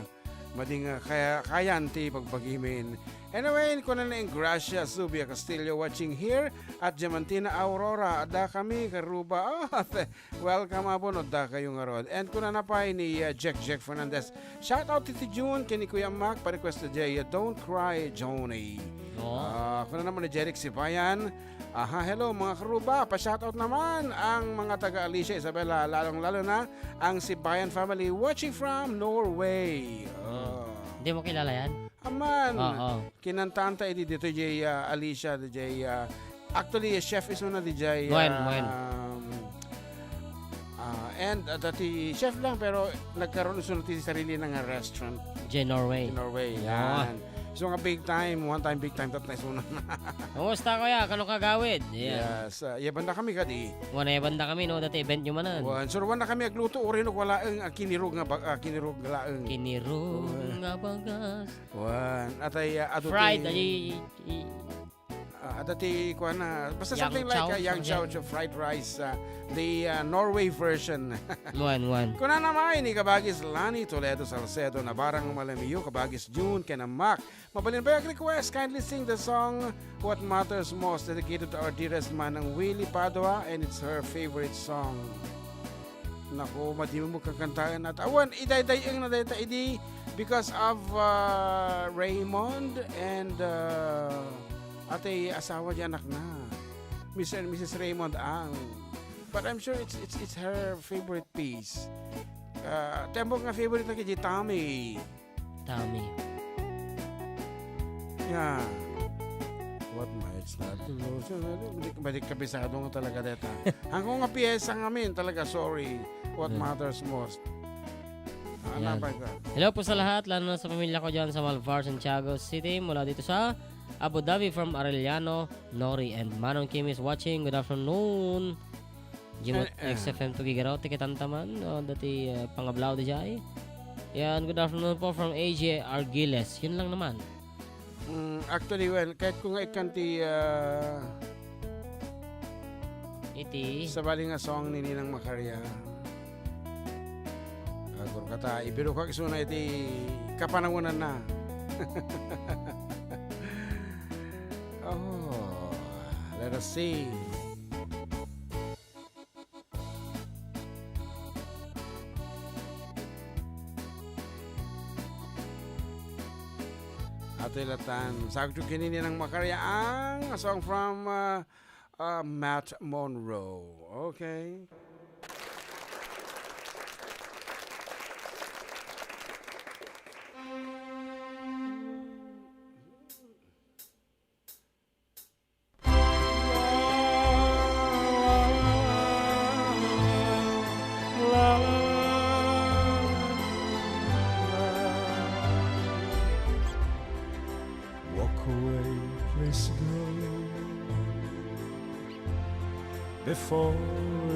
madi nga kaya, kayan ti pagbagimin. Anyway, kunana ni Gracia Zubia Castillo watching here at Diamantina Aurora. Adda kami, karuba. Oh, th-, welcome, apo, no, adda kayo ngarud. And kunana pay ni, uh, Jack Jack Fernandez. Shout out ti June, ken ni Kuya Mac, pa-request na jay, uh, Don't Cry, Johnny. Oh. Ah, kunana man ni Jeric Sibayan. Aha, hello, mga karuba. Pa-shoutout naman ang mga taga Alicia, Isabela, lalong-lalo na ang Sibayan family watching from Norway. Hmm. Oh. Hindi mo kilala yan? Aman. Oo. Kinantaanta idi dito jay, ah, Alicia, di jay, ah, actually, chef isuna di jay, Wen, ah, Wen. Ah, and, ah, dati chef lang, pero nagkaroon isuna ti sarili na nga restaurant. Jay Norway. Jay Norway, Oo. yan. So nga big time, one time big time, tat na isuna na. Kumusta, kuya? Kano kagawid? Yeah. Yes, ah, iya banda kami kadi. Wana iya banda kami, no? Dati event nyo manan. Wan, so, wan na kami agluto, uray no, wala ang, ah, kinirog nga bag-, ah, kinirog nga laeng. Kinirog Wan. nga bagas. Wan, atay, ah, adu Fried, ti ay, i-, ah, ada ti, kuwan na, basta Yang something like, Chow, ah, Yang something. Chow, Chow fried rice, ah, the, ah, Norway version. Wan, wan. Kuna naman ni Kabagis Lani Toledo Salcedo, Nabarang Malamiyo, Kabagis June, ken Amak. Mabalin ba yung request? Kindly sing the song What Matters Most, dedicated to our dearest Manang Willie Padua, and it's her favorite song. Naku, madi mo kakantaen at awan, idaydayaw na dayta idi because of, uh, Raymond and, uh, atay asawa di anak na. Mister and Missus Raymond Ang. But I'm sure it's, it's, it's her favorite piece. Uh, tembok nga favorite na kay Tommy. Tommy. Yeah. What matters not to know. So, madi, madi kabisado nga talaga deta. Ang kung nga piyesa nga min talaga, sorry. What Hmm. matters most. Ah, Yan. napay ka. Hello po sa lahat, lalo na sa pamilya ko dyan sa Malvar, Santiago City, mula dito sa Abu Dhabi from Arellano, Nori, and Manong Kim is watching. Good afternoon. Jimot Eh, eh. X F M to Gigaraw, ti kitantaman, no, dati, eh, pangablaw di jay. Yan, good afternoon po from A J Argiles. Yun lang naman. Mm, actually, well, kahit ko nga ikan ti, ah, Iti. sabali nga song ni Ninang Macaria. Agur kata, ibiro ka isuna iti kapanawanan na. Oh, let us see. Atoy latan, sagto kinini nang makariang, a song from, uh, uh, Matt Monro. Okay. Walk away, please go. Before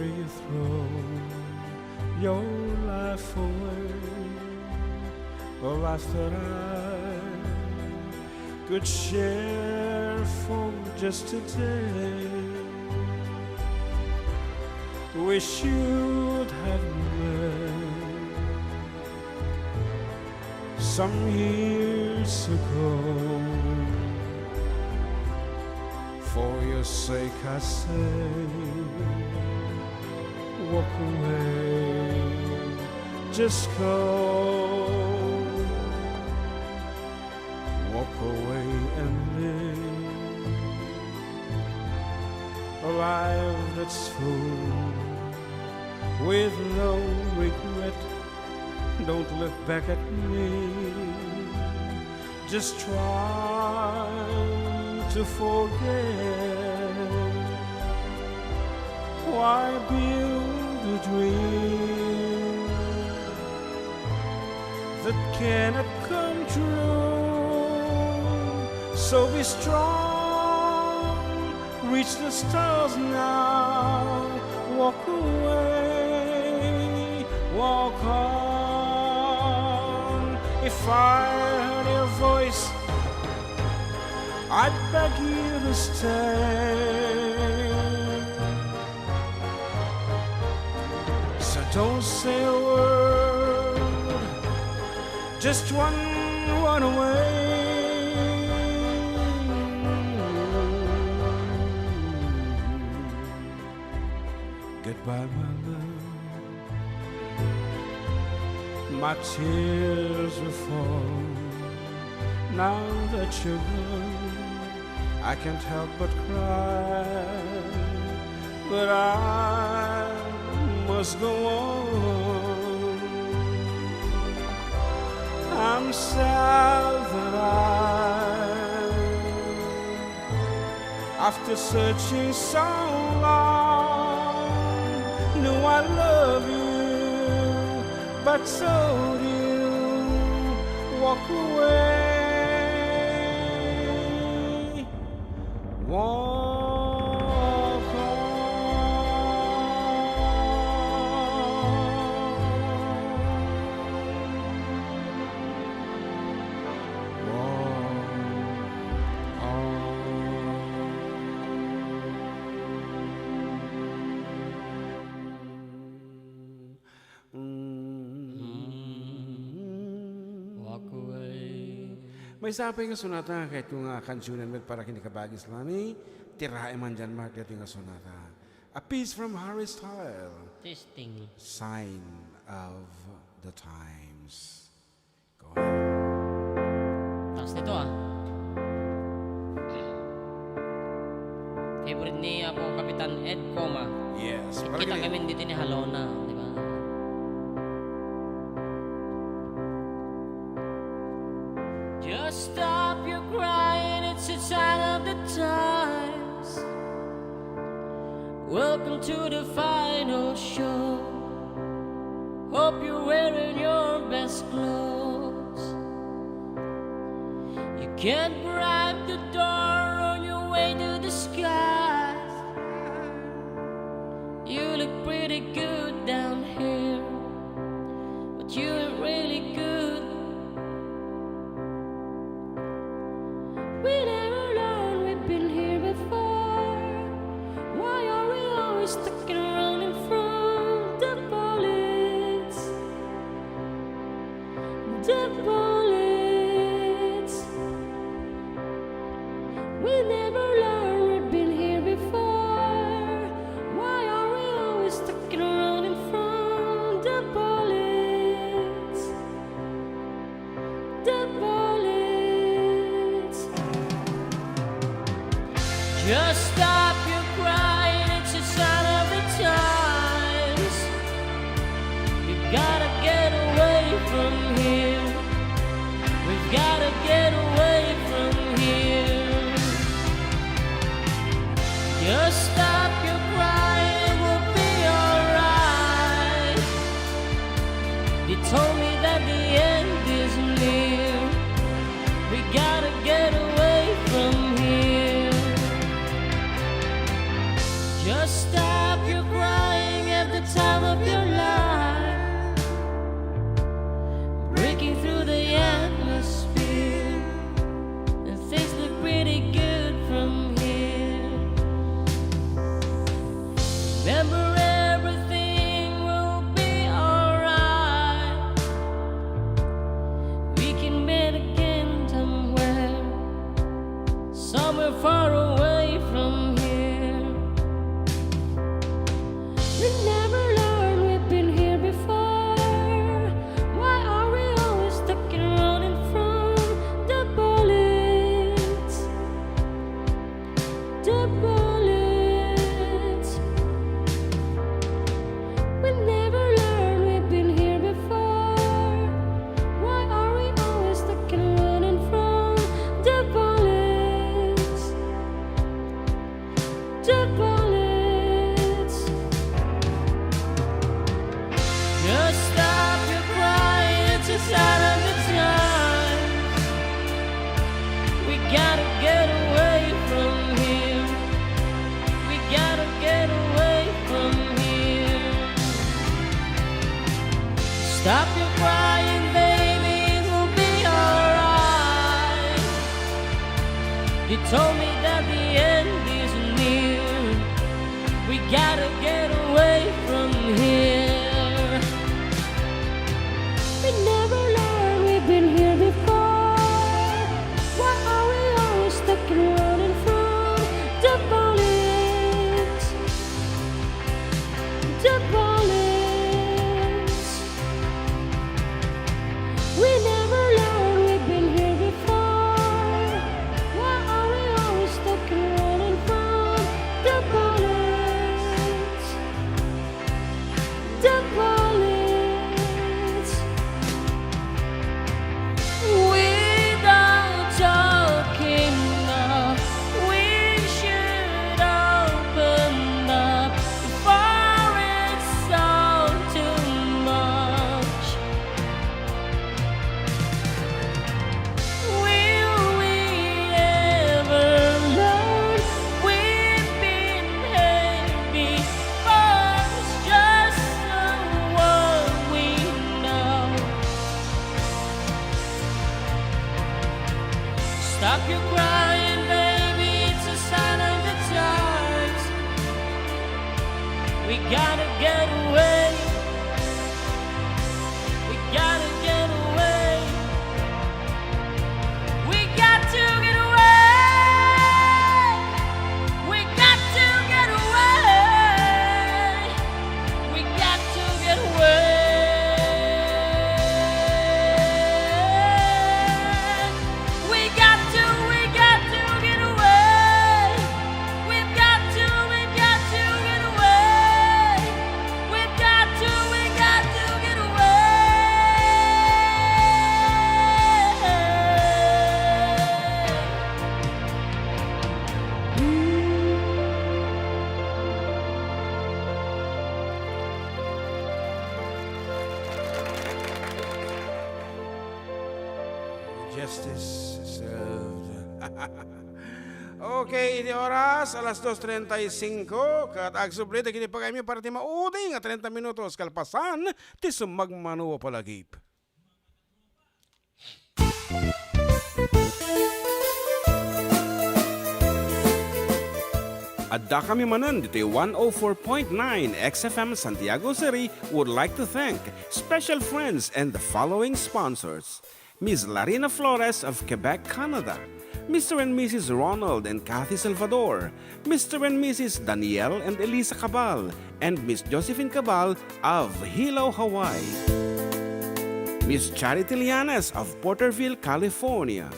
you throw your life away, a life that I could share for just a day. Wish you'd have lived some years ago. For your sake, I say, walk away, just go. Walk away and live a life that's full with no regret. Don't look back at me. Just try to forget. Why build a dream that cannot come true? So be strong, reach the stars now, walk away, walk on. If I heard your voice, I'd beg you to stay. So don't say a word, just one word away. Goodbye, my love. My tears will fall now that you're gone. I can't help but cry, but I must go on. I'm sad that I, after searching so long, knew I love you, but so you walk away. Walk on. Walk on. Mm. Walk away. Maysa pay nga sonata nga kayatko nga kansionen met para ken ni Kabagis Lani. Tiraem man diay, Mark, daytoy nga sonata. A piece from Harry Styles. Testing. Sign of the Times. Go ahead. Taas nito, ah. Favorite ni Apo Kapitan Ed Coma. Yes, kita kami dito ni Halona, di ba? Just stop your crying, it's a sign of the times. Welcome to the final show. Hope you're wearing your best clothes. You can't bribe the door on your way to the sky. You look pretty good down here, but you ain't really good. We never learned we've been here before. Why are we always stuck and running from the bullets? The bullets. We never learned we've been here before. Why are we always stuck and running from the bullets? The bullets. Just stop your crying, it's a sign of the times. You gotta get away from here. We've gotta get away from here. Just stop your crying, we'll be alright. They told me that the end is near. We gotta get away from here. Just stop your crying at the time of your life. Breaking through the atmosphere. And things look pretty good from here. Remember, everything will be alright. We can meet again somewhere, somewhere far away from here. We never learned we've been here before. Why are we always stuck and running from the bullets? The bullets. We never learned we've been here before. Why are we always stuck and running from the bullets? Stop your crying, baby, it's a sign of the times. We gotta get away. We gotta get away. We got to get away. We got to get away. We got to get away. We got to, we got to get away. We've got to, we got to get away. We've got to, we got to get away. Justice served. Okay, iti oras, alas dos treinta y cinco, ket agsubli dagiti pagayamyo para ti maudi nga treinta minutos kalpasan ti sumagmamano a palagip. Addakami manen ditoy one oh four point nine X F M Santiago City would like to thank special friends and the following sponsors: Miss Larina Flores of Quebec, Canada, Mister and Missus Ronald and Kathy Salvador, Mister and Missus Daniel and Elisa Cabal, and Miss Josephine Cabal of Hilo, Hawaii. Miss Charity Lianes of Porterville, California.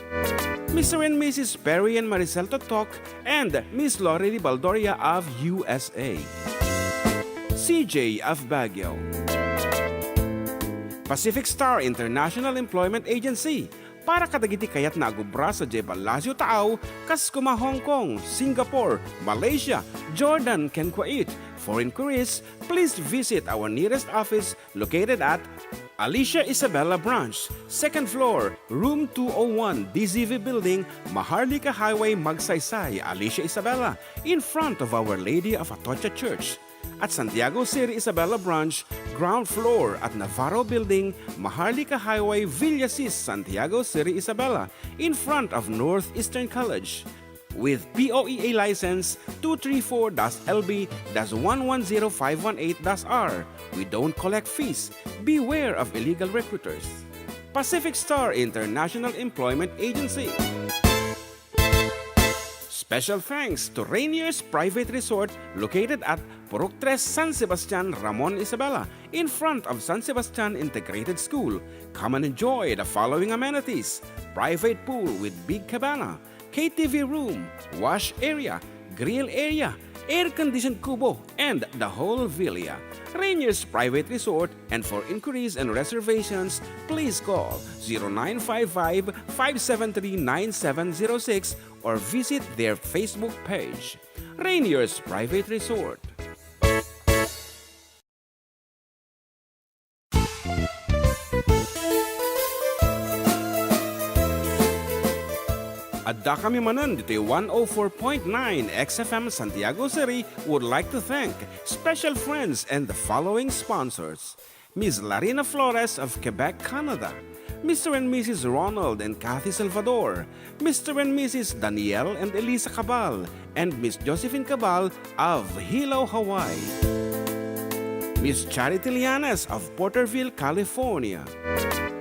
Mister and Missus Perry and Maricel Totok and Miss Lori Ribaldoria of U S A. C J of Baguio. Pacific Star International Employment Agency, para kadagiti kayatna a agubra sadiay ballasiw taaw, kas kuma Hong Kong, Singapore, Malaysia, Jordan, ken Kuwait. For inquiries, please visit our nearest office located at Alicia Isabela Branch, second floor, room two oh one, D Z V Building, Maharlika Highway, Magsaysay, Alicia Isabela, in front of Our Lady of Atocha Church. At Santiago City Isabela Branch, ground floor at Navarro Building, Maharlika Highway, Villasis, Santiago City Isabela, in front of Northeastern College. With P O E A license two three four dash L B dash one one zero five one eight dash R, we don't collect fees. Beware of illegal recruiters. Pacific Star International Employment Agency. Special thanks to Rainier's Private Resort, located at Purok Tres, San Sebastian, Ramon Isabela, in front of San Sebastian Integrated School. Come and enjoy the following amenities: private pool with big cabana, K T V room, wash area, grill area, air-conditioned kubo, and the whole villa. Rainier's Private Resort, and for inquiries and reservations, please call zero nine five five, five seven three, nine seven zero six or visit their Facebook page. Rainier's Private Resort. Addakami manen ditoy one oh four point nine X F M Santiago City would like to thank special friends and the following sponsors: Miss Larina Flores of Quebec, Canada, Mister and Missus Ronald and Kathy Salvador, Mister and Missus Daniel and Elisa Cabal, and Miss Josephine Cabal of Hilo, Hawaii, Miss Charity Lianes of Porterville, California,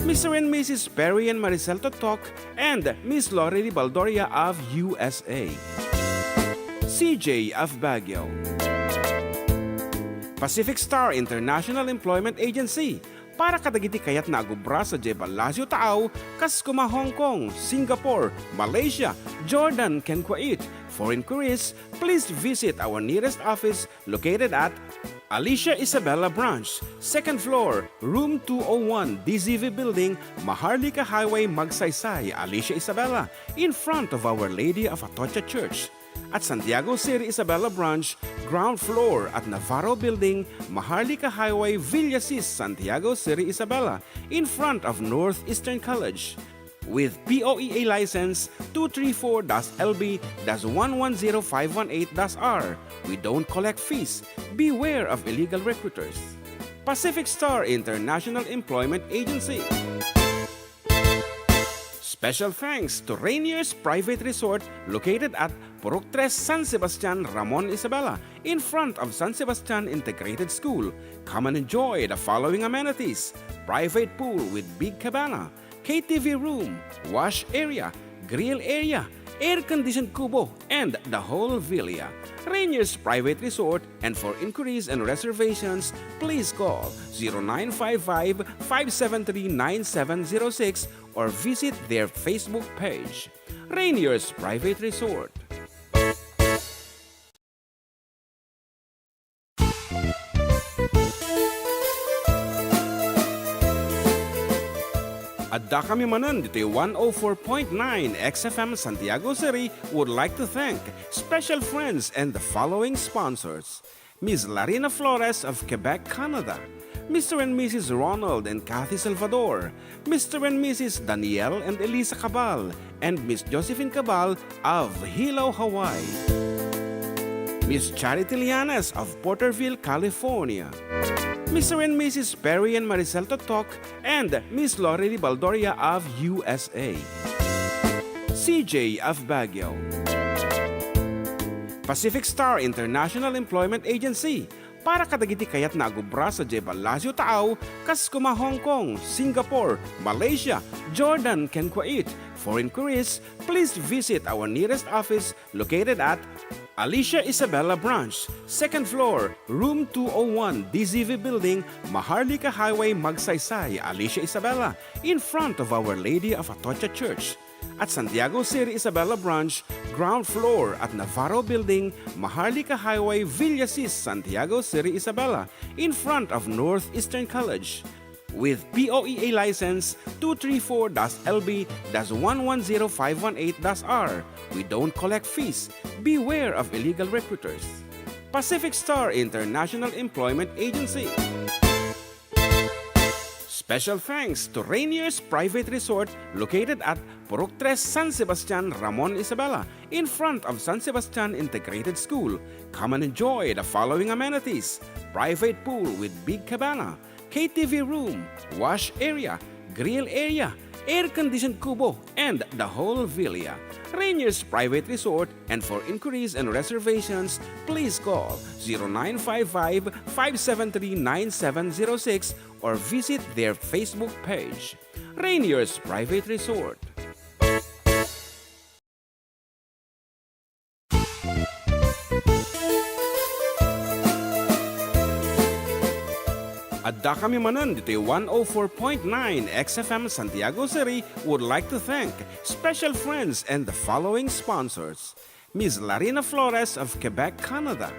Mister and Missus Perry and Maricel Totok, and Miss Lori Ribaldoria of U S A, C J of Baguio, Pacific Star International Employment Agency, para kadagiti kayatna a gubra sadiay ballasiw taaw, kas kuma Hong Kong, Singapore, Malaysia, Jordan, ken Kuwait. For inquiries, please visit our nearest office located at Alicia Isabela Branch, second floor, room two oh one, D Z V Building, Maharlika Highway, Magsaysay, Alicia Isabela, in front of Our Lady of Atocha Church. At Santiago City Isabela Branch, ground floor at Navarro Building, Maharlika Highway, Villasis, Santiago City Isabela, in front of Northeastern College. With P O E A license two three four dash L B dash one one zero five one eight dash R, we don't collect fees. Beware of illegal recruiters. Pacific Star International Employment Agency. Special thanks to Rainier's Private Resort located at Purok Tres, San Sebastian, Ramon, Isabela, in front of San Sebastian Integrated School. Come and enjoy the following amenities: private pool with big cabana, K T V room, wash area, grill area, air-conditioned kubo, and the whole villa. Rainier's Private Resort, and for inquiries and reservations, please call zero nine five five, five seven three, nine seven zero six or visit their Facebook page. Rainier's Private Resort. Adda kami manen ditoy one oh four point nine X F M Santiago City would like to thank special friends and the following sponsors: Miss Larina Flores of Quebec, Canada, Mister and Missus Ronald and Kathy Salvador, Mister and Missus Daniel and Elisa Cabal, and Miss Josephine Cabal of Hilo, Hawaii, Miss Charity Lianes of Porterville, California, Mister and Missus Perry and Maricel Totok, and Miss Lorely Baldoria of U S A, C J of Baguio, Pacific Star International Employment Agency, para kadagiti kayatna a agubra sadiay ballasiw taaw, kas koma Hong Kong, Singapore, Malaysia, Jordan, ken Kuwait. For inquiries, please visit our nearest office located at Alicia Isabela Branch, second floor, room two oh one, D Z V Building, Maharlika Highway, Magsaysay, Alicia Isabela, in front of Our Lady of Atocha Church. At Santiago City Isabela Branch, ground floor at Navarro Building, Maharlika Highway, Villasis, Santiago City Isabela, in front of Northeastern College. With P O E A license two three four dash L B dash one one zero five one eight dash R, we don't collect fees. Beware of illegal recruiters. Pacific Star International Employment Agency. Special thanks to Rainier's Private Resort located at Purok Tres, San Sebastian, Ramon, Isabela, in front of San Sebastian Integrated School. Come and enjoy the following amenities: private pool with big cabana, K T V room, wash area, grill area, air-conditioned kubo, and the whole villa. Rainier's Private Resort, and for inquiries and reservations, please call zero nine five five, five seven three, nine seven zero six or visit their Facebook page, Rainier's Private Resort. Adda kami manen ditoy one oh four point nine X F M Santiago City would like to thank special friends and the following sponsors: Miss Larina Flores of Quebec, Canada,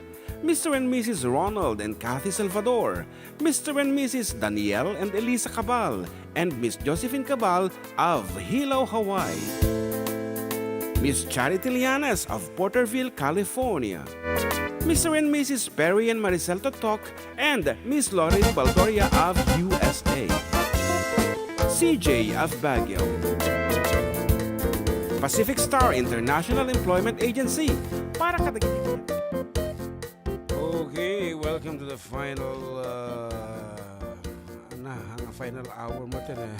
Mister and Missus Ronald and Kathy Salvador, Mister and Missus Daniel and Elisa Cabal, and Miss Josephine Cabal of Hilo, Hawaii, Miss Charity Lianes of Porterville, California, Mister and Missus Perry and Maricel Totok, and Miss Lorraine Baldoria of U S A, C J of Baguio, Pacific Star International Employment Agency, para kadagiti. Okay, welcome to the final, uh, na, ang final hour mo, tin, eh.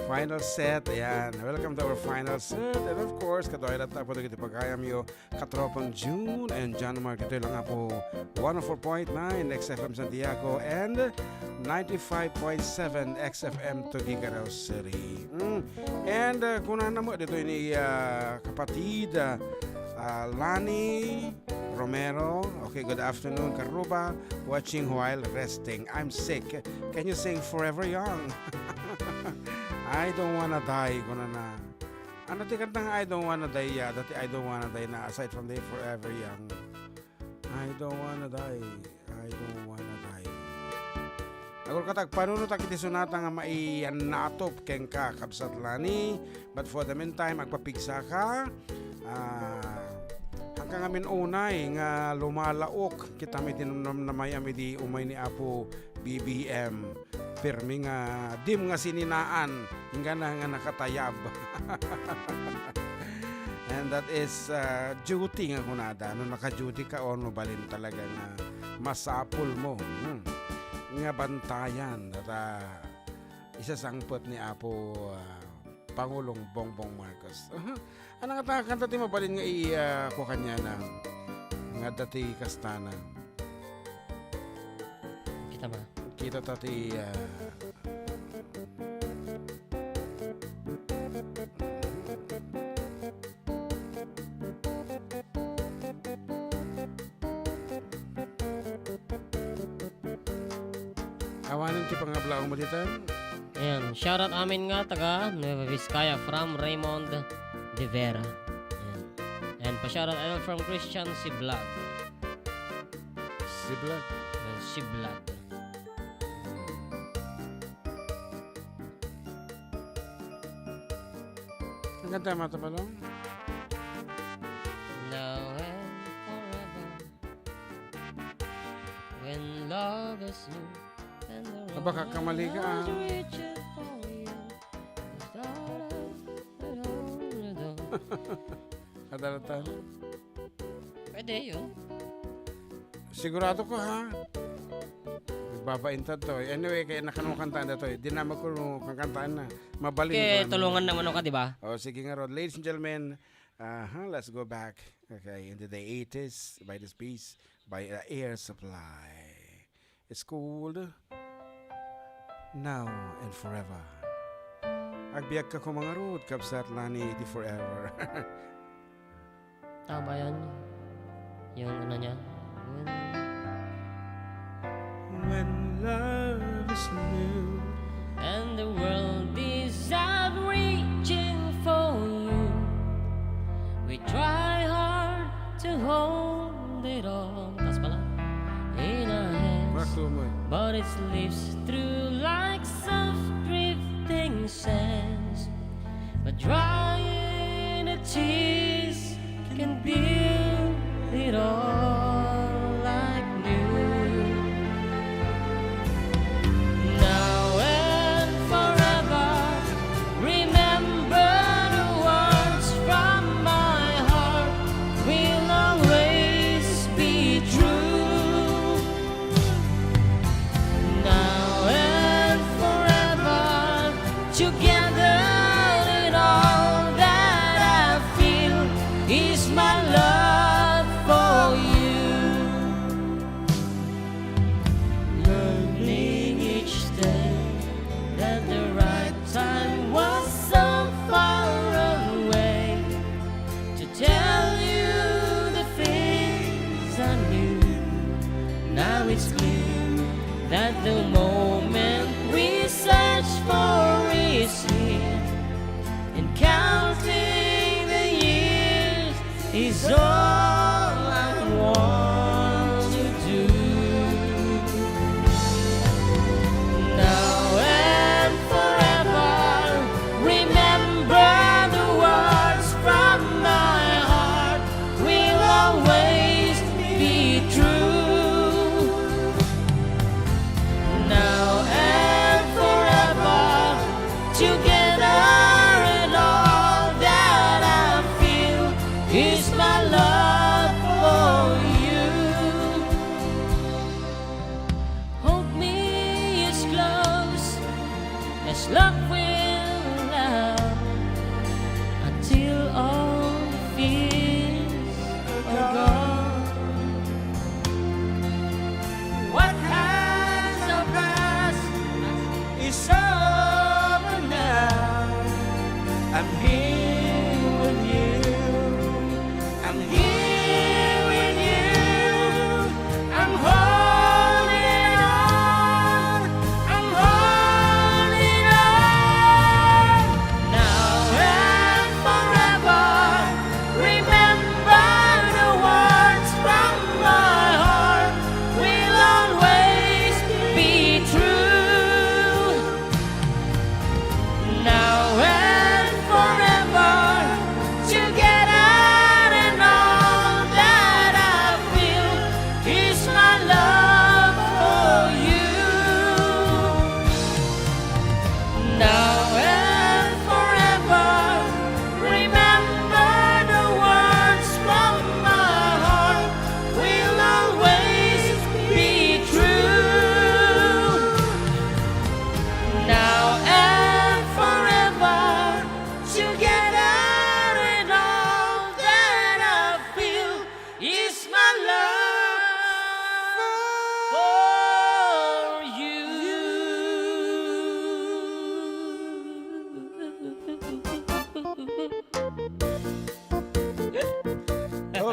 Final set, ayan. Welcome to our final set. And of course, kaduay latta po dagiti pagayamyo, Katropang June and John Mark. Itoy lang nga po, one oh four point nine X F M Santiago and ninety-five point seven X F M Tuguegarao City. Mm. And, uh, kunana mo, dito ni, uh, kapatid, uh, uh, Lani Romero. Okay, good afternoon, Karuba. Watching while resting. I'm sick. Can you sing Forever Young? I don't wanna die, kunana. Ano ti kanta nga I don't wanna die, ya? Dati I don't wanna die na, aside from the Forever Young. I don't wanna die. I don't wanna die. Agul katag panunot iti sonata nga maiannatop kenka, Kabsat Lani. But for the meantime, agpapigsa ka. Ah, hangka ngamin unay nga lumalaok kita mi dinamnamay a midi umay ni Apo B B M. Pirmi nga dim nga sininaan, inggana nga nakatayab. And that is, uh, duty nga kunada. No naka-duty ka, o no balin talaga nga masapul mo, hmm, nga bantayan. At, uh, isasangpet ni Apo, uh, Pangulong Bongbong Marcos. Aha. Ano nga ta-, kanta ti mabalin nga i-, ah, kua kaniana? Nga adda ti kastana. Kita ba? Kita ta ti, ah, Awanen ti pangablaawmo ditan. Ayan, shoutout amin nga taga Nueva Vizcaya from Raymond De Vera. Ayan. And pa-shoutout idol from Christian Siblag. Siblag. Ayan, Siblag. Ang ganda, Mata Palong. Now and forever. When love is new and the Aba, world kakamali ka, ah. is reaching for you. Adalatan. Pwede yun. Sigurado ka, ha? Nagbabaintad to, eh. Anyway, kaya nakano kantaan na to, eh. Dinamag ko nung kankantaan na. Mabalin ko, ano. Tulungan naman ka, di ba? Oh, sige nga, Rod. Ladies and gentlemen, aha, let's go back. Okay, into the eighties by the Space, by, uh, Air Supply. It's called Now and Forever. Agbiag ka ko, mga Rod, kabsat, Lani, di forever. Tama ba yan? Yung ano niya? When When love is new and the world is out reaching for you, we try hard to hold it all. Taas pala. In our hands, Mark Lumoy. But it slips through like soft drifting sands. But drying the tears can build it all like new. Now and forever, remember the words from my heart will always be true. Now and forever, together in all that I feel is my love for you. Learning each day that the right time was so far away to tell you the things I knew. Now it's clear that the moment we search for is here, and counting the years is all I want to do. Now and forever, remember the words from my heart will always be true. Now and forever, together in all that I feel is my love for you. Hold me as close as love will allow, until all the fears are gone. What has passed is over now. I'm here with you. I'm here with you. I'm holding on. I'm holding on. Now and forever, remember the words from my heart will always be true. Now and forever.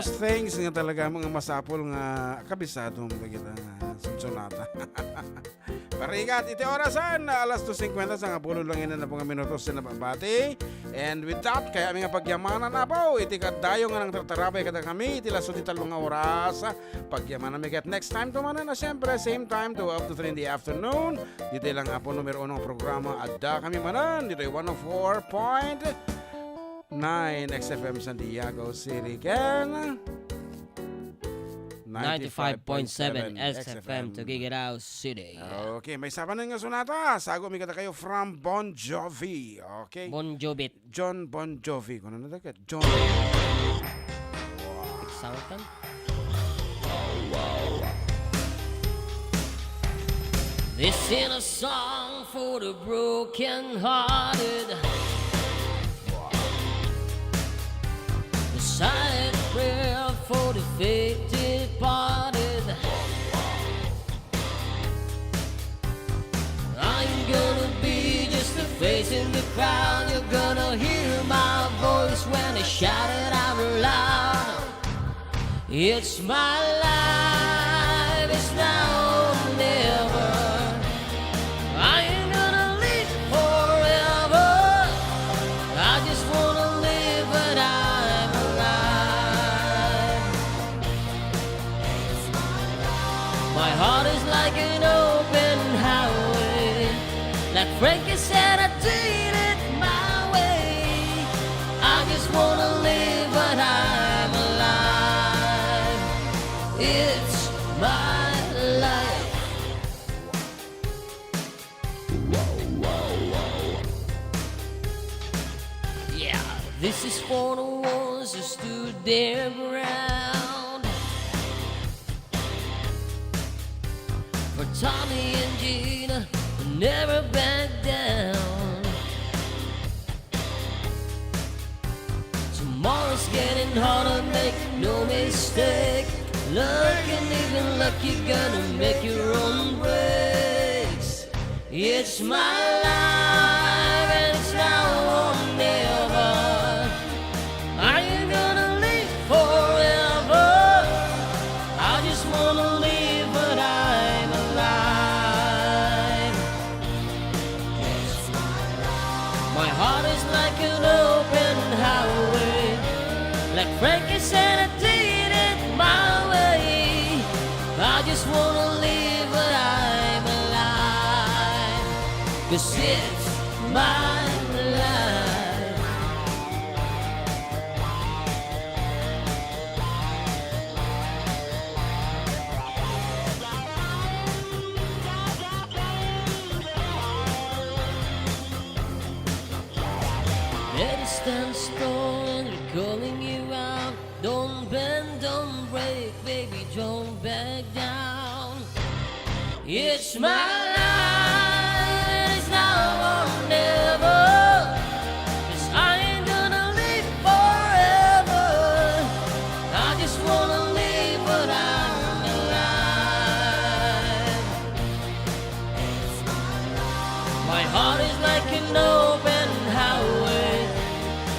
Things nga talaga nga masapul nga kabisadom dagita nga sunsonata. Parigat, iti orasan, alas dos singkuenta, sangapulo lang ina na nga minutos ti nababati. And with that, kayatmi nga pagyamanan, Apo, iti kaddayo nga nangtartarabay kadakami, iti laso ti tallo nga oras. Pagyamananmi ket next time to manen, a, siyempre, same time, two up to three in the afternoon. Ditoy lang, Apo, numero uno nga programa, adda kami manen, ditoy one oh four point nine X F M Santiago City, ken ninety-five point seven X F M Tuguegarao City. Okay, maysa manen nga sonata. Sagomi kadakayo from Bon Jovi. Okay. Bon Jovi. John Bon Jovi. Kunana dagiti John. Excited? This is a song for the broken hearted. A silent prayer for the faith departed. I'm gonna be just a face in the crowd. You're gonna hear my voice when I shout it out loud. It's my life, it's now or never. I ain't gonna live forever. I just wanna live when I'm alive. My heart is like an open highway. Like Frankie said, I did it my way. I just wanna live when I'm alive. It's my life. Yeah, this is for the ones who stood their ground. For Tommy and Gina, who never back down. Tomorrow's getting harder, make no mistake. Luck and even luck, you're gonna make your own breaks. It's my life and it's now or never. I ain't gonna live forever. I just wanna live when I'm alive. My heart is like an open highway. Like Frankie said, I did it my way. I just wanna live when I'm alive. 'Cause it's my life. Let it stand strong and calling you out. Don't bend, don't break, baby, don't back down. It's my life, it's now or never. 'Cause I ain't gonna live forever. I just wanna live when I'm alive. My heart is like an open highway.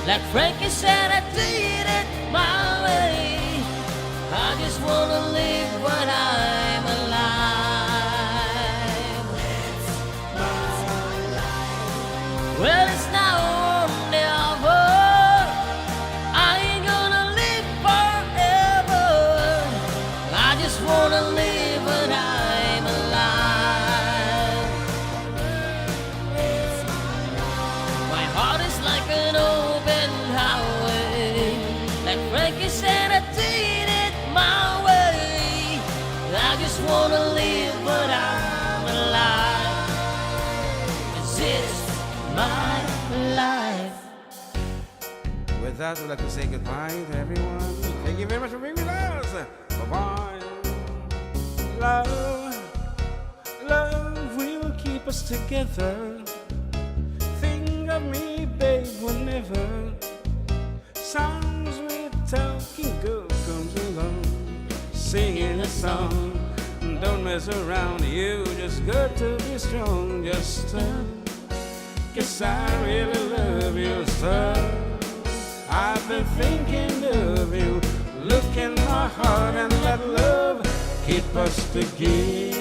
Like Frankie said, I did it my way. I just wanna live when I'm alive. Well, it's now or never. I ain't gonna live forever. I just wanna live when I'm alive. My heart is like an open highway. Like Frankie said, I did it my way. I just wanna live when I'm alive. 'Cause it's my life. With that, we'd like to say goodbye to everyone. Thank you very much for being with us. Bye-bye. Love, love will keep us together. Think of me, babe, whenever. Songs with talking girl comes along, singing a song. Don't mess around, you just got to be strong. Just stand, 'cause I really love you so. I've been thinking of you, looking heart and let love keep us together.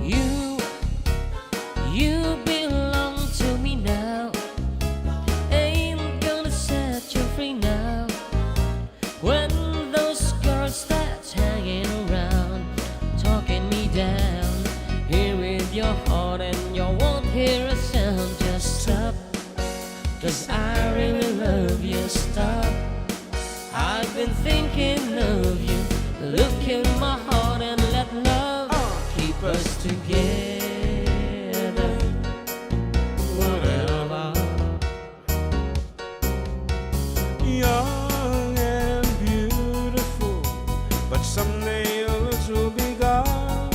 You, you belong to me now. Ain't gonna set you free now. When those girls start hanging around, talking me down, here with your heart and you won't hear a sound. Just stop, 'cause I really love you. Stop, I've been thinking of you. Look in my heart and let love keep us together. Whatever. Young and beautiful, but someday you'll also be gone.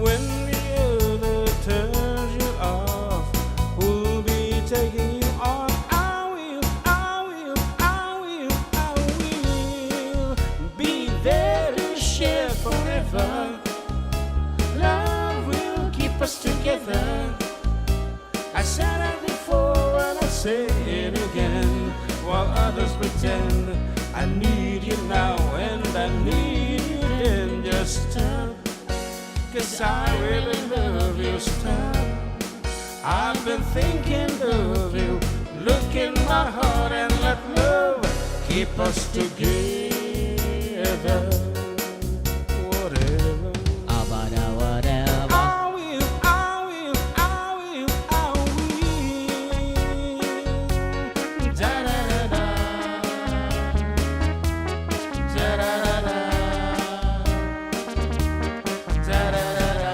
When the other turns you off, who'll be taking you on? I will, I will, I will, I will be there to share forever. Love will keep us together. I said it before and I'll say it again. While others pretend, I need you now and I need you then. Just stop, 'cause I really love you. Stop, I've been thinking of you. Look in my heart and let love keep us together. Whatever. Abada, whatever. I will, I will, I will, I will. Da, da, da, da. Da, da, da, da. Da, da, da, da.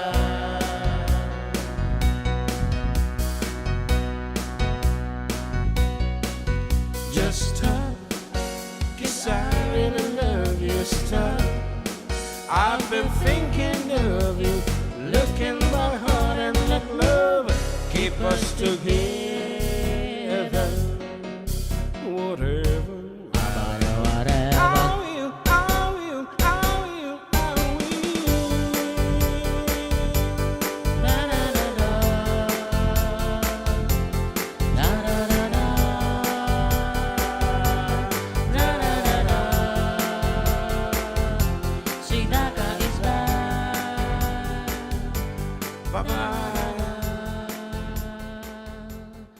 Just stop, 'cause I really love you. Stop, I've been thinking of you. Look in my heart and let love keep us together. Whatever. Abada, whatever. I will, I will, I will, I will. Na, na, na, na. Na, na, na, na. Na, na, na, na. Sidaka is back. Bye-bye.